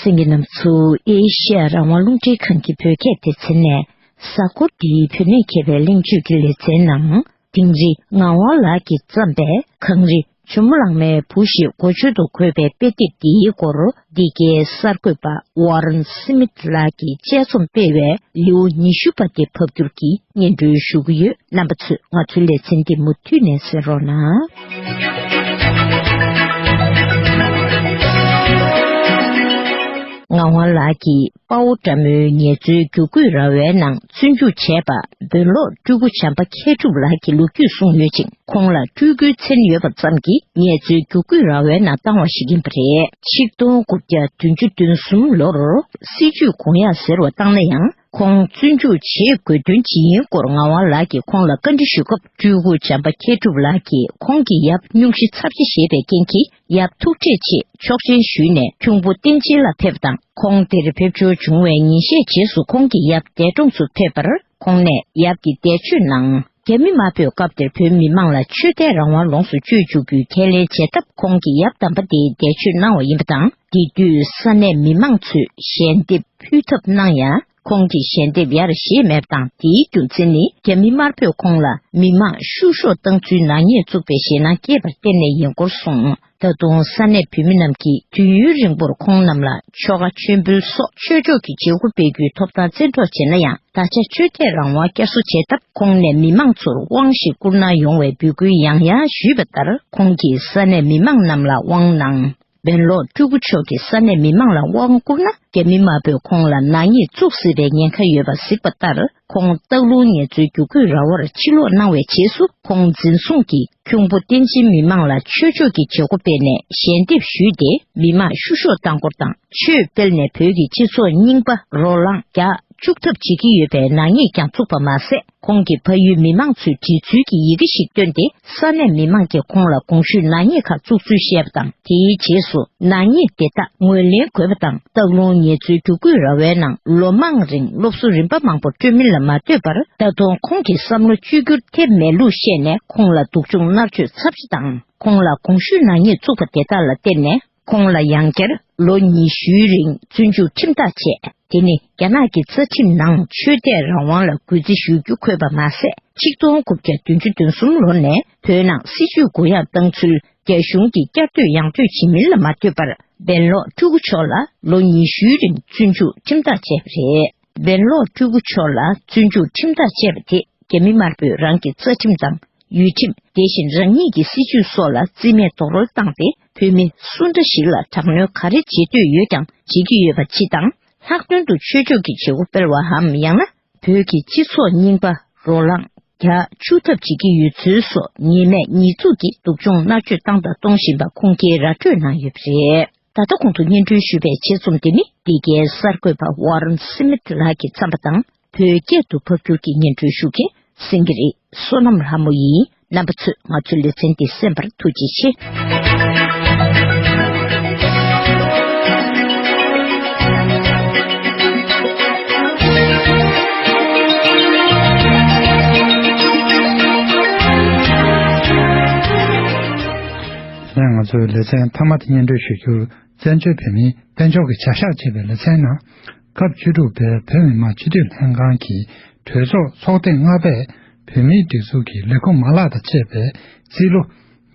གསན་མཁན་རྣམ་ཚོ། ཨེ་ཤེ་ཡ་རང་དབང་རླུང་འཕྲིན་ཁང་གི་བོད་སྐད་སྡེ་ཚན་ནས། གཟའ་འཁོར་འདིའི་བོད་གནས་མཁས་པའི་གླེང་བརྗོད་ཀྱི་ལེ་ཚན་ནང་། དིང་རི་ངག་དབང་ལགས་ཀྱིས་བརྩམས་པའི་གངས་རི་ཇོ་མོ་གླང་མའི་བུ་ཞེས་འགོ་བརྗོད་དུ་འཁོད་པའི་དཔེ་དེབ་འདིའི་སྐོར། འདི་གའི་གསར་འགོད་པ་ཝ་རན་སི་མིད་ལགས་ཀྱིས་དཔྱད་རྩོམ་སྤེལ་བའི་ལེའུ་ཉི་ཤུ་པ་དེ་ཕབ་བསྒྱུར་གྱིས་སྙན་སྒྲོན་ཞུ་གི་ཡོད། རྣམ་པ་ཚོས་ང་ཚོའི་ལེ་ཚན་འདི་མུ་མཐུད་ནས་གསན་རོགས་གནང་། ངག་དབང་ལགས་ཀྱིས་དཔའ་བོ་དགྲ་མོའི་ངལ་རྩོལ་བརྒྱུད་སྐུལ་ར་བའི་ནང་བཙོན་འཇུག་བྱས་པ། དཔོན་སློབ་སྤྲུལ་སྐུ་བྱམས་པ་མཁས་གྲུབ་ལགས་ཀྱི་ལོ་རྒྱུས་གསུངས་ཡོད་ཅིང་། ཁོང་ལ་སྤྲུལ་སྐུའི་མཚན་ཡོད་པ་ཙམ་གྱིས། ངལ་རྩོལ་བརྒྱུད་སྐུལ་ར་བའི་ནང་བཏང་བ་ཞིག་ཡིན་པ་རེད། ཆིག་སྟོང་དགུ་བརྒྱ་བདུན་ཅུ་དོན་གསུམ་ལོར་སྲིད་བྱུས་དགོངས་ཡག་ཟེར་བ་བཏང་ན་ཡང་། ཁོང་བཙོན་འཇུག་བྱེད་དགོས་དོན་ཇི་ཡིན་སྐོར་ངག་དབང་ལགས་ཀྱིས་ཁོང་ལ་བཀའ་འདྲི་ཞུ་སྐབས། སྤྲུལ་སྐུ་བྱམས་པ་མཁས་གྲུབ་ལགས་ཀྱིས་ཁོང་གི་ཡབ་སྙུང་གཞི་ཚབས་ཆེ་ཞེས་པའི་རྐྱེན་གྱིས། ཡབ་ཐུག་འཕྲད་ཆེད་ཆོག་མཆན་ཞུས་ནས་ཁྱུང་པོ་བསྟན་ཆེན་ལ་ཕེབས་པ་དང་། ཁོང་དེར་ཕེབས་འབྱོར་བྱུང་བའི་ཉིན་ཤས་རྗེས་སུ་ཁོང་གི་ཡབ་འདས་གྲོངས་སུ་ཕེབས་པར། ཁོང་ནས་ཡབ་ཀྱི་འདས་མཆོད་ནང་། རྒྱ་མི་དམར་པོས་སྐབས་དེར་བོད་མི་མང་ལ་ཆོས་དད་རང་དབང་ལོངས་སུ་སྤྱོད་བཅུག་རྒྱུའི་ཁས་ལེན་བྱས་སྟབས། ཁོང་གི་ཡབ་དམ་པ་དེའི་འདས་མཆོད་གནང་བ་ཡིན་པ་དང་། དེ་དུས་ས་གནས་མི་མང་ཚོས་ཞལ་འདེབས་ཕུལ་ཐབས་གནང་ཡང་། ཁོང་གིས་ཞལ་འདེབས་ཡར་བཞེས་མེད་པ་དང་། དེའི་རྒྱུ་མཚན་ནི་རྒྱ་མི་དམར་པོས་ཁོང་ལ་མི་མང་བཤུ་གཞོག་བཏང་ཚུལ་ནག་ཉེས་བཙུགས་པའི་ཞེད་སྣང་སྐྱེས་པར་བརྟེན་ནས་ཡིན་སྐོར་གསུངས། ད་དུང་ས་གནས་བོད་མི་རྣམས་ཀྱིས་དུས་ཡུན་རིང་པོར་ཁོང་རྣམས་ལ་ཆོ་ག་མཆོད་འབུལ་སོགས་ཆོས་ཕྱོགས་ཀྱི་བྱེད་སྒོ་སྤེལ་རྒྱུའི་ཐོབ་ཐང་བཙན་འཕྲོག་བྱས་ན་ཡང་། ད་ཆ་ཆོས་དད་རང་དབང་བསྐྱར་གསོ་བྱེད་སྟབས། ཁོང་ནས་མི་མང་ཚོར་དབང་ཞིག་བསྐུར་གནང་ཡོང་བའི་འབོད་སྐུལ་ཡང་ཡང་ཞུས་པ་ལྟར། ཁོང་གིས་ས་གནས་མི་མང་རྣམས་ལ་དབང་གནང་། བན་ལོག་སྤྲུལ་སྐུ་མཆོག་གིས་ས་གནས་མི་མང་ལ་དབང་བསྐུར་ན། རྒྱ་མི་དམར་པོས་ཁོང་ལ་ནག་ཉེས་བཙུགས་སྲིད་པའི་ཉེན་ཁ་ཡོད་པ་གཟིགས་པ་ལྟར། ཁོང་སྟག་ལུང་ངལ་རྩོལ་བསྒྱུར་བཀོད་ར་བར་ཕྱིར་ལོག་གནང་བའི་རྗེས་སུ། ཁོང་འཛིན་བཟུང་གིས་ཁྱུང་པོ་བསྟན་འཛིན་མི་མང་ལ་ཆོས་ཕྱོགས་ཀྱི་བྱེད་སྒོ་སྤེལ་ནས་ཞལ་འདེབས་ཞུས་ཏེ། མི་མང་བཤུ་གཞོག་བཏང་སྐོར་དང་། ཆོས་སྤེལ་ནས་བོད་ཀྱི་སྤྱི་ཚོགས་རྙིང་པ་རོ་ལངས་རྒྱག་བཅུག་ཐབས་བྱེད་ཀྱི་ཡོད་པའི་ནག་ཉེས་ཀྱང་བཙུགས་པ་མ་ཟད། ཁོང་གིས་ཕ་ཡུལ་མི་མང་ཚོའི་བྲིས་ཚུལ་གྱི་ཡི་གེ་ཞིག་བཏོན་ཏེ། ས་གནས་མི་མང་གིས་ཁོང་ལ་གོང་ཞུས་ནག་ཉེས་ཁག་བཙུགས་ཚུལ་བཤད་པ་དང་། དེའི་རྗེས་སུ་ནག་ཉེས་དེ་དག་ངོས་ལེན་དགོས་པ་དང་། སྟག་ལུང་ངལ་རྩོལ་བསྒྱུར་བཀོད་ར་བའི་ནང་ལོ་མང་རིང་སློབ་གསོ་རིམ་པ་མང་པོ་སྤྲོད་མིན་ལ་མ་ལྟོས་པར། ད་དུང་ཁོང་གི་བསམ་བློ་བཅོས་བསྒྱུར་ཐེབས་མེད་ལུགས་བཤད་ནས། ཁོང་ལ་སྡུག་སྦྱོང་མནར་གཅོད་ཚབས་ཆེ་དང་། ཁོང་ལ་གོང་ཞུས་ནག་ཉེས་བཙུགས་པ་དེ་དག་ལ་བརྟེན་ནས། ཁོང་ལ་ཡང་བསྐྱར་ལོ་ཉི་ཤུའི་རིང་བཙོན་འཇུག་ཁྲིམས་ཐག་བཅད། དེ་ནི་རྒྱ་ནག་གི་རྩ་ཁྲིམས་ནང་ཆོས་དད་རང་དབང་ལ་གུས་བརྩི་ཞུ་རྒྱུ་འཁོད་པ་མ་ཟད། ཆིག་སྟོང་དགུ་བརྒྱ་བདུན་ཅུ་དོན་གསུམ་ལོ་ནས་བོད་ནང་སྲིད་བྱུས་གུ་ཡངས་བཏང་ཚུལ་རྒྱ་གཞུང་གིས་བསྐྱར་ཟློས་ཡང་ཟློས་བྱེད་མིན་ལ་མ་ལྟོས་པར། བན་ལོག་སྤྲུལ་སྐུ་མཆོག་ལ་ལོ་ཉི་ཤུའི་རིང་བཙོན་འཇུག་ཁྲིམས་ཐག་བཅད་པ་རེད། བན་ལོག་སྤྲུལ་སྐུ་མཆོག་ལ་བཙོན་འཇུག་ཁྲིམས་ཐག་བཅད་པ་དེ། རྒྱ་མི་དམར་པོས་རང་གི་རྩ་ཁྲིམས་དང་། ཡུལ་ཁྲིམས། དེ་བཞིན་རང་ཉིད་ཀྱི་སྲིད་བྱུས་སོགས་ལ་རྩིས་མེད་རྡོག་རོལ་བཏང་སྟེ། བོད་མི་སུ་འདྲ་ཞིག་ལ་དྲག་གནོན་ག་རེ་བྱེད་འདོད་ཡོད་ཀྱང་བྱེད་ཀྱི་ཡོད་པ་སྤྱི་དང་། ལྷག་དོན་དུ་ཆོས་ཕྱོགས་ཀྱི་བྱེད་སྒོ་སྤེལ་བའམ། ཡང་ན་བོད་ཀྱི་སྤྱི་ཚོགས་རྙིང་པ་རོ་ལངས་རྒྱག་བཅུག་ཐབས་བྱེད་ཀྱི་ཡོད་ཚུལ་སོགས་ཉེས་མེད་ཉེས་འཛུགས་ཀྱིས་སྡུག་སྦྱོང་མནར་གཅོད་བཏང་དང་གཏོང་བཞིན་པ་ཁུངས་སྐྱེལ་ར་སྤྲོད་གནང་ཡོད་པ་རེད། ད་ལྟ་གོང་དུ་སྙན་སྒྲོན་ཞུས་པའི་ཆེད་རྩོམ་འདི་ནི། འདི་གའི་གསར་འགོད་པ་ཝ་རན་སི་མིད་ལགས་ཀྱིས་བརྩམས་པ་དང་། བོད་སྐད་དུ་ཕབ་སྒྱུར་གྱིས་སྙན་སྒྲོན་ཞུ་མཁན་སེང་གེ་རི་བསོད་ནམས་ལྷ་མོ་ཡིན། རྣམ་པ་ཚོས་ང་ཚོའི་ལེ་ཚན་འདི་གསན་པར་ཐུགས་རྗེ་ཆེ། ང་ཚོའི་ལེ་ཚན་མཐའ་མ་དེ་སྙན་སྒྲོན་ཞུ་རྒྱུར། བཙན་བྱོལ་བོད་མིའི་དཔལ་འབྱོར་གྱི་བྱ་གཞག་ཅེས་པའི་ལེ་ཚན་ནང་། སྐབས་བཅུ་དྲུག་པའི་བོད་མི་མང་སྤྱི་འཐུས་ལྷན་ཁང་གི་གྲོས་ཚོགས་ཚོགས་ཐེངས་ལྔ་པས་བོད་མིའི་སྒྲིག་འཛུགས་ཀྱི་ལས་ཁུངས་མ་ལག་དང་བཅས་པའི་རྩིས་ལོ་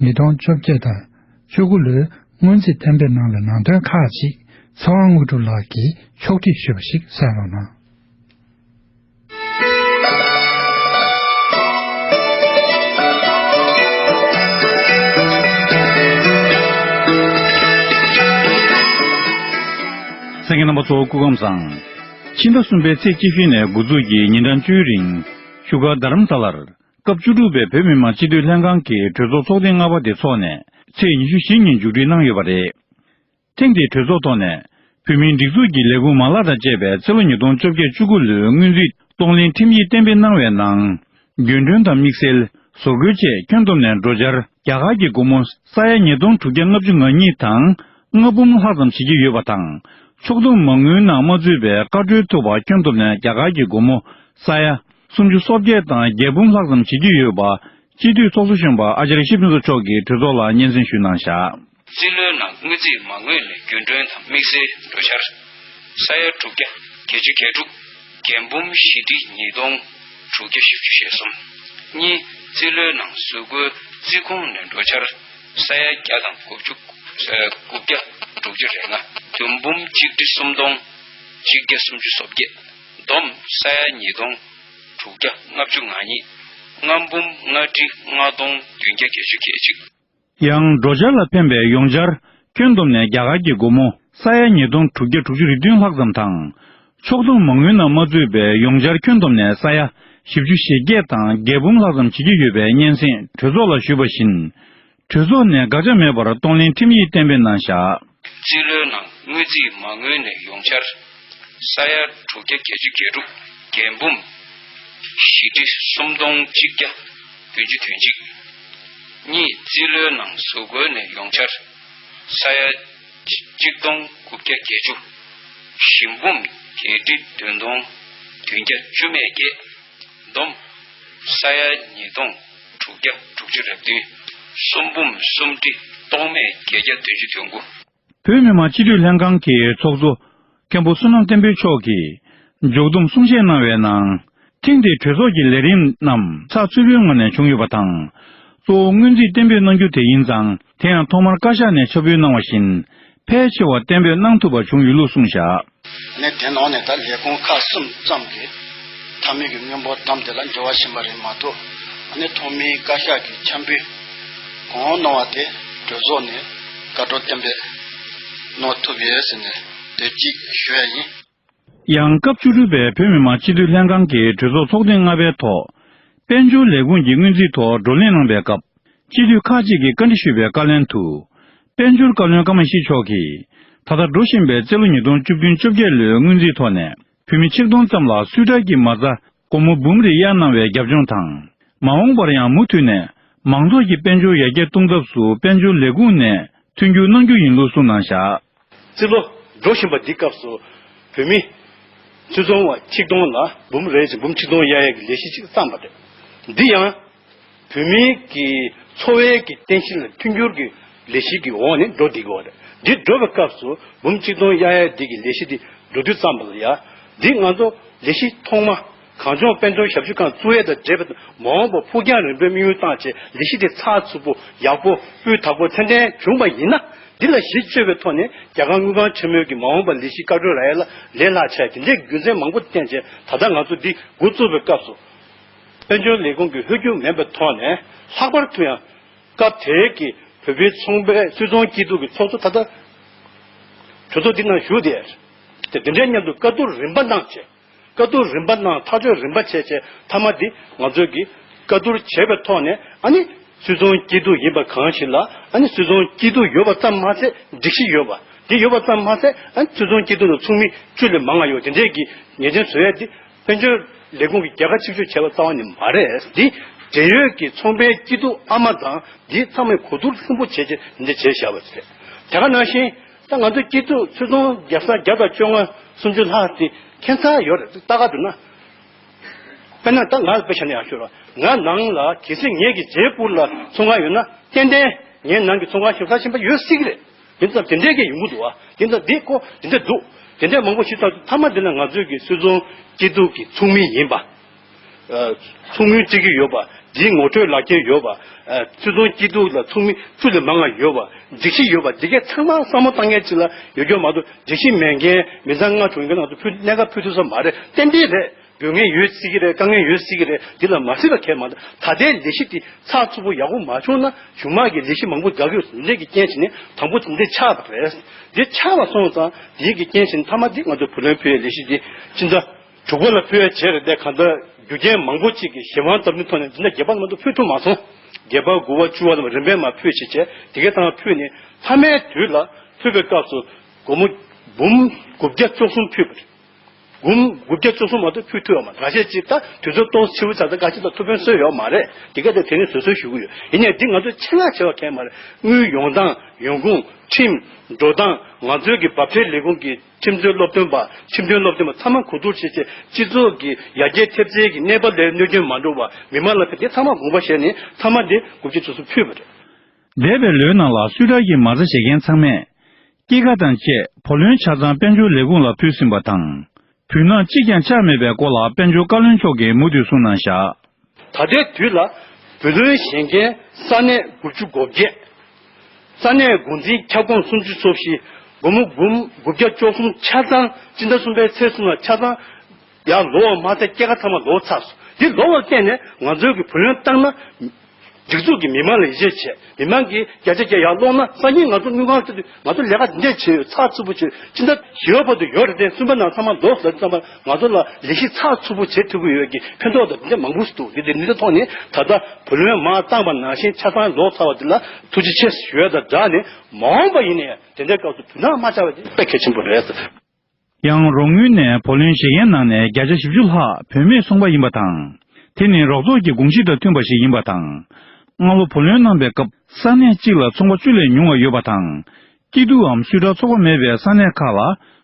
ཉིས་སྟོང་བཅོ་བརྒྱད་དང་བཅུ་དགུ་ལོའི་སྔོན་རྩིས་གཏན་འབེབས་གནང་བའི་ནང་དོན་ཁག་ཅིག་ཚེ་དབང་དངོས་གྲུབ་ལགས་ཀྱིས་ཕྱོགས་སྒྲིག་ཞུས་པ་ཞིག་གསན་རོགས་གནང་། གསན་མཁན་རྣམ་པ་ཚོ་སྐུ་ཁམས་བཟང་། ཕྱི་ཟླ་གསུམ་པའི་ཚེས་གཅིག་ནས་འགོ་འཛུགས་ཀྱིས་ཉིན་གྲངས་བཅུའི་རིང་བཞུགས་སྒར་རྡ་རམ་ས་ལར་སྐབས་བཅུ་དྲུག་པའི་བོད་མི་མང་སྤྱི་འཐུས་ལྷན་ཁང་གི་གྲོས་ཚོགས་ཚོགས་ཐེངས་ལྔ་པ་དེ་འཚོགས་ནས་ཚེས་ཉི་ཤུ་བཞི་ཉིན་མཇུག་སྒྲིལ་གནང་ཡོད་པ་རེད། ཐེངས་འདིའི་གྲོས་ཚོགས་ཐོག་ནས་བོད་མིའི་སྒྲིག་འཛུགས་ཀྱི་ལས་ཁུངས་མ་ལག་དང་བཅས་པའི་ཚེ་ལོ་ཉིས་སྟོང་བཅོ་བརྒྱད་བཅུ་དགུ་ལོའི་སྔོན་རྩིས་གཏོང་ལེན་ཁྲིམས་ཡིག་གཏན་འབེབས་གནང་བའི་ནང་། རྒྱུན་གྲོན་དང་དམིགས་བསལ་བཟོ་བཀོད་བཅས་ཁྱོན་བསྡོམས་ནས་འགྲོ་འཆར་རྒྱ་གར་གྱི་སྒོར་མོ་ས་ཡ་ཉིས་སྟོང་དྲུག་བརྒྱ་ལྔ་བཅུ་ང་གཉིས་དང་ལྔ་འབུམ་ལྷག་ཙམ་བྱེད་ཀྱི་ཡོད་པ་དང་། ཕྱོགས་བསྡོམས་མ་དངུལ་ནང་མ་ཚུད་པའི་བཀའ་འཁྲོལ་ཐུབ་པ་ཁྱོན་བསྡོམས་ནས་རྒྱ་གར་གྱི་སྒོར་མོ་ས་ཡ་སུམ་ཅུ་སོ་བརྒྱད་དང་བརྒྱད་འབུམ་ལྷག་ཙམ་བྱེད་ཀྱི་ཡོད་པ། སྤྱི་འཐུས་ཚོགས་གཙོ་གཞོན་པ་ཨ་ཅར་ཡ་ཤིབ་ཕུན་ཚོགས་མཆོག་གིས་གྲོས་ཚོགས་ལ་སྙན་སེང་ཞུས་གནང་བཞག་རྩིས་ལོའི་ནང་དངུལ་རྩིས་མ་དངུལ་ནས་རྒྱུན་གྲོན་དང་དམིགས་བསལ་འགྲོ་འཆར་ས་ཡ་དྲུག་བརྒྱ་བརྒྱད་ཅུ་གྱ་དྲུག་བརྒྱད་འབུམ་བཞི་ཁྲི་ཉིས་སྟོང་དྲུག་བརྒྱ་བཞི་བཅུ་ཞེ་གསུམ། གཉིས། རྩིས་ལོའི་ནང་བཟོ་བཀོད་རྩིས་ཁུངས་ནས་འགྲོ་འཆར་ས་ཡ་བརྒྱ་དང་དགུ་བཅུ་དགུ་བརྒྱ་དྲུག་ཅུ་རེ་ལྔ། བདུན་འབུམ་གཅིག་ཁྲི་སུམ་སྟོང་གཅིག་བརྒྱ་སུམ་ཅུ་སོ་བརྒྱད། བསྡོམས་ས་ཡ་ཉིས་སྟོང་དྲུག་བརྒྱ་ལྔ་བཅུ་ང་གཉིས། ལྔ་འབུམ་ལྔ་ཁྲི་ལྔ་སྟོང་བདུན་བརྒྱ་བརྒྱད་ཅུ་གྱ་གཅིག། ཡང་འགྲོ་འཆར་ལ་ཕན་པའི་ཡོང་འཆར་ཁྱོན་བསྡོམས་ནས་རྒྱ་གར་གྱི་སྒོར་མོ་ས་ཡ་ཉིས་སྟོང་དྲུག་བརྒྱ་དྲུག་ཅུ་རེ་བདུན་ལྷག་ཙམ་དང་། ཕྱོགས་བསྡོམས་མ་དངུལ་ནང་མ་ཚུད་པའི་ཡོང་འཆར་ཁྱོན་བསྡོམས་ནས་ས་ཡ་བཞི་བཅུ་ཞེ་བརྒྱད་དང་བརྒྱད་འབུམ་ལྷག་ཙམ་བྱེད་ཀྱི་ཡོད་པའི་སྙན་སེང་གྲོས་ཚོགས་ལ་ཞུས་པ་བཞིན། གྲོས་ཚོགས་ནས་དགག་བྱ་མེད་པར་གཏོང་ལེན་ཁྲིམས་ཡིག་གཏན་འབེབས་གནང་བཞག་རྩིས་ལོའི་ནང་དངུལ་རྩིས་མ་དངུལ་ནས་ཡོང་འཆར་ས་ཡ་དྲུག་བརྒྱ་བརྒྱད་ཅུ་གྱ་དྲུག་བརྒྱད་འབུམ་བཞི་ཁྲི་སུམ་སྟོང་གཅིག་བརྒྱ་བདུན་ཅུ་དོན་གཅིག། གཉིས། རྩིས་ལོའི་ནང་བཟོ་བཀོད་ནས་ཡོང་འཆར་ས་ཡ་གཅིག་སྟོང་དགུ་བརྒྱ་བརྒྱད་ཅུ། བཞི་འབུམ་བརྒྱད་ཁྲི་བདུན་སྟོང་བདུན་བརྒྱ་བཅུ་མེད་བརྒྱད། བསྡོམས་ས་ཡ་ཉིས་སྟོང་དྲུག་བརྒྱ་དྲུག་ཅུ་རེ་བདུན། གསུམ་འབུམ་གསུམ་ཁྲི་སྟོང་མེད་བརྒྱད་བརྒྱ་བདུན་ཅུ་དོན་དགུ། བོད་མི་མང་སྤྱི་འཐུས་ལྷན་ཁང་གི་ཚོགས་གཙོ་མཁན་པོ་བསོད་ནམས་བསྟན་འཕེལ་མཆོག་གིས། མཇུག་བསྡོམས་གསུང་བཤད་གནང་བའི་ནང་། ཐེངས་འདིའི་གྲོས་ཚོགས་ཀྱི་ལས་རིམ་རྣམས་ཚགས་ཚུད་པོའི་ངང་ནས་བྱུང་ཡོད་པ་དང་། གཙོ་བོ་སྔོན་རྩིས་གཏན་འབེབས་གནང་རྒྱུ་དེ་ཡིན་ཙང་། དེ་ཡང་ཐོག་མར་བཀའ་ཤག་ནས་ཕྱག་འབུལ་གནང་བ་བཞིན། ཕལ་ཆེ་བ་གཏན་འབེབས་གནང་ཐུབ་པ་བྱུང་ཡོད་ལུགས་གསུངས་བཞག་ནས་དེ་ནང་ནས་ད་ལས་ཁུངས་ཁག་གསུམ་ཙམ་གྱིས་མཐའ་མའི་གི་སྔོན་འབོར་བདམས་དེ་ལ་འབྲེལ་བ་བྱིན་པ་རེད་མ་གཏོགས། ཨ་ནི་ཐོག་མའི་བཀའ་ཤག་གི་ཕྱག་འབུལ་གང་གནང་བ་དེ་གྲོས་ཚོགས་ནས་བཀའ་འཁྲོལ་གཏན་འབེབས་གནང་ཐུབ་ཡོད་ཟེར་ནས་དེ་གཅིག་ཞུ་ཡ་ཡིན། ཡང་སྐབས་བཅུ་དྲུག་པའི་བོད་མི་མང་སྤྱི་འཐུས་ལྷན་ཁང་གི་གྲོས་ཚོགས་ཚོགས་ཐེངས་ལྔ་པའི་ཐོག་དཔལ་འབྱོར་ལས་ཁུངས་ཀྱི་སྔོན་རྩིས་ཐོག་བགྲོ་གླེང་གནང་པའི་སྐབས། སྤྱི་འཐུས་ཁག་ཅིག་གིས་བཀའ་འདྲི་ཞུས་པའི་བཀའ་ལན་དུ། དཔལ་འབྱོར་བཀའ་བློན་ཀརྨ་ཡེ་ཤེས་མཆོག་གིས། ད་ལྟ་འགྲོ་བཞིན་པའི་རྩིས་ལོ་ཉིས་སྟོང་བཅུ་བདུན་བཅོ་བརྒྱད་ལོའི་སྔོན་རྩིས་ཐོག་ནས། བོད་མི་ཆིག་སྟོང་ཙམ་ལ་སུའི་ཊར་གྱི་མ་རྩ་སྒོར་མོ་འབུམ་རེ་གཡར་གནང་བའི་རྒྱབ་ལྗོངས་དང་། མ་འོངས་པར་ཡང་མུ་མཐུད་ནས་མང་ཚོགས་ཀྱི་དཔལ་འབྱོར་ཡར་རྒྱས་གཏོང་ཐབས་སུ་དཔལ་འབྱོར་ལས་ཁུངས་ནས་མཐུན་འགྱུར་གནང་རྒྱུ་ཡིན་ལུགས་གསུངས་གནང་བཞག་རྩིས་ལོ་འགྲོ་བཞིན་པ་འདིའི་སྐབས་སུ་བོད་མི་སུད་ཚོང་བ་ཆིག་སྟོང་ལ་འབུམ་རེ་བཞིན་འབུམ་ཆིག་སྟོང་གཡར་ཡས་ཀྱི་ལས་གཞི་ཅིག་བརྩམས་པ་རེད། འདི་ཡང་། བོད་མིའི་གི་འཚོ་བའི་གི་རྟེན་གཞི་ལ་མཐུན་འགྱུར་གྱི་ལས་གཞི་གི་འོག་ནས་འགྲོ་བསྡད་ཀྱི་ཡོད་རེད། འདི་འགྲོ་བའི་སྐབས་སུ་འབུམ་གཅིག་སྟོང་གཡར་ཡས་འདི་གི་ལས་གཞི་འདི་འགྲོ་དུས་ཙམ་པ་ལ་ཡ། འདི་ང་ཚོ་ལས་གཞི་ཐོག་མ་གངས་ལྗོངས་དཔལ་འབྱོར་ཞབས་ཞུ་ཁང་བཙུགས་ཡས་དང་འབྲེལ་བའི་མ་འོངས་པ་ཕུགས་རྒྱང་རིང་པོའི་དམིགས་ཡུལ་བཏང་བྱས་ལས་གཞི་དེ་ཚགས་ཚུད་པོ་ཡག་པོ་སྤུས་དག་པོ་ཏན་ཏན་བྱུང་བ་ཡིན་ན། འདི་ལ་གཞི་བཅོལ་བའི་ཐོག་ནས་རྒྱལ་ཁབ་དངུལ་ཁང་ཆེན་མོའི་གི་མ་འོངས་པ་ལས་གཞི་བཀའ་འཁྲོལ་རག་ཡས་ལ་ལས་སླ་ཆ་དེ་འདྲའི་རྒྱུ་མཚན་མང་པོ་བསྟན་བྱས་ད་ལྟ་ང་ཚོ་འདི་འགོ་བཙུགས་པའི་སྐབས་སུ། དཔལ་འབྱོར་ལས་ཁུངས་ཀྱི་ཧུར་བརྩོན་མེད་པའི་ཐོག་ནས་ལྷག་པར་དུ་ཡང་སྐབས་དེའི་གི་བོད་པའི་ཚོང་པའི་སུད་ཚོང་སྐྱིད་སྡུག་གི་ཚོགས་གཙོ་ད་ལྟ་གྲོས་ཚོགས་འདི་ནང་བཞུགས་ཏེ། དེ་དེ་འདྲའི་མཉམ་དུ་བཀའ་བསྡུར་རིམ་པ་གནང་བྱས། བཀའ་བསྡུར་རིམ་པ་གནང་ཐག་གཅོད་རིམ་པ་བྱས་བྱས་མཐའ་མ་འདི་ང་ཚོས་ཀྱི་བཀའ་བསྡུར་བྱས་པའི་ཐོག་ནས་ཨ་ནི་སུད་ཚོང་སྐྱིད་སྡུག་ཡིན་པ་གང་ཞིག་ལ་ཨ་ནི་སུད་ཚོང་སྐྱིད་སྡུག་ཡོད་པ་ཙམ་མ་ཟད་སྒྲིག་གཞི་ཡོད་པ་འདི་ཡོད་པ་ཙམ་མ་ཟད་ཨ་ནི་སུད་ཚོང་སྐྱིད་སྡུག་ལ་ཚོགས་མི་བཅུ་ལས་མང་བ་ཡོད་དེ་འདྲས་ཀྱི་ཉེས་ཅན་བཟོ་ཡས་འདི། དཔལ་འབྱོར་ལས་ཁུངས་ཀྱི་རྒྱལ་ཁ་གཅིག་གཅོད་བྱས་པ་རྩ་བ་ནས་མ་རེད། འདི་འབྲེལ་ཡོད་ཀྱི་ཚོང་པའི་སྐྱིད་སྡུག་ཨ་མ་དང་འདི་ཚང་མས་གོ་བསྡུར་ལྷུན་པོ་བྱས་རྗེས་འདི་བྱས་བཞག་པ་རེད། དེ་ག་ནང་བཞིན་ད་ང་ཚོ་སྐྱིད་སྡུག་ཚོང་བརྒྱ་ས་བརྒྱ་དང་བཅོ་ལྔ་སུམ་ཅུ་ལྷག་དེ་ཁྱད་མཚར་ཡོད་རེད་ལྟ་ག་འདུག་ན། དཔེར་ན་ད་ང་ལ་དཔེ་བཞག་ན་ཡག་ཤོས་རེད། ང་ནང་ལ་གལ་སྲིད་ངེད་ཀྱི་རྗེས་སྤུར་ལ་ཚོང་ཁང་ཡོད་ན་ཏན་ཏན་ངའི་ནང་གི་ཚོང་ཁང་ཞིབ་ཚགས་ཆེན་པོ་ཡོད་སྲིད་ཀྱི་རེད། དེ་ཙམ་དེ་འདྲས་ཀྱི་ཡོང་གི་འདུག་བ། དེ་ཙམ་འདི་ཁོ་དེ་འདྲས་འདུག་དེ་འདྲས་མང་པོ་ཞིག་ཙམ་མཐའ་མ་འདི་ན་ང་ཚོའི་གི་སུད་ཚོང་སྐྱིད་སྡུག་གི་ཚོགས་མི་ཡིན་པ། ཚོགས་དངུལ་སྤྲད་ཀྱི་ཡོད་པ། འདིའི་ངོ་སྤྲོད་ལག་ཁྱེར་ཡོད་པ། སུད་ཚོང་སྐྱིད་སྡུག་ལ་ཚོགས་མི་བཅུ་ལས་མང་བ་ཡོད་པ། སྒྲིག་གཞི་ཡོད་པ་འདི་གའི་ཚང་མ་བསམ་བློ་བཏང་མཁན་ཅིག་ལ་ཡོད་རྒྱུ་མ་གཏོགས་སྒྲིག་གཞི་མེད་མཁན་མི་ཚང་ལྔ་དྲུག་ཡིན་མཁན་ང་ཚོ་ཕུལ་གནད་འགག་ཕུལ་ཐུབ་ས་མ་རེད། ཏན་ཏན་རེད། དགོས་ངེས་ཡོད་སྲིད་ཀྱི་རེད། དཀའ་ངལ་ཡོད་སྲིད་ཀྱི་རེད། འདི་ལ་མ་སྲིད་པ་གལ་མ་འདུག་ད་ལྟའི་ལས་གཞི་འདི་ཚགས་ཚུད་པོ་ཡག་པོ་མ་བྱུང་ན་གཞུག་མ་གི་ལས་གཞི་མང་པོ་འགག་གི་ཡོད་འདི་གི་རྐྱེན་བྱས་ནས་དང་པོ་འདི་ཆགས་པ་རེད། འདི་ཆགས་པ་སོང་ཙང་འདི་གི་རྐྱེན་བྱས་ནས་མཐའ་མ་འདི་ང་ཚོ་བུ་ལོན་ཕུལ་བའི་ལས་གཞི་འདི་སྤྱི་ཟླ་དྲུག་པ་ལ་ཕུལ་བའི་བྱས་རེད། དེ་གང་ལྟར་རྒྱུ་རྐྱེན་མང་པོ་ཅིག་གི་གཞན་དབང་སྟབས་བསྟུན་ཐོག་ནས་འདི་འདྲ་བརྒྱད་པ་ལ་མ་གཏོགས་ཕུལ་ཐུབ་མ་སོང་། བརྒྱད་པ་དགུ་པ་བཅུ་པ་ལ་རིམ་པས་མར་ཕུལ་བྱས་བྱས་དེ་གའི་ཐང་ཕུལ་ནས་མཐའ་མའི་དུས་ལ་ཕུལ་བའི་སྐབས་སུ་སྒོར་མོ་འབུམ་དགུ་བརྒྱ་བཅུ་གསུམ་ཕུལ་བ་རེད། འབུམ་དགུ་བརྒྱ་བཅུ་གསུམ་མ་གཏོགས་ཕུལ་ཐུབ་ཡོད་མ་རེད། ཁ་ཤས་ཅིག་ད་དུས་ཚོད་ཏོག་ཙམ་ཆེ་བོ་ཆགས་ཚེ་ཁ་ཤས་ད་ཐུགས་ཕན་གསོས་ཡོད་མ་རེད། དེ་ག་ད་དེ་ནས་བཟོད་གསོལ་ཞུ་གི་ཡོད། ཡིན་ནའི་འདི་ང་ཚོ་ཆེད་མངགས་བྱས་པ་གང་ཡང་མ་རེད། དངུལ་ཡོང་སྟངས་ཡོང་ཁུངས་ཁྲིམས་འགྲོ་སྟངས་ང་ཚོའི་གི་འབབ་ཁྲལ་ལས་ཁུངས་ཀྱི་ཁྲིམས་རྩོད་སློབ་སྟོན་པ་ཁྲིམས་དོན་སློབ་སྟོན་པ་ཚང་མ་གོ་བསྡུར་བྱས་བྱས་སྤྱི་ཚོགས་ཀྱི་ཡར་རྒྱས་ཐེབས་རྩའི་གི་གནས་བབ་ལ་གནོད་སྐྱོན་མ་འགྲོ་བ་མི་མང་ལ་ཕན་བདེ་ཚང་མ་དགོངས་པ་བཞེས་ནས་མཐའ་མ་འདི་དགུ་བརྒྱ་བཅུ་གསུམ་ཕུལ་བ་རེད། འདས་པའི་ལོའི་ནང་ལ་སུད་ཊར་གྱི་མ་རྩ་བཞེས་མཁན་ཚང་མས། སྐྱེད་ཀ་དང་བཅས་བུ་ལོན་ཆ་ཚང་དཔལ་འབྱོར་ལས་ཁུངས་ལ་ཕུལ་ཟིན་པ་དང་། བུན་ནག་གཅིག་ཀྱང་བཅག་མེད་པའི་སྐོར་ལ་དཔལ་འབྱོར་བཀའ་བློན་མཆོག་གིས་མུ་མཐུད་གསུངས་གནང་བཞག་ད་ལྟའི་དུས་ལ་བུ་ལོན་བཞེས་མཁན་ས་གནས་དགུ་བཅུ་གོ་བརྒྱད། ས་གནས་འགོ་འཛིན་ཁྱབ་ཁོངས་སུམ་ཅུ་སོ་བཞི། སྒོར་མོ་འབུམ་དགུ་བརྒྱ་བཅུ་གསུམ་ཆ་ཚང་སྤྱི་ཟླ་གསུམ་པའི་ཚེས་གསུམ་ལ་ཆ་ཚང་ཡར་ལོག་པ་མ་ཟད་སྐྱེད་ཀ་ཚང་མ་ལོག་ཚར་སོང་། འདི་ལོག་པར་བརྟེན་ནས་ང་ཚོའི་གི་བུ་ལོན་བཏང་ན། སྒྲིག་འཛུགས་ཀྱི་མི་མང་ལ་ཡིད་ཆེས་བྱས། མི་མང་གིས་བརྒྱ་ཆ་བརྒྱ་ཡར་སློག་ན་སང་ཉིན་ང་ཚོ་དངུལ་ཁང་དུ་ང་ཚོ་ལས་ཀ་འདི་འདྲས་བྱས་ཡོད། ཚགས་ཚུད་པོ་བྱས་ཡོད། སྤྱི་ཟླ་བཞི་པ་བར་དུ་ཡོད་རེད་དེ་གསུམ་པ་ནང་ཚང་མ་ལོག་ཟེར་ཙམ་པ་ང་ཚོ་ལ་ལས་གཞི་ཚགས་ཚུད་པོ་བྱེད་ཐུབ་ཀྱི་ཡོད་ཀྱི་ཕན་ཐོགས་དང་འདི་འདྲས་མང་པོ་ཞིག་འདུག་འདི་འདི་འདི་ཐོག་ནས་ད་ལྟ་བུ་ལོན་མར་བཏང་པ་ནང་བཞིན་ཆ་ཚང་ལོག་ཚར་བ་འདི་ལ་ཐུགས་རྗེ་ཆེ་ཞུ་ཡ་དང་སྦྲགས་ནས་མ་འོངས་པ་ཡིན་ནའི་དེ་འདྲའི་སྐབས་སུ་བུན་ནག་མ་བཅག་པ་དེ་དཔེ་གལ་ཆེན་པོ་རེད། ཡང་རོགས་དངུལ་ནས་བུ་ལོན་བཞེས་མཁན་ནང་ནས་བརྒྱ་ཆ་བཞི་བཅུ་ལྷག་བུད་མེད་ཚོང་པ་ཡིན་པ་དང་། དེ་ནི་རོགས་ཚོགས་ཀྱི་དགོངས་གཞི་དང་མཐུན་པ་ཞིག་ཡིན་པ་དང་། སྔ་ལོ་བུ་ལོན་གནང་པའི་སྐབས་ས་གནས་གཅིག་ལ་ཚོང་པ་བཅུ་ལས་ཉུང་བ་ཡོད་པ་དང་། སྐྱིད་སྡུག་འམ་སུད་ཊར་ཚོགས་པ་མེད་པའི་ས་གནས་ཁག་ལ་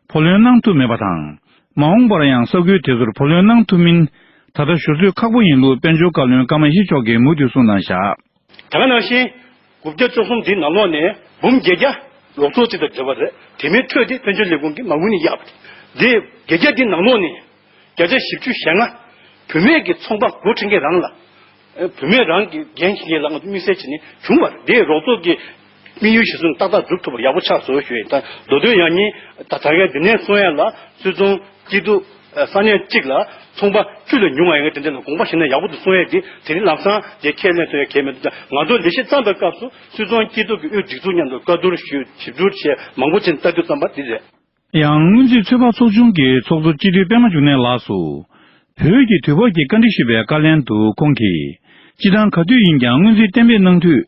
བུ་ལོན་གནང་ཐུབ་མེད་པ་དང་། མ་འོངས་པར་ཡང་ས་ཁུལ་དེ་ཚོར་བུ་ལོན་གནང་ཐུབ་མིན་ད་ལྟ་ཞུ་ཚོད་ཁག་པོ་ཡིན་ལུགས་དཔལ་འབྱོར་བཀའ་བློན་ཀརྨ་ཡེ་ཤེས་མཆོག་གིས་མུ་མཐུད་གསུངས་གནང་བཞག་ད་ག་ནང་བཞིན། དགུ་བརྒྱ་བཅུ་གསུམ་འདིའི་ནང་ལོགས་ནས་འབུམ་བརྒྱད་བརྒྱ་རོགས་ཚོགས་གཅིག་དང་འབྲེལ་བ་རེད། དེ་མིན་འཕྲོས་ཏེ་དཔལ་འབྱོར་ལས་ཁུངས་ཀྱིས་མ་དངུལ་ནས་གཡར་བ་རེད། འདི་བརྒྱད་བརྒྱ་འདིའི་ནང་ལོགས་ནས་ བརྒྱ་ཆ་བཞི་བཅུ་ཞེ་ལྔ་བུད་མེད་ཀྱི་ཚོང་པ་འགོ་ཁྲིད་མཁན་རང་ལ། ཨེ། བུད་མེད་རང་གི་འགན་འཁྱེར་མཁན་ལ་ང་ཚོ་དམིགས་བསལ་བྱས་ནས་བྱུང་བ་རེད། དེ་རོགས་ཚོགས་ཀྱི་དམིགས་ཡུལ་གཞིར་བཟུང་ཏག་ཏག་འགྲུབ་ཐུབ་པ་ཡག་པོ་ཆགས་སོང་ཞུ་ཡ་ཡིན། ད་མདོ་དོན་ཡང་སྙིང་ད་ད་གའི་འདི་ནས་གསུང་ཡ་ལ་སུད་ཚོང་སྐྱིད་སྡུག་ས་གནས་གཅིག་ལ་ཚོང་པ་ཁྱོན་ལས་ཉུང་བ་ཡིན་ན་དེ་འདྲ་ལ་དགོངས་པ་བཞེས་ན་ཡག་པོ་འདུག་གསུང་ཡ་དེ་དེ་རིང་ལམ་སང་དེ་ཁས་ལེན་ཐུབ་ཡ་གལ་མི་འདུག་ད་ང་ཚོ་ལས་གཞི་བརྩམས་པའི་སྐབས་སུ་སུད་ཚོང་སྐྱིད་སྡུག་གི་དབུས་སྒྲིག་འཛུགས་མཉམ་དུ་བཀའ་བསྡུར་ཞུས་ཞིབ་བསྡུར་བྱས་མང་པོ་བྱས་ནས་ལྟ་དུས་ཙམ་པ་འདི་རེད། ཡང་སྔོན་རྩིས་ཚོད་དཔག་ཚོགས་ཆུང་གི་ཚོགས་གཙོ་སྤྱི་འཐུས་པད་མ་འབྱུང་གནས་ལགས་སུ། བོད་ཀྱི་དུས་བབ་ཀྱི་བཀའ་འདྲི་ཞུས་པའི་བཀའ་ལན་དུ་ཁོང་གིས། སྤྱི་བཏང་ག་དུས་ཡིན་ཀྱང་སྔོན་རྩིས་གཏན་འབེབས་གནང་དུས།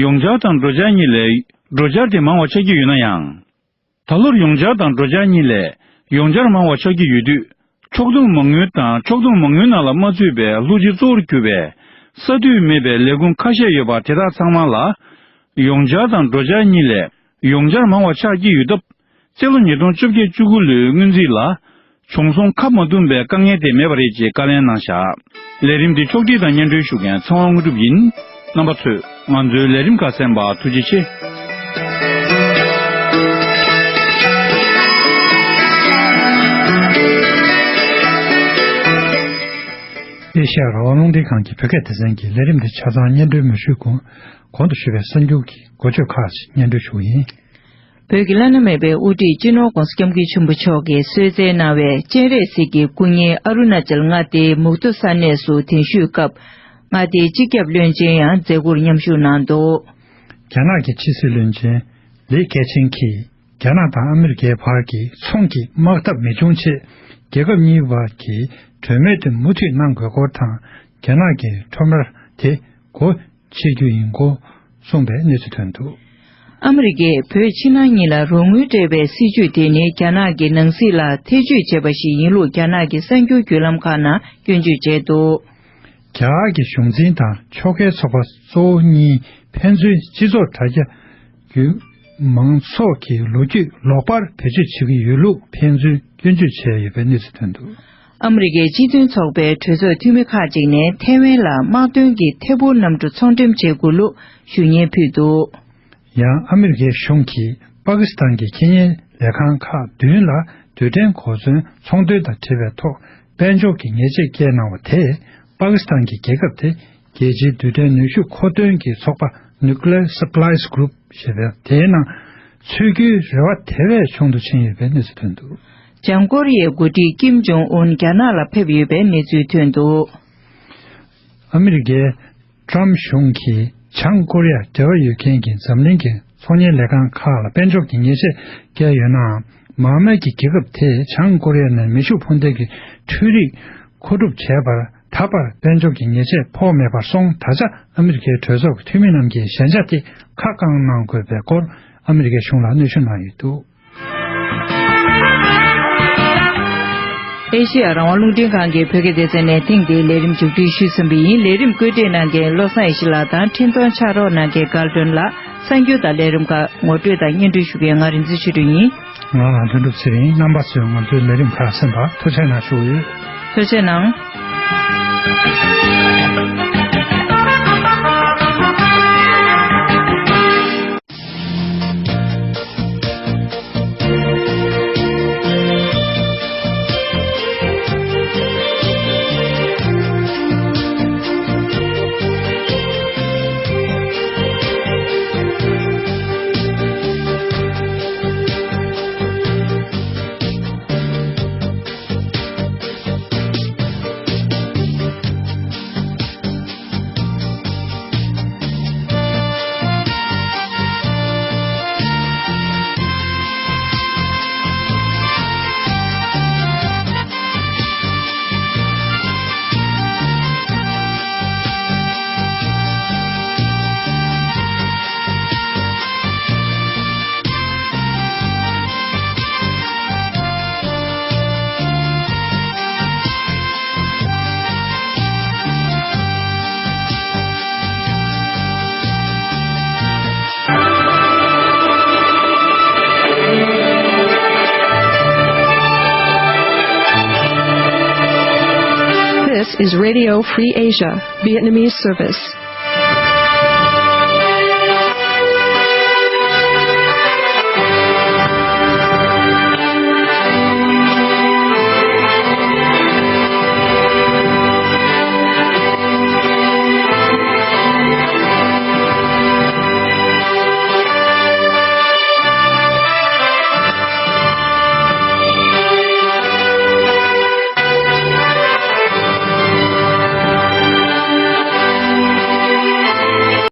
ཡོངས་འཆར་དང་འགྲོ་འཆར་གཉིས་ལས། འགྲོ་འཆར་དེ་མང་བ་ཆགས་ཀྱི་ཡོད་ན་ཡང་། ད་ལོར་ཡོངས་འཆར་དང་འགྲོ་འཆར་གཉིས་ལས། ཡོངས་འཆར་མང་བ་ཆགས་ཀྱི་ཡོད་དུས། ཕྱོགས་བསྡོམས་མ་དངུལ་དང་ཕྱོགས་བསྡོམས་མ་དངུལ་ནང་ལ་མ་ཚུད་པའི་ལྷུ་སྤྱི་གཙོ་བོར་གྱུར་པའི། ས་དུས་མེད་པའི་ལས་ཁུངས་ཁ་ཤས་ཡོད་པ་དེ་དག་ཚང་མ་ལ། ཡོངས་འཆར་དང་འགྲོ་འཆར་གཉིས་ལས། ཡོངས་འཆར་མང་བ་ཆགས་ཀྱི་ཡོད་སྟབས། སྤྱི་ལོ་ཉིས་སྟོང་བཅོ་བརྒྱད་བཅུ་དགུ་ལོའི་སྔོན་རྩིས་ལ། བྱུང་སོང་ཁ་མ་བསྡུམས་པའི་དཀའ་ངལ་དེ་མེད་པ་རེད་ཅེས་བཀའ་ལན་གནང་བཞག་ལས་རིམ་འདི་ཕྱོགས་སྒྲིག་དང་སྙན་སྒྲོན་ཞུ་མཁན་ཚེ་དབང་དངོས་གྲུབ་ཡིན། རྣམ་པ་ཚོས་ང་ཚོའི་ལས་རིམ་ཁག་གསན་པར་ཐུགས་རྗེ་ཆེ། ཨེ་ཤ་ཡ་རང་དབང་རླུང་འཕྲིན་ཁང་གི་བོད་སྐད་སྡེ་ཚན་གྱི་ལས་རིམ་འདི་ཆ་ཚང་སྙན་སྒྲོན་མ་ཞུས་གོང་། གོང་དུ་ཞུས་པའི་གསར་འགྱུར་གྱི་འགོ་བརྗོད་ཁག་ཅིག་སྙན་སྒྲོན་ཞུ་གི་ཡིན། བོད་ཀྱི་བླ་ན་མེད་པའི་དབུ་ཁྲིད་སྤྱི་ནོར་༧གོང་ས་༧སྐྱབས་མགོན་ཆེན་པོ་མཆོག་གིས་གསོལ་སྩལ་གནང་བའི་སྤྱན་རས་གཟིགས་ཀྱི་སྐུ་བརྙན་ཨ་རུ་ན་ཅལ་མངའ་སྡེའི་མུག་ཏོ་ས་གནས་སུ་གདན་ཞུས་སྐབས། མངའ་སྡེའི་སྤྱི་ཁྱབ་བློན་ཆེན་ཡང་མཛད་སྒོར་མཉམ་ཞུགས་གནང་འདུག་རྒྱ་ནག་གི་ཕྱི་སྲིད་བློན་ཆེན་ལི་ཁེ་ཆིང་གིས། རྒྱ་ནག་དང་ཨ་མི་རི་ཀའི་བར་གྱི་ཚོང་གི་དམག་འཐབ་མི་འབྱུང་ཆེད། རྒྱལ་ཁབ་གཉིས་བར་གྱི་གྲོས་མོལ་དེ་མུ་མཐུད་གནང་དགོས་སྐོར་དང་། རྒྱ་ནག་གི་ཁྲོམ་ར་དེ་སྒོ་ཕྱེ་རྒྱུ་ཡིན་སྐོར་གསུངས་པའི་གནས་ཚུལ་ཐོན་འདུག་ཨ་མི་རི་ཀས་བོད་ཕྱི་ནང་གཉིས་ལ་རོགས་དངུལ་སྤྲད་པའི་སྲིད་ཇུས་དེ་ནི་རྒྱ་ནག་གི་ནང་སྲིད་ལ་ཐེ་བྱུས་བྱས་པ་ཞིག་ཡིན་ལུགས་རྒྱ་ནག་གི་གསར་འགྱུར་བརྒྱུད་ལམ་ཁག་ནང་སྐྱོན་བརྗོད་བྱས་འདུག་རྒྱ་གར་གྱི་གཞུང་འཛིན་དང་ཕྱོགས་འགལ་ཚོགས་པ་གཙོ་བོ་གཉིས་ཕན་ཚུན་སྤྱི་ཚོགས་དྲ་རྒྱ་བརྒྱུད་མང་ཚོགས་ཀྱི་ལོ་རྒྱུས་ལོག་པར་བེད་སྤྱོད་བྱེད་ཀྱི་ཡོད་ལུགས་ཕན་ཚུན་སྐྱོན་བརྗོད་བྱས་ཡོད་པའི་གནས་ཚུལ་ཐོན་འདུག་ཨ་མི་རི་ཀའི་སྤྱི་མཐུན་ཚོགས་པའི་གྲོས་ཚོགས་འཐུས་མི་ཁག་ཅིག་ནས་ཐའེ་ཝན་ལ་དམག་དོན་གྱི་ཐད་འཕུར་གནམ་གྲུ་ཚོང་འགྲེམས་བྱེད་དགོས་ལུགས་ཞུ་སྙན་ཕུལ་འདུག་ཡང་ཨ་མི་རི་ཀའི་གཞུང་གིས་པ་ཀི་སི་ཐན་གྱི་ཁེ་ཉེན་ལས་ཁང་ཁག་བདུན་ལ་རྡུལ་ཕྲན་གོ་མཚོན་ཚོང་དོན་དང་འབྲེལ་བའི་ཐོག་དཔལ་འབྱོར་གྱི་ཉེས་ཆད་བཀལ་གནང་བ་དེས། པ་ཀི་སི་ཐན་གྱི་རྒྱལ་ཁབ་དེ་རྒྱལ་སྤྱིའི་རྡུལ་ཕྲན་ནུས་ཤུགས་མཁོ་འདོན་གྱི་ཚོགས་པ་Nuclear Supplies Group ཞེས་པའི་དེའི་ནང་ཚུད་རྒྱུའི་རེ་བ་དེ་བས་ཆུང་དུ་ཕྱིན་ཡོད་པའི་གནས་ཚུལ་ཐོན་འདུག་བྱང་ཀོ་རི་ཡའི་འགོ་ཁྲིད་ཀིམ་ཇོང་ཨུན་རྒྱ་ནག་ལ་ཕེབས་ཡོད་པའི་གནས་ཚུལ་ཐོན་འདུག་ཨ་མི་རི་ཀའི་ཀྲམ་གཞུང་གིས་བྱང་ཀོ་རི་ཡ་འབྲེལ་བ་ཡོད་མཁན་གྱི་འཛམ་གླིང་གི་ཚོང་གཉེར་ལས་ཁང་ཁག་ལ་དཔལ་འབྱོར་གྱི་ཉེས་ཆད་བཀལ་ཡོད་ནའང་། མང་མོས་ཀྱི་རྒྱལ་ཁབ་དེས་བྱང་ཀོ་རི་ཡ་ནས་མེ་ཤུགས་འཕུར་མདེལ་གྱི་འཕྲུལ་རིག་མཁོ་སྒྲུབ་བྱས་པར་ད་བར་དཔལ་འབྱོར་གྱི་ཉེས་ཆད་ཕོག་མེད་པར་སོང་། ད་ཆ་ཨ་མི་རི་ཀའི་གྲོས་ཚོགས་ཀྱི་འཐུས་མི་རྣམས་ཀྱིས་ཞན་ཆ་དེ་ཁ་བསྐང་གནང་དགོས་པའི་སྐོར་ཨ་མི་རི་ཀའི་གཞུང་ལ་གནོན་ཤུགས་གནང་ཡོད་འདུག་ཨེ་ཤེ་ཡ་རང་དབང་རླུང་འཕྲིན་ཁང་གི་བོད་སྐད་སྡེ་ཚན་ནས་ཐེངས་འདིའི་ལས་རིམ་མཇུག་སྒྲིལ་ཞུས་ཟིན་པ་ཡིན། ལས་རིམ་བཀོད་སྒྲིག་གནང་མཁན་བློ་བཟང་ཡེ་ཤེས་ལགས་དང་འཕྲིན་གཏོང་ཕྱག་རོགས་གནང་མཁན་དགའ་ལྡན་ལགས། གསར་འགྱུར་དང་ལས་རིམ་ཁག་ངོ་སྤྲོད་དང་སྙན་སྒྲོན་ཞུ་མཁན་ང་རིག་འཛིན་ཆོས་སྒྲོན་ཡིན། ང་ལ་དོན་གྲུབ་ཚེ་རིང་། རྣམ་པ་ཚོས་ང་ཚོའི་ལས་རིམ་ཁག་གསན་པར་ཐུགས་རྗེ་གནང་ཞུ་གི་ཡོད། ཐུགས་རྗེ་གནང་། This is Radio Free Asia, Vietnamese service.